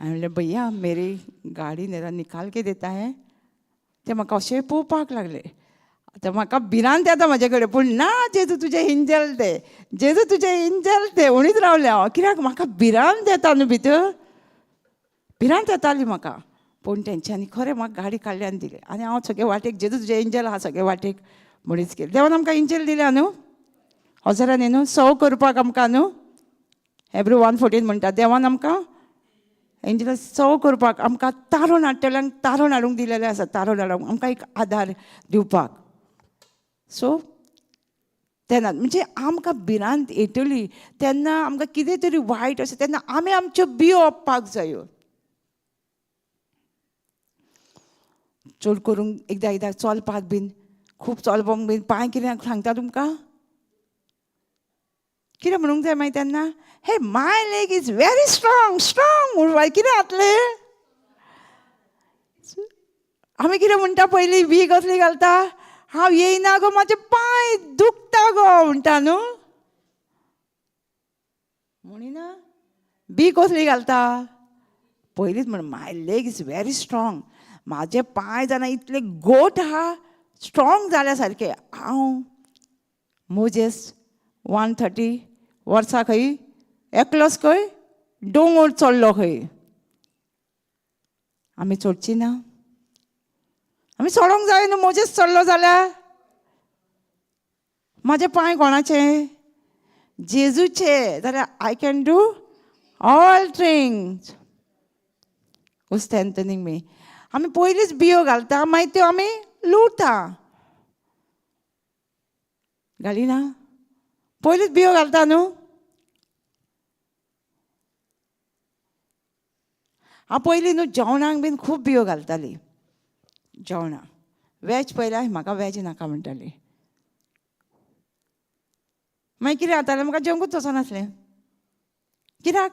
हांवें म्हणलें भैया मेरी गाडी निकाल के देता है. ते म्हाका अशें पळोवपाक लागले. आतां म्हाका भिरांत येता म्हाजे कडेन, पूण ना जेजू तुजें एंजल ते, जेजू तुजें एंजल ते म्हणीत रावलें हांव, कित्याक म्हाका भिरांत येता न्हू भितर, भिरांत येताली म्हाका. पूण तेंच्यांनी खरें म्हाका गाडी काडली आनी दिली आनी हांव सगळे वाटेक जेजू तुजें एंजल आहा सगळे वाटेक म्हणीच केलें. देवान आमकां एंजल दिल्या न्हू, हजारांनी न्हू, सव करपाक आमकां न्हू, हेब्रू 1:14 म्हणटा देवान आमकां एंजल सव करपाक, आमकां तारण हाडटल्यांक तारण हाडूंक दिलेलें आसा, तारण हाडूंक आमकां एक आदार दिवपाक. सो तेन्ना म्हणजे आमकां भिरांत येतली तेन्ना आमकां कितें तरी वायट आसा तेन्ना आमी आमच्यो बियो ओंपपाक जायो. चड करून एकदां एकदां चलपाक बीन खूब चलपाक बीन पांय कितें सांगता तुमकां, कितें म्हणूंक जाय मागीर तेन्ना, hey my leg is very strong strong म्हणून कितें जातलें. आमी कितें म्हणटा पयलीं बी कसली घालता, हांव येयना गो म्हाजे पांय दुखता गो म्हणटा न्हू, म्हणिना बी कसली घालता पयलींच म्हण my leg is very strong, म्हाजे पांय जाणा इतले गोट आहा स्ट्रॉंग जाल्या सारके. हांव मोजेस 130 वर्सां खंय एकलोच खंय दोंगर चडलो खंय, आमी चडची ना, आमी चडोंक जाय न्हू. मोजेस चडलो जाल्यार म्हाजे पांय कोणाचे, जेजूचे, जाल्यार I can do all things who strengthening me. आमी पयलींच बियो घालता मागीर त्यो आमी लुवता, घालिना, पयलींच बियो घालता न्हू. हांव पयलीं न्हू जेवणाक बीन खूब बियो घालताली, जेवणाक वेज पयल्यार म्हाका वेज नाका म्हणटाली, मागीर कितें जातालें म्हाका जेवंकूच वचनासलें. कित्याक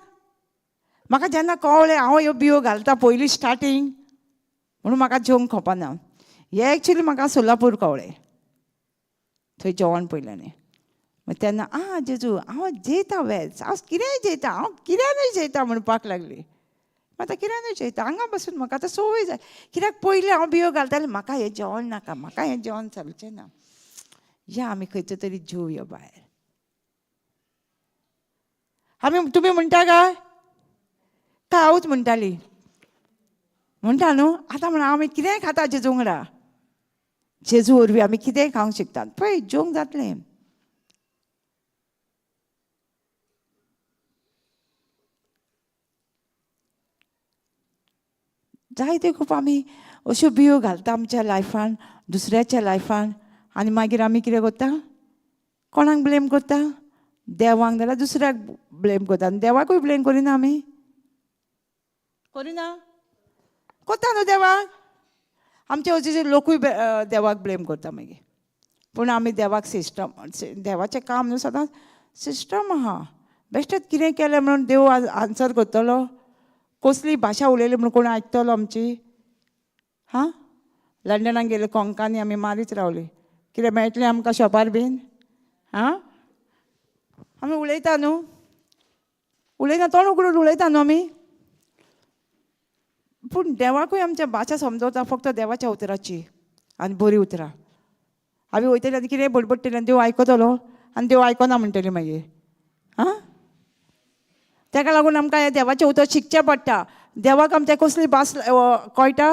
म्हाका जेन्ना कळ्ळें हांव ह्यो बियो घालता पयलीं स्टार्टींग म्हणून म्हाका जेवंक खपना. हें एक्चुली म्हाका सोलापूर कळ्ळें, थंय जेवण पयलें न्ही. मागीर तेन्ना आं जेजू हांव जेयता वेज, हांव कितेंय जेयता, हांव कित्यानूय जेयता म्हणपाक लागली. आतां कित्यानूय जेयता, हांगा बसून म्हाका आतां संवय जाय. कित्याक पयलीं हांव बियो घालतालें, म्हाका हें जेवण नाका, म्हाका हें जेवण चलचें ना, या आमी खंयचो तरी जेवया भायर. आमी तुमी म्हणटा काय काय हांवूच म्हणटाली? म्हणटा न्हू. आतां म्हणा आमी कितेंय खाता जेजू वांगडा, जेजू वरवीं आमी कितेंय खावंक शकतात. पळय जेवंक जातलें. जायते खूब आमी अश्यो बियो घालता आमच्या लायफान, दुसऱ्याच्या लायफान, आनी मागीर आमी कितें करता, कोणाक ब्लेम करता? देवाक जाल्यार दुसऱ्याक ब्लेम करता. आनी देवाकूय ब्लेम करिना आमी, करिना, करता न्हू देवाक. आमचे अजून लोकूय देवाक ब्लेम करता मागीर. पूण आमी देवाक सिस्टम, देवाचें काम न्हू सदांच सिस्टम आहा. बेश्टेच कितें केलें म्हणून देव आन्सर करतलो? कसली भाशा उलयली म्हणून कोण आयकतलो आमची? हां, लंडनाक गेले कोंकानी आमी मारीत रावली, कितें मेळटलें आमकां शॉपार बीन? हां, आमी उलयता न्हू, उलयना, तोंड उगडून उलयता न्हू आमी. पूण देवाकूय आमच्या भाशा समजवता फक्त देवाच्या उतराची आनी बरीं उतरां. आमी वयतली आनी कितें बडबडटली आनी देव आयकतलो, आनी देव आयकना म्हणटली मागीर. हां, ताका लागून आमकां हें देवाचें उतर शिकचें पडटा. देवाक आमच्या कसली भास कळटा?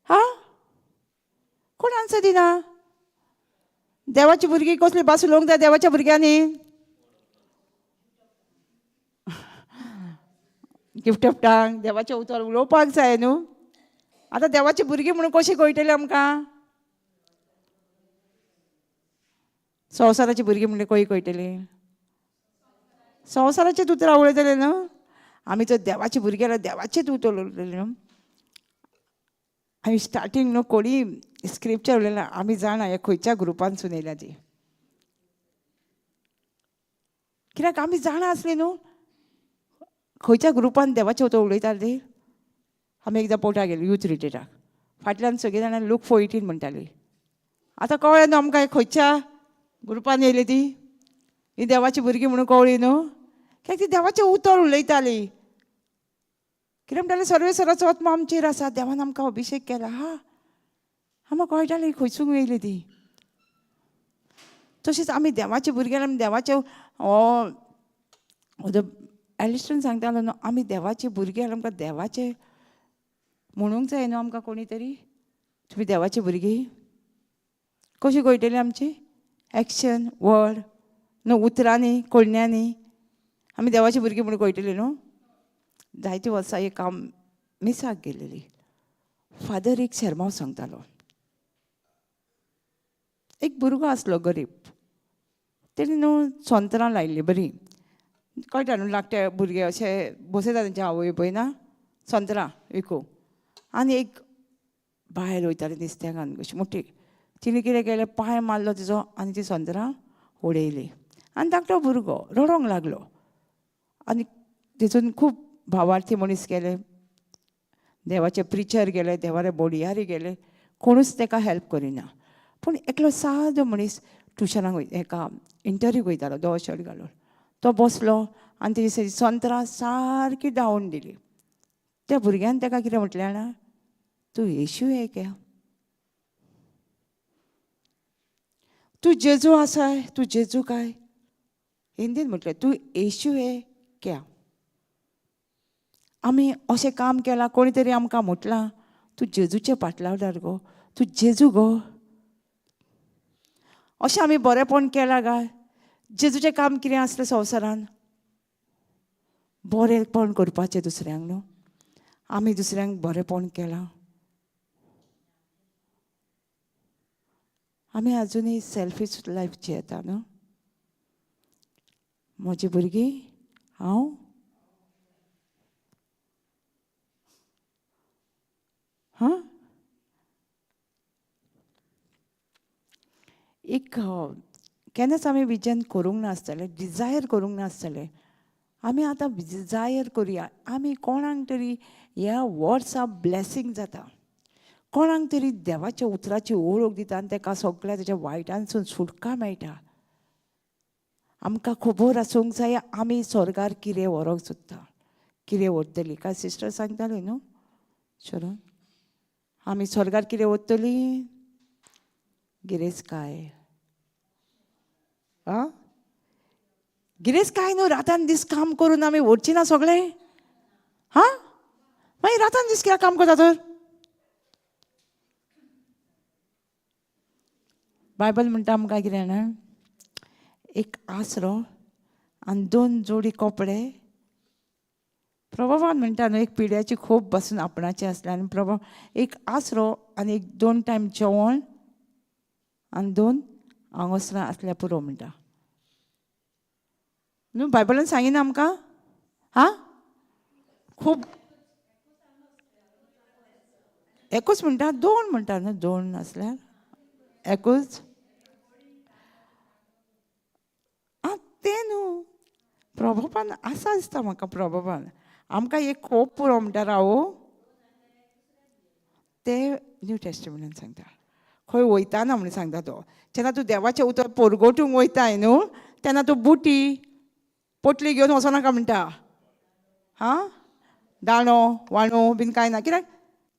हां, कोण आन्सर दिना? देवाची भुरगीं कसली भास उलोवंक जाय देवाच्या भुरग्यांनी? गिफ्ट ऑफ टंग, देवाचें उतर उलोवपाक जाय न्हू. आतां देवाची भुरगीं म्हणून कशी कळटली आमकां? संवसाराची भुरगीं म्हणल्यार खंय कळटली? संवसाराचीच उतरां उलयतले न्हू. आमी जर देवाची भुरगीं जाल्यार देवाचीच उतर उलयतले न्हू. आमी स्टार्टींग न्हू कोणी स्क्रिप्चर उलयना, आमी जाणा हे खंयच्या ग्रुपानसून येयल्या ती. कित्याक आमी जाणा आसली न्हू खंयच्या ग्रुपान देवाचें उतर उलयताले ती. आमी एकदां पोर्टा गेली यूथ रिट्रीटाक, फाटल्यान सगळीं जाणां लूक 4:18 म्हणटाली. आतां कळ्ळें न्हू आमकां खंयच्या ग्रुपान येयली ती, ही देवाची भुरगीं म्हणून कळ्ळी न्हू. कित्याक ती देवाचें उतर उलयताली. कितें म्हणटालें, सर्वेसराचो आत्मो आमचेर आसा, देवान आमकां अभिशेक केला. हा, आमकां कळटालें खंयसून येयली ती. तशेंच आमी देवाचे भुरगे, आमी देवाचे एलिस्टन सांगतालो न्हू, आमी देवाचे भुरगे, आमकां देवाचे म्हणूंक जाय न्हू आमकां कोणी तरी, तुमी देवाची भुरगीं. कशी कळटली आमची एक्शन वर्ड न्हू, उतरांनी कोळण्यांनी आमी देवाची भुरगीं म्हणून कळटली न्हू. जायते वर्सां एक हांव मिसाक गेलेली, फादर एक शेरमांव सांगतालो. एक भुरगो आसलो गरीब, तेणी न्हू सोंत्रां लायिल्लीं बरीं, कळटा न्हू, धाकटे भुरगे अशे बसयता तेंच्या आवय पळय ना सोंत्रां विकूंक. आनी एक बायल वयताली नुस्त्याकान्न कशी मोठी, तिणें कितें केलें, पांय मारलो तिजो आनी ती सोंत्रां उडयली. आनी धाकटो भुरगो रडोंक लागलो. आनी तितून खूब भावार्थी मनीस गेले, देवाचे प्रिचर गेले, देवाले बोडयारी गेले, कोणूच ताका हेल्प करिना. पूण एकलो सादो मनीस ट्युशनाक वयता, एका इंटरव्यूक वयतालो, धवो शर्ट घालून, तो बसलो आनी तेजी सोंत्रां सारकी धांवून दिली. त्या भुरग्यान ताका कितें म्हटलें जाणा, तूं येशू हे क्या, तूं जेजू आसाय, तूं जेजू काय? हिंदीन म्हटलें, तूं येशू हे क्या? आमी अशें काम केलां, कोणी तरी आमकां म्हटलां तूं जेजूचे पाटलावदार गो, तूं जेजू गो, अशें आमी बरेंपण केलां काय? जेजूचें काम कितें आसलें संवसारान? बरेंपण करपाचें दुसऱ्यांक न्हू. आमी दुसऱ्यांक बरेंपण केलां? आमी आजुनूय सेल्फीश लायफ जियेता न्हू. म्हजी भुरगीं हांव हां एक केन्नाच आमी विजन करूंक नासतलें, डिजायर करूंक नासतलें. आमी आतां डिजायर करुया. आमी कोणाक तरी ह्या वर्सा ब्लेसींग जाता, कोणाक तरी देवाच्या उतराची ओळख दिता आनी ताका सगळ्या तेच्या वायटांसून सुटका मेळटा. आमकां खबर आसूंक जाय आमी स्वर्गार कितें व्हरूंक सोदता, कितें व्हरतली. काय सिस्टर सांगताली न्हू शरण, आमी स्वर्गार कितें व्हरतली? गिरेस्तकाय. आं, गिरेस्तकाय न्हू, रातान दीस काम करून आमी व्हरची ना सगळें. हां, मागीर रातान दीस कित्याक काम करता तर? बायबल म्हणटा आमकां कितें जाणा, एक आसरो आनी 2 जोडी कपडे. प्रभावान म्हणटा न्हू, एक पिड्याची खोप बसून आपणाचें आसलें आनी प्रभाव एक आसरो आनी एक 2 टायम जेवण आनी 2 आंगोसरां आसल्यार पुरो म्हणटा न्हू. बायबलान सांगिना आमकां? हां, खूब एकूच म्हणटा, 2 म्हणटा न्हू, 2 आसल्यार एकूच. आं, तें न्हू प्रभावान आसा दिसता म्हाका. प्रभावान आमकां एक खोप पुरो म्हणटा रावो, ते न्यू टेस्टमेंटान सांगता. खंय वयताना म्हणून सांगता तो, जेन्ना तूं देवाचें उतर पोरगोटूंक वयताय न्हू तेन्ना तूं बुटी पोटली घेवन वचोनाका म्हणटा. हां, दाणो वाणो बीन कांय ना, कित्याक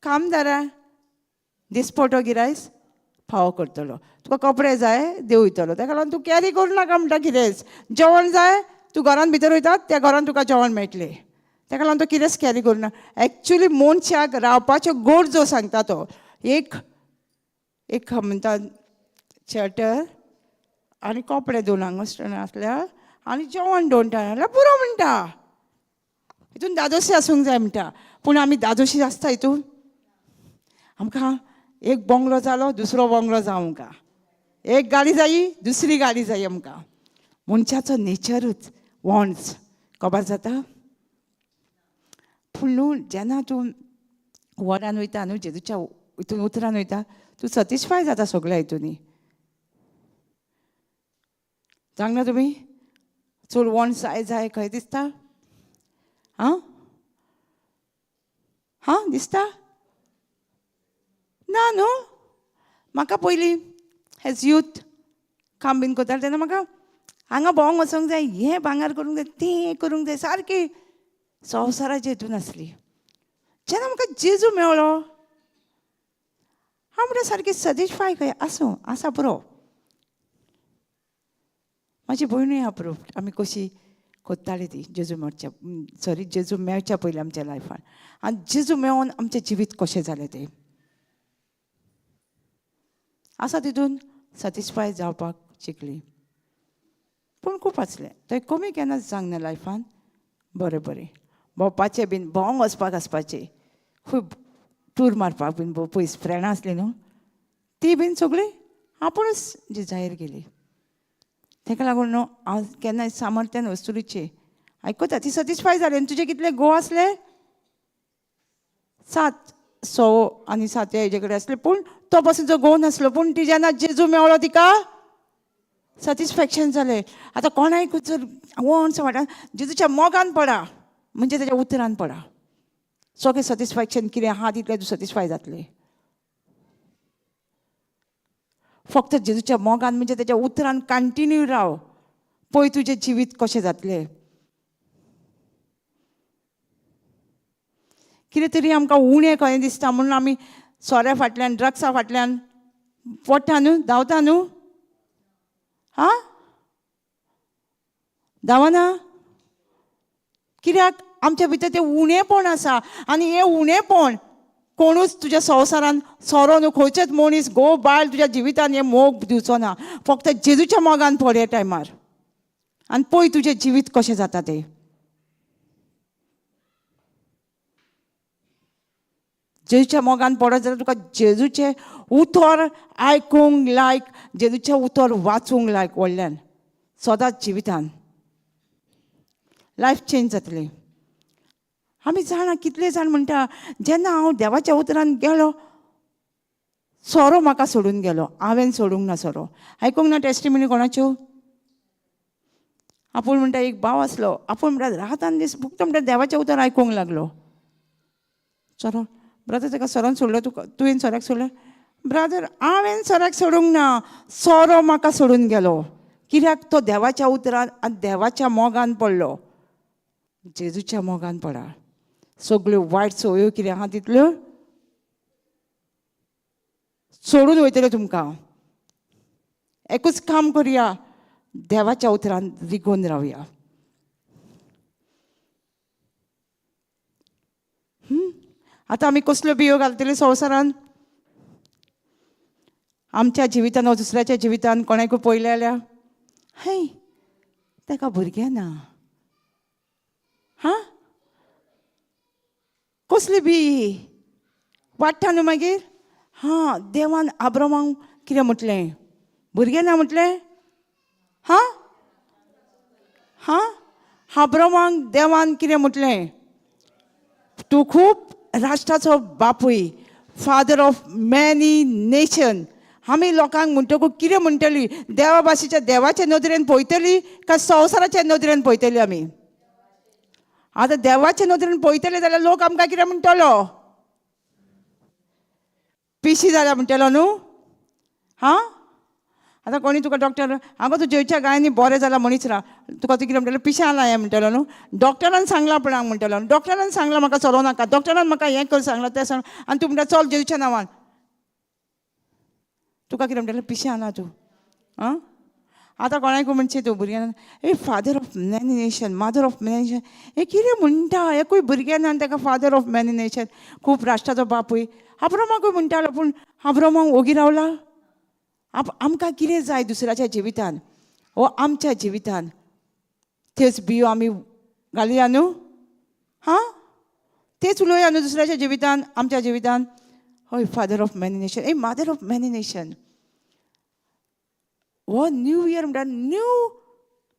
कामदारा दिसपटो गिरायस फावो करतलो. तुका कपडे जाय देव वयतलो, ताका लागून तूं कॅरी करूं नाका म्हणटा कितेंच. जेवण जाय तूं घरान भितर वयता त्या घरान तुका जेवण मेळटलें, ताका लागून तो कितेंच कॅरी करूं ना. एक्चुली मनशाक रावपाच्यो गरजो सांगता तो. एक एक म्हणटा शर्टर आनी कपडे 2 आंगोस्टण आसल्यार आनी जेवण 2 टायम जाल्यार पुरो म्हणटा. हितून दादोशी आसूंक जाय म्हणटा, पूण आमी दादोशी आसता हितून? आमकां एक बंगलो जालो दुसरो बंगलो जावं आमकां, एक गाडी जायी दुसरी गाडी जायी आमकां. मनशाचो नेचरूच वॉन्ट्स खबर जाता. पूण न्हू जेन्ना तूं वडान वयता न्हू, जेजूच्या हितून उतरान वयता, तूं सॅटिस्फाय जाता सगळ्या हितूनी. सांगना तुमी चड वॉन्ट्स जाय जाय खंय दिसता? आं हां दिसता ना न्हू. म्हाका पयलीं एज यूथ काम बीन करतालें तेन्ना म्हाका हांगा भोंवंक वचोंक जाय, हें भांगर करूंक जाय, तें करूंक जाय, सारकी संवसाराचे हितून आसली. जेन्ना म्हाका जेजू मेळ्ळो हांव म्हणटा सारकी सॅटिस्फाय खंय आसूं, आसा पुरो. म्हाजी भयणूय अप्रूव आमी कशी कोत्ताली ती जेजू मेळच्या, सॉरी जेजू मेळच्या पयलीं आमच्या लायफान, आनी जेजू मेळोन आमचें जिवीत कशें जालें तें आसा तितून सॅटिस्फाय जावपाक शिकली. पूण खूब आसलें थंय कमी केन्नाच जावंक ना लायफान. बरें बरें भोंवपाचें बीन, भोंवंक वचपाक आसपाचें, खूब टूर मारपाक बीन पयस फ्रेंडां आसलीं न्हू ती बीन सगळीं आपुणूच डिजायर गेली. ताका लागून न्हू हांव केन्नाय सामर्थ्यान वस्तुरीचें आयकता ती सॅटिस्फाय जाली. आनी तुजे कितले घोव आसले? 7 100 आनी 7 हेजे कडेन आसले, पूण तो पासून जो घोव नासलो. पूण ती जेन्ना जेजू मेळ्ळो तिका सॅटिस्फॅक्शन जालें. आतां कोणाकूच जर वन्स वाटा जेजूच्या मोगान पडा, म्हणजे तेज्या उतरान पडा, सगळें सॅटिस्फॅक्शन कितें आहा तितलें तूं सॅटिस्फाय जातलें. फक्त जेजूच्या मोगान म्हणजे तेज्या उतरान कंटिन्यू राव, पळय तुजें जिवीत कशें जातलें. कितें तरी आमकां उणें खंय दिसता म्हणून आमी सोऱ्या फाटल्यान ड्रग्सा फाटल्यान पडटा न्हू, धांवता न्हू. हां, धांवना कित्याक? आमच्या भितर तें उणेपण आसा आनी हें उणेपण कोणूच तुज्या संवसारान सोरो न्हू, खंयचेच मनीस घोव बायल तुज्या जिवितान हें मोग दिवचो ना. फक्त जेजूच्या मोगान पड ह्या टायमार आनी पळय तुजें जिवीत कशें जाता तें. जेजूच्या मोगान पडत जाल्यार तुका जेजूचें उतर आयकूंक लायक, जेजूचें उतर वाचूंक लायक व्हडल्यान सदांच जिवितान लायफ चेंज जातली. आमी जाणा कितले जाण म्हणटा जेन्ना हांव देवाच्या उतरान गेलो सोरो म्हाका सोडून गेलो, हांवें सोडूंक ना सोरो. आयकूंक ना टेस्टिमनी कोणाच्यो? आपूण म्हणटा एक भाव आसलो, आपूण म्हणटा रात आनी दीस फक्त म्हणटा देवाचें उतर आयकूंक लागलो. सोरो ब्रदर ताका सोरोन सोडलो, तुका तुवें सोऱ्याक सोडलें? ब्रदर हांवें सोऱ्याक सोडूंक ना, सोरो म्हाका सोडून गेलो. कित्याक? तो देवाच्या उतरान आनी देवाच्या मोगान पडलो. जेजूच्या मोगान पडा. सगळ्यो वायट संवयो कितें आहा तितल्यो सोडून वयतल्यो तुमकां. एकूच काम करुया, देवाच्या उतरान रिगोवन रावया. आतां आमी कसल्यो बियो घालतली संवसारान? आमच्या जिवितान वा दुसऱ्याच्या जिवितान कोणाकूय पळयलें जाल्यार हेय ताका भुरगें ना, हां कसली बी वाडटा न्हू मागीर. हां देवान आब्रामाक कितें म्हटलें? भुरगें ना म्हटलें? हां हां आब्रामाक देवान कितें म्हटलें? तूं खूब राष्ट्राचो बापूय, फादर ऑफ मॅनी नेशन. आमी लोकांक म्हणटकूच कितें म्हणटली? देवा भाशेच्या देवाचे नदरेन पळयतली काय संवसाराच्या नदरेन पळयतली आमी? आतां देवाचे नदरेन पळयतले जाल्यार लोक आमकां कितें म्हणटलो? पिशी जाल्या म्हणटलो न्हू? हां आतां कोणी तुका डॉक्टर आगो तूं जेवच्या गायांनी बरें जालां म्हणीच राव, तुका तूं कितें म्हणटलो? पिशें आलां हें म्हणटलो न्हू? डॉक्टरान सांगलां आपणाक म्हणटलो, डॉक्टरान सांगलां म्हाका चलोवं नाका, डॉक्टरान म्हाका हें कर सांगलां तें सांगलां, आनी तूं म्हणटा चल जेजूच्या नांवान, तुका कितें म्हणटलें? पिशें आलां तूं. आं आतां कोणाकूय म्हणचें तूं भुरग्यांक, ए father of many nation, mother of many nation, हें कितें म्हणटा? एकूय भुरगें ना आनी ताका फादर ऑफ मॅनी नेशन, खूब राष्ट्राचो बापूय. आब्रामाकूय म्हणटालो, पूण आब्रामाक ओगी रावला. आमकां कितें जाय दुसऱ्याच्या जिवितान वो आमच्या जिवितान तेच बियो आमी घालया न्हू? हां तेच उलोवया न्हू दुसऱ्याच्या जिवितान आमच्या जिवितान. हय father of many nation, a mother of many nation. हो न्यू इयर म्हणटा न्यू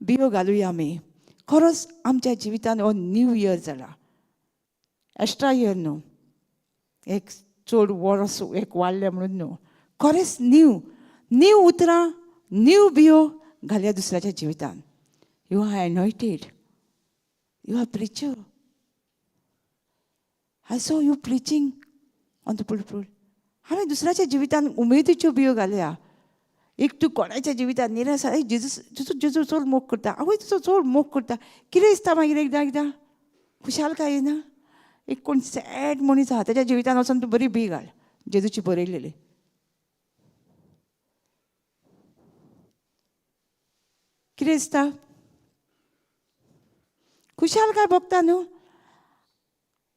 बियो घालुया आमी. खरोच आमच्या जिवितान हो न्यू इयर जाला, एक्स्ट्रा इयर न्हू, एक चड वर्स एक वाडलें म्हणून न्हू, खरेंच न्यू न्यू उतरां न्यू बियो घालया दुसऱ्याच्या जिवितान. You are anointed, you are preacher, I saw you preaching on the pulpit. हांवें दुसऱ्याच्या जिवितान उमेदीच्यो बियो घालया. एक तूं कोणाच्या जिवितान निराश, जेजू तुजो जेजू चड मोग करता, आवय तुजो चड मोग करता, कितें दिसता मागीर एकदां एकदां खुशालकाय येना? एक कोण सॅड मनीस आहा ताच्या जिवितान वचून तूं बरी बी घाल जेजूची बरयलेली. कितें दिसता? खुशालकाय भोगता न्हू?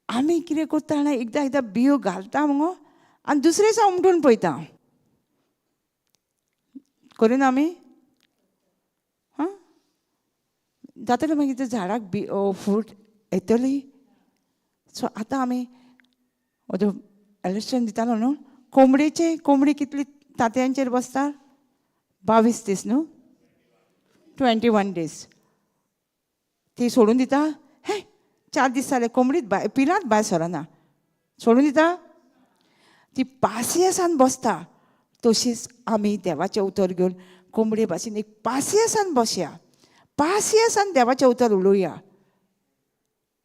आमी कितें करता जाणा, एकदां एकदां बियो घालता मुगो आनी दुसरे दिसा उमटून पळयता. करिना आमी? हां जातलें मागीर त्या झाडाक बी फ्रूट येतली. सो आतां आमी एलेक्शन दितालो न्हू, कोंबडेचे कोंबडी कितली तांतयांचेर बसता? 22 दीस न्हू, 21 दीस. ती सोडून दिता? हे 4 दीस जाले कोंबडीत भायर पिलांत भायर सरना, सोडून दिता? ती पासियेसान बसता. तशीच आमी देवाचें उतर घेवन कोंबडे भाशेन एक पासियेसान बसया, पासियेसान देवाचें उतर उलोवया.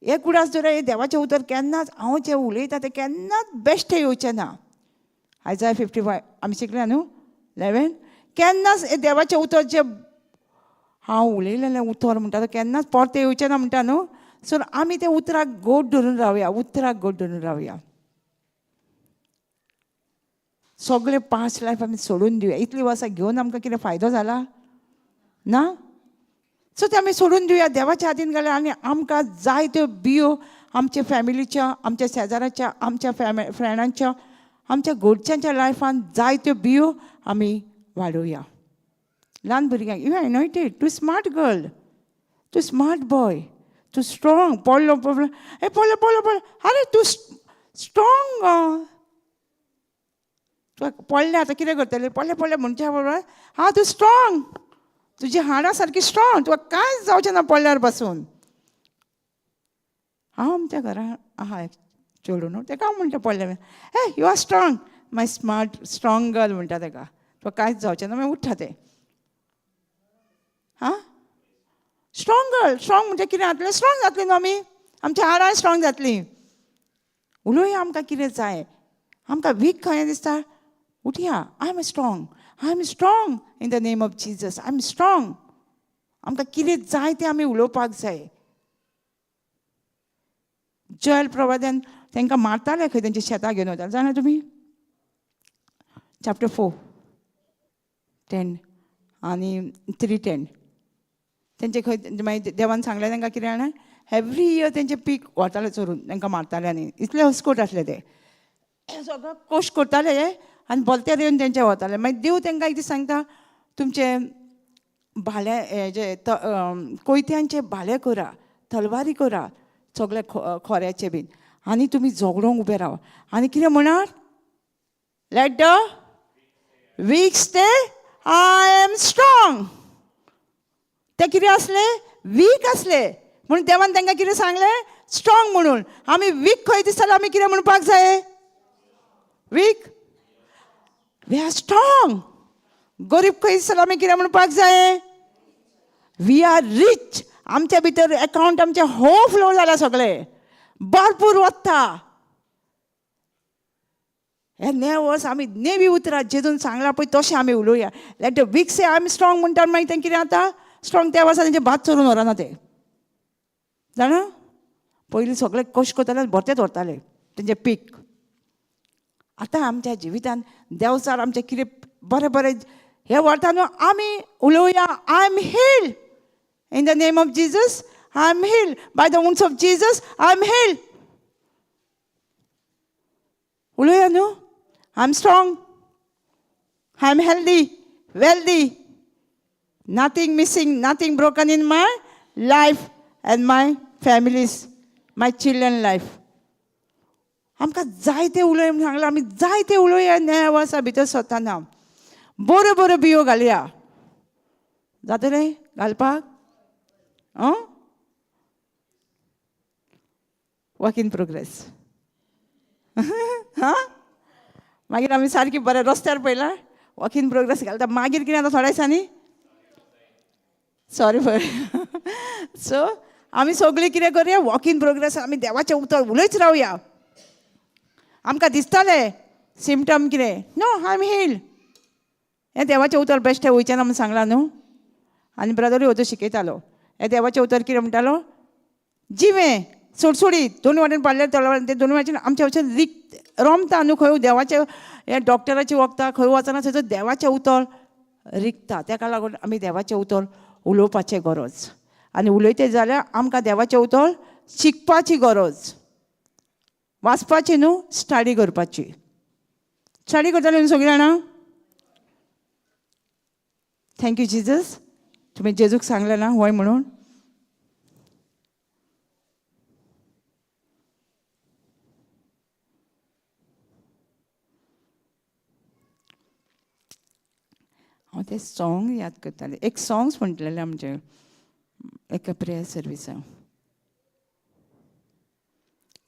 एक उडास दवरया, हें देवाचें उतर केन्नाच हांव जें उलयता तें केन्नाच बेश्टें येवचें ना. आयज 55 आमी शिकल्या न्हू 11, केन्नाच हें देवाचें उतर जें हांव उलयलेलें उतर म्हणटा तें केन्नाच परतें येवचें ना म्हणटा न्हू. सो आमी त्या उतराक गोड धरून रावया, उतराक गोड धरून रावया. सगळे पास्ट लायफ आमी सोडून दिवया. इतली वर्सां घेवन आमकां कितें फायदो जाला ना? सो ते आमी सोडून दिवया, देवाच्या हातीन घालया आनी आमकां जाय त्यो बियो आमच्या फॅमिलीच्या, आमच्या शेजाराच्या, आमच्या फ्रेंडांच्या, आमच्या घरच्यांच्या लायफान जाय त्यो बियो आमी वाडोवया. ल्हान भुरग्यांक, you are anointed, तूं स्मार्ट गर्ल, तूं स्मार्ट बॉय, तूं स्ट्रॉंग. पडलो पडलो, ए पडलो पडलो पडलो, आरे तूं स्ट्रॉंग, तुका पडलें आतां कितें करतलें? पडलें पडलें म्हणच्या बरोबर हां तूं स्ट्रॉंग, तुजी हाडां सारकी स्ट्रॉंग, तुका कांयच जावचें ना पडल्यार पासून. हांव आमच्या घरा आहा एक चेडूं न्हू, तेका हांव म्हणटा पडलें, हे you are strong, मागीर स्मार्ट स्ट्रॉंग गर्ल म्हणटा ताका, तुका कांयच जावचें ना, मागीर उठ्ठा तें. हां, स्ट्रॉंग गर्ल, स्ट्रॉंग म्हणजे कितें जातलें? स्ट्रॉंग जातलीं न्हू आमी, आमच्या हाडां स्ट्रॉंग जातलीं. उलोवया आमकां कितें जाय, आमकां वीक खंय दिसता, उठया, I am strong, I am strong in the name of Jesus, I am strong. आमकां कितें जाय तें आमी उलोवपाक जाय. जयल प्रवाद्यान तांकां मारताले खंय, तेंच्या शेतां घेवन वताले, जाणा तुमी? चॅप्टर 4 10 आनी 3 10 तेंचे खंय मागीर देवान सांगलें तांकां कितें जाणा, एवरी इयर तेंचें पीक व्हरताले चोरून, तांकां मारताले आनी इतले हस्कोट आसले ते, सगळो कोश करताले आनी भलतेर येवन तेंचे वताले. मागीर देव तांकां एक दीस सांगता, तुमचे भाले हेजे कोयत्यांचे भाले करा, तलवारी करा, सगळे खोऱ्याचे बीन, आनी तुमी झगडोंक उबे राव. आनी कितें म्हणात, let the weak say I am strong. ते कितें आसले, वीक आसले, म्हणून देवान तांकां कितें सांगलें, स्ट्रॉंग म्हणून. आमी वीक खंय दिसता आमी कितें म्हणपाक जाय, वीक, we are strong. गरीब खंय दिसता आमी कितें म्हणपाक जाय, we are rich. आमच्या भितर एकावंट आमचें हो फ्लो जाला, सगळें भरपूर वता. हे नें वर्स आमी नेवी उतरां जेजून सांगलां पळय तशें आमी उलोवया. Let the weak say I am strong म्हणटा, मागीर तें कितें जाता, स्ट्रॉंग त्या वर्सा तेंचें भात चोरून व्हरना ते, जाणा? पयलीं सगळे कश्ट करताले, भरतेच व्हरताले तेंचें पीक. आतां आमच्या जिवितान देवचार आमचें कितें बरें बरें हें व्हरता न्हू, आमी उलोवया, I am healed in the name of Jesus, I am healed by the wounds of Jesus, I am healed. उलोवया न्हू, I am strong, I am healthy, wealthy, nothing missing, nothing broken in my life and my family's, my children life. आमकां जायते उलोय म्हूण सांगलां, आमी जायते उलोवया न्याय वर्सा भितर सोदतना. बऱ्यो बऱ्यो बियो घालया, जातलें घालपाक? Work in progress. हां, मागीर आमी सारकी बरें रस्त्यार पळयलां, वर्क इन प्रोग्रेस घालता, मागीर कितें जाता थोड्या दिसांनी, सॉरी फॉर सो आमी सगळीं कितें करुया, वर्क इन प्रोग्रेस, आमी देवाचें उतर उलयत रावया. आमकां दिसतालें सिमटम कितें, नो I am healed, हें देवाचें उतर बेश्टें वयचें ना म्हूण सांगलां न्हू. आनी ब्रदरूय वचून शिकयतालो, हें देवाचें उतर कितें म्हणटालो, जिवें सुडसुडीत दोन वाटेन पडले तलवार, ते दोन वाटेन आमच्या वचून रिक्त रोमता न्हू, खंय देवाचें हें डॉक्टराचें वखदां खंय वचना, थंयसर देवाचें उतर रिगता. तेका लागून आमी देवाचें उतर उलोवपाचें गरज, आनी उलयते जाल्यार आमकां देवाचें उतर शिकपाची गरज, वाचपाची न्हू, स्टडी करपाची. स्टडी करताली न्हू सगळीं जाणां? Thank you Jesus, तुमी जेजूक सांगलें ना हय म्हणून. हांव तें सॉंग याद करतालें, एक सॉंग्स म्हणटलेलें आमचें एका प्रेयर सर्विसां,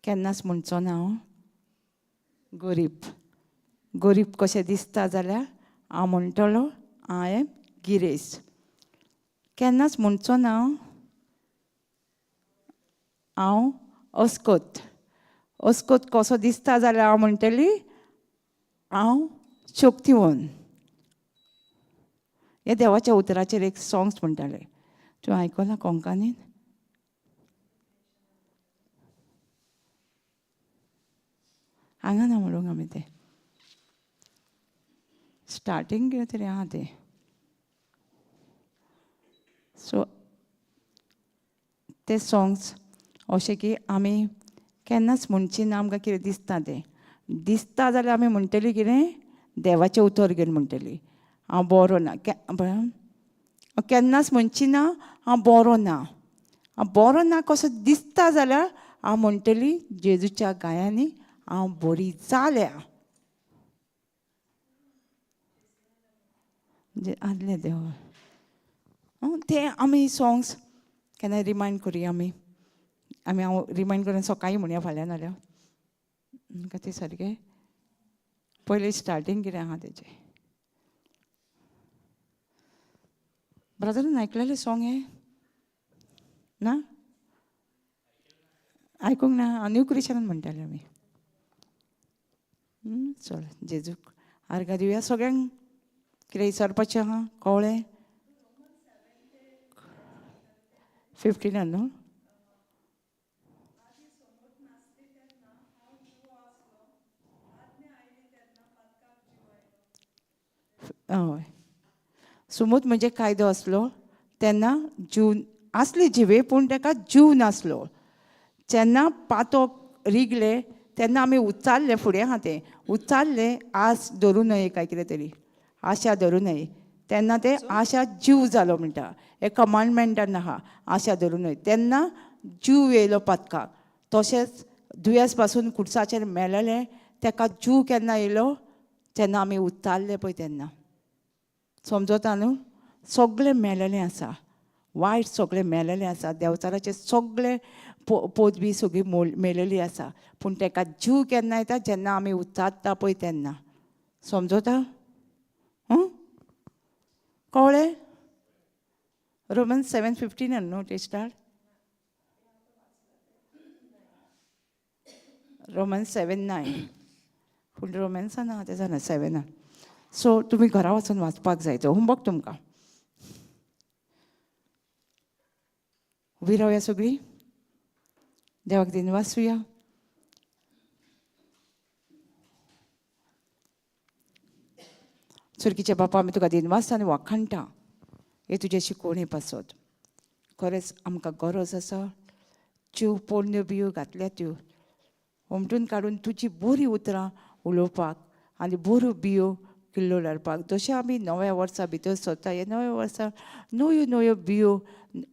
केन्नाच म्हणचो ना हांव गरीब, गरीब कशें दिसता जाल्यार हांव म्हणटलो I am गिरेस्त. केन्नाच म्हणचो ना हांव अस्कोत, अस्कोत कसो दिसता जाल्यार हांव म्हणटली हांव शक्तिवन. हे देवाच्या उतराचेर एक सॉंग्स म्हणटाले, तूं आयकलां कोंकणीन? हांगा ना म्हणूंक आमी तें स्टार्टींग कितें तरी आहा तें. सो ते सॉंग्स अशें की आमी केन्नाच म्हणची ना आमकां कितें दिसता तें, दिसता जाल्यार आमी म्हणटली कितें, देवाचें उतर घेवन म्हणटली हांव बरो ना, केन्नाच म्हणची ना हांव बरो ना, हांव बरो ना कसो दिसता जाल्यार हांव म्हणटली जेजूच्या गायांनी हांव बरी जाल्या. आदलें देव तें आमी सॉंग्स केन्ना रिमायंड करुया आमी, आमी हांव रिमायंड करून सकाळीं म्हणया फाल्यां नाल्यार ते सारकें. पयलीं स्टार्टींग कितें आहा तेजें. ब्रदरान आयकलेलें सॉंग हें ना? आयकूंक ना? न्यू क्रिश्चनान म्हणटाले आमी. चल जेजूक आर्गां दिवया सगळ्यांक. कितें विचारपाचें आहा? कवळें 15 न्हू? हय. सुमूत म्हणजे कायदो आसलो तेन्ना जीव आसली जिवे, पूण ताका जीव नासलो. जेन्ना पातो रिगले तेन्ना आमी उच्चारले, फुडें आहा तें, उच्चारले आस धरूं नये काय कितें तरी, आशा धरूं नये. तेन्ना ते आशा जीव जालो म्हणटा. हे कमांडमेंटान आहा, आशा धरूं नये. तेन्ना जीव येयलो पातकाक. तशेंच दुयेंस पासून कुडसाचेर मेळलें तेका जीव केन्ना येयलो? तेन्ना आमी उच्चारले पळय तेन्ना. समजता न्हू? सगळें मेळलेलें आसा, वायट सगळें मेळलेलें आसा, देंवचाराचें सगळें पोतबी सगळी मेळलेली आसा. पूण तेका जीव केन्ना येता? जेन्ना आमी उच्चारता पळय तेन्ना. समजता? कळ्ळें? रोमन्स 7:15 न्हू ते स्टार्ट? रोमन्स 7:9. पूण रोमन्सान आहा तें जाणा 7. सो तुमी घरा वचून वाचपाक जाय तो होमवर्क तुमकां. उबी रावया सगळीं, देवाक दिनवासुया. सुरकीचे बापा, आमी तुका दिनवासता आनी वाखाणटा हे तुजे शिकोवणे पासत. खरेंच आमकां गरज आसा. ज्यो पोरण्यो बियो घातल्या त्यो हुमटून काडून तुजी बरीं उतरां उलोवपाक आनी बऱ्यो बियो किल्लो हाडपाक. जशें आमी नव्या वर्सा भितर सरता, ह्या नव्या वर्सा नव्यो नव्यो बियो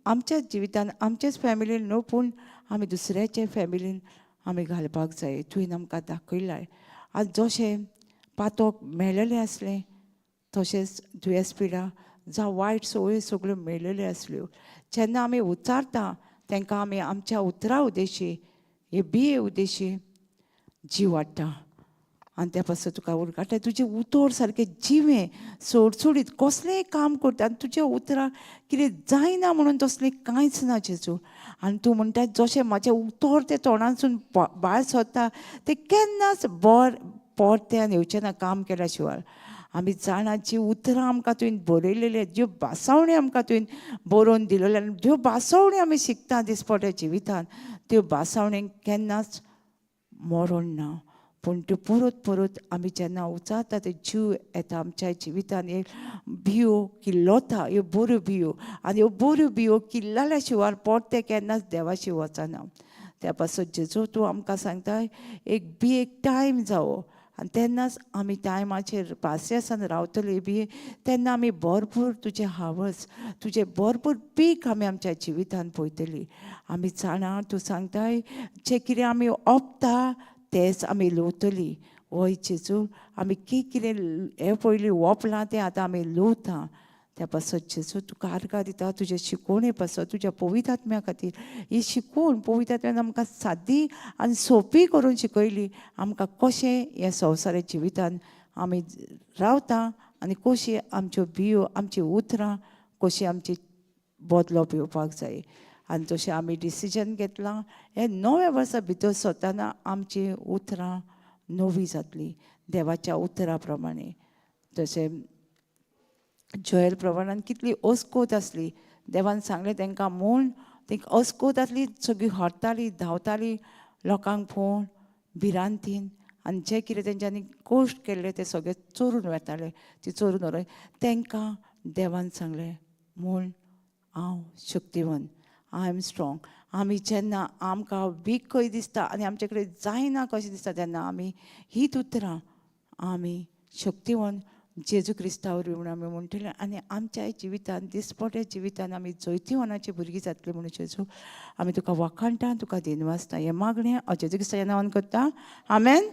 आमच्याच जिवितान, आमच्याच फॅमिलीन न्हू, पूण आमी दुसऱ्याच्या फॅमिलीन आमी घालपाक जाय. तुवें आमकां दाखयलाय. आज जशें पातोक मेळलेलें आसलें तशेंच दुयेंस पिडा जावं वायट संवय सगळ्यो मेळलेल्यो आसल्यो. जेन्ना आमी उच्चारता तांकां आमी आमच्या उतरा उद्देशी, हे बिये उद्देशी जीव वाडटा. आनी त्या पासून तुका उरकाटा. तुजें उतर सारकें जिवें सोडसोडीत कसलेंय काम करता आनी तुज्या उतरां कितें जायना म्हणून तसलें कांयच ना जेजू. आनी तूं म्हणटा जशें म्हाजें उतर तें तोंडांतसून भायर सरता तें केन्नाच बर परत्यान येवचें ना काम केल्या शिवाय. आमी जाणा जी उतरां आमकां तुवें बरयलेली, ज्यो भासावणी आमकां तुवें बरोवन दिलेल्यो आनी ज्यो भासावणी आमी शिकता दिसपट्या जिवितान, त्यो भासावणेक केन्नाच मरण ना. पूण त्यो परत परत आमी जेन्ना उचारता ते जीव येता आमच्या जिवितान. हे बियो किल्लोता, ह्यो बऱ्यो बियो, आनी ह्यो बऱ्यो बियो किल्लल्या शिवाय परतें केन्नाच देवाशी वचना. त्या पासून जेजू तूं आमकां सांगता एक बी एक टायम जावो आनी तेन्नाच आमी टायमाचेर पासियेसान रावतली बी, तेन्ना आमी भरपूर तुजें हावस, तुजें भरपूर पीक आमी आमच्या जिवितान पळयतली. आमी जाणा तूं सांगताय जें कितें आमी ओंपता तेंच आमी लुवतली. वय जेजू, आमी कितें हें पयलीं ओंपलां तें आतां आमी लुवता. त्या पासत जेजू तुका आर्गां दिता तुजे शिकोवणे पासत, तुज्या पवित्र आत्म्या खातीर. ही शिकवण पवित्र आत्म्यान आमकां सादी आनी सोंपी करून शिकयली आमकां कशें ह्या संवसाराच्या जिवितान आमी रावता आनी कशी आमच्यो बियो, आमची उतरां कशी आमची बदलोप येवपाक जाय. आनी तशें आमी डिसिजन घेतलां हे नव्या वर्सा भितर सरतना आमची उतरां नवी जातली देवाच्या उतरा प्रमाणे. तशें जोयल प्रमाणान कितली अस्कोत आसली, देवान सांगलें तांकां म्हूण तांकां अस्कोत आसली, सगळीं हरताली धांवताली लोकांक पळोवन भिरांतीन, आनी जे कितें तेंच्यांनी कश्ट केल्ले ते सगळे चोरून वेताले, ती चोरून व्हरून तांकां देवान सांगलें म्हूण हांव शक्तिवन, I am strong. आमी जेन्ना आमकां वीक खंय दिसता आनी आमचे कडेन जायना कशें दिसता तेन्ना आमी हीच उतरां आमी शक्तिवन जेजू क्रिस्ता वरवीं म्हणून आमी म्हणटले आनी आमच्या जिवितान दिसपट्या जिवितान आमी जैतिवनाची भुरगीं जातली म्हणून जेजू आमी तुका वाखाणटा, तुका दिनवासता. हें मागणें जेजू क्रिस्ताच्या नांवान करता, आमेन.